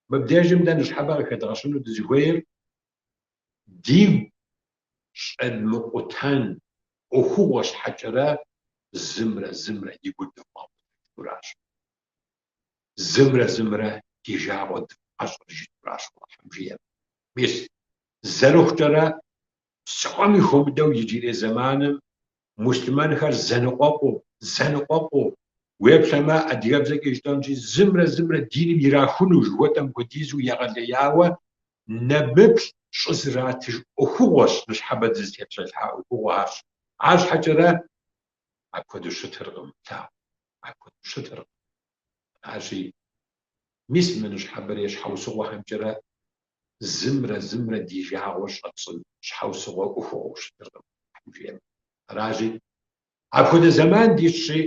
Мыбдежым дэ ныщхьэбэ къыхэдгъэщыну дызыхуейр дигу щӏэдмыкъутэн ӏуэхугъуэ щхьэкӏэрэ зымрэ зымрэ ди гур дывмыгъэкъутэжынуращ. Зымрэ зымрэ ди жагъуэ дывмыгъэщӏыр жытӏуращ Алыхьым жиӏэм. Мис, зэрыхъукӏэрэ псоми хуэмыдэу иджырей зэманым муслъымэнхэр зэныкъуэкъуу, зэныкъуэкъуу, уеплъэмэ, адыгэбзэкӏэ жытӏэнщи, зымрэ зымрэ диным ирахуну жыхуэтӏэм хуэдизу егъэлеяуэ нэмыплъ щӏызэратыж ӏуэхугъуэщ ныщхьэбэ дызытепсэлъыхьа ӏуэхугъуэхэрщ. Арщхьэкӏэрэ апхуэдэу щытыркъым, лъагъу, апхуэдэу щытыркъым. Аращи, мис мы ныщхьэбэрей щхьэусыгъуэхэмкӏэрэ зымрэ зымрэ ди жагъуэ щӏэтщӏын щхьэусыгъуэ ӏуэхугъуэу щытыркъым, жиӏэм. Аращи, апхуэдэ зэман дитщи,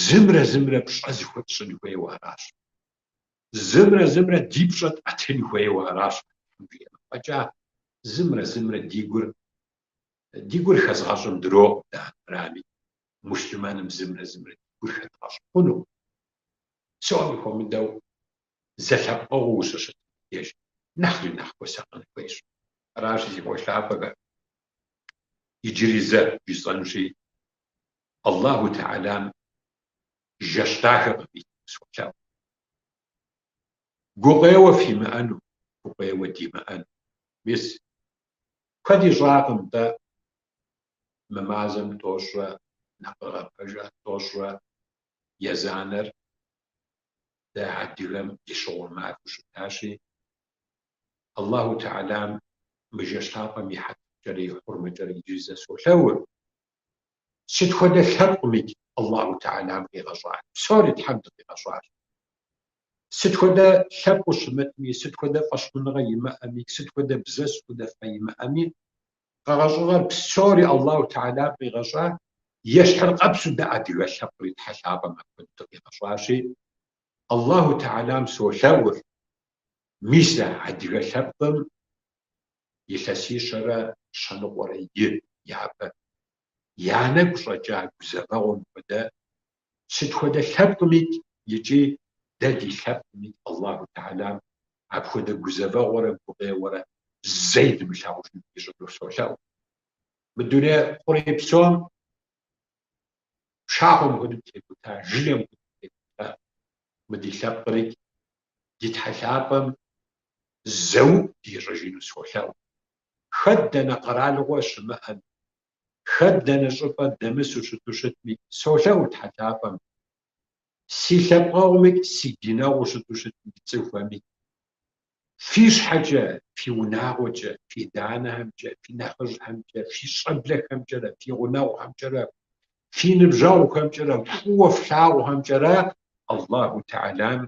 зымрэ зымрэ пщӏэ зыхуэтщӏын хуейуэ аращ. Зымрэ зымрэ ди пщӏэ тӏэтын хуейуэ аращ, жиӏэм. Фӏэкӏа зымрэ зымрэ ди гур, ди гур хэзгъэщӏым дрокъу дэ армырами, муслъымэным зымрэ зымрэ ди гур хэдгъэщӏ хъунукъым. Псоми хуэмыдэу зэлъэпкъэгъуу ущыщытым деж нэхъри нэхъ хуэсакъын хуейщ. Аращи, си къуэш лъапӏэхэр, иджыри зэ жысӏэнущи, Аллаху Тэхьэлам жэщ дахэ къывитыну солъэӏу. Гукъеуэ фимыӏэну, гукъеуэ димыӏэну. Мис, куэд ищӏакъым-тӏэ мы мазэм тӏощӏрэ накъыгъэ пэжа, тӏощӏрэ езанэр дэ адыгэм ди щыгъуэ махуэу щытащи, Аллаху Тэхьэлам мы жэщ лъапӏэм и хьэтыркӏэрэ и хьурмэкӏэрэ иджыри зэ солъэӏур. Сыт хуэдэ лъэпкъмикӏ Аллаху Тэхьэлам къигъэщӏащ. Псори Тхьэм дыкъигъэщӏащ. Сыт хуэдэ лъэпкъыу щымытми, сыт хуэдэ фӏэщхъуныгъэ имыӏэми, сыт хуэдэ бзэ, сыт хуэдэ фэ имыӏэми, къэгъэщӏыгъэр псори Аллаху Тэхьэлам къигъэщӏа, ещхьыркъэпсу дэ адыгэ лъэпкъри Тхьэ лъапӏэм апхуэдэу дыкъигъэщӏащи, Аллаху Тэхьэлам солъэӏур, мис а адыгэ лъэпкъым илъэсищэрэ щэныкъуэрэ и япэ я нэгу щӏэкӏа гузэвэгъуэм хуэдэ сыт хуэдэ лъэпкъмикӏ икӏи дэ ди лъэпкъмикӏ Аллаху Тэхьэлам апхуэдэ гузэвэгъуэрэ гукъеуэрэ зэи дымылъагъужыну ищӏыну солъэӏу. Мы дуней хъурей псом пшахъуэм хуэдэу текӏута, жылэм хуэдэу текӏута мы ди лъэпкърикӏ ди Тхьэ лъапӏэм зэуӏу дищӏыжыну солъэӏу. Хэт дэнэ къэралыгъуэ щымыӏэми, хэт дэнэ щӏыпӏэ дэмысу щыту щытми, солъэӏу Тхьэ лъапӏэм. Си лъэпкъэгъумикӏ, си динэгъуу щыту щытми, цӏыхуэмикӏ. Фи щхьэкӏэ, фи унагъуэкӏэ, фи адэ-анэхэмкӏэ, фи нэхъыжьхэмкӏэ, фи щӏэблэхэмкӏэрэ, фи гъунэгъухэмкӏэрэ, фи ныбжьэгъухэмкӏэрэ, фӏыуэ флъагъухэмкӏэрэ Аллаху Тэхьэлам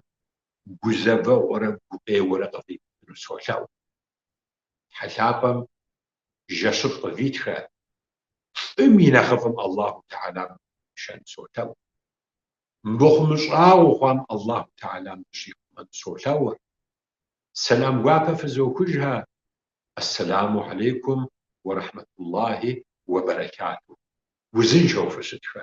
гузэвэгъуэрэ гукъеуэрэ къывимытыну солъэӏу. Тхьэ лъапӏэм жэщыфӏ къывитхэ, фӏым и нэхъыфӏым Аллаху Тэхьэлам къыфхуишэну солъэӏу. Мыхъумыщӏагъэу хъуам Аллаху Тэхьэлам дыщихъумэну солъэӏур. Сэлам гуапэ фызохыжхэ. Ассаламу алейкум уэ рахьмэтуллахи уэ бэрэкату. Узыншэу фыщытхэ.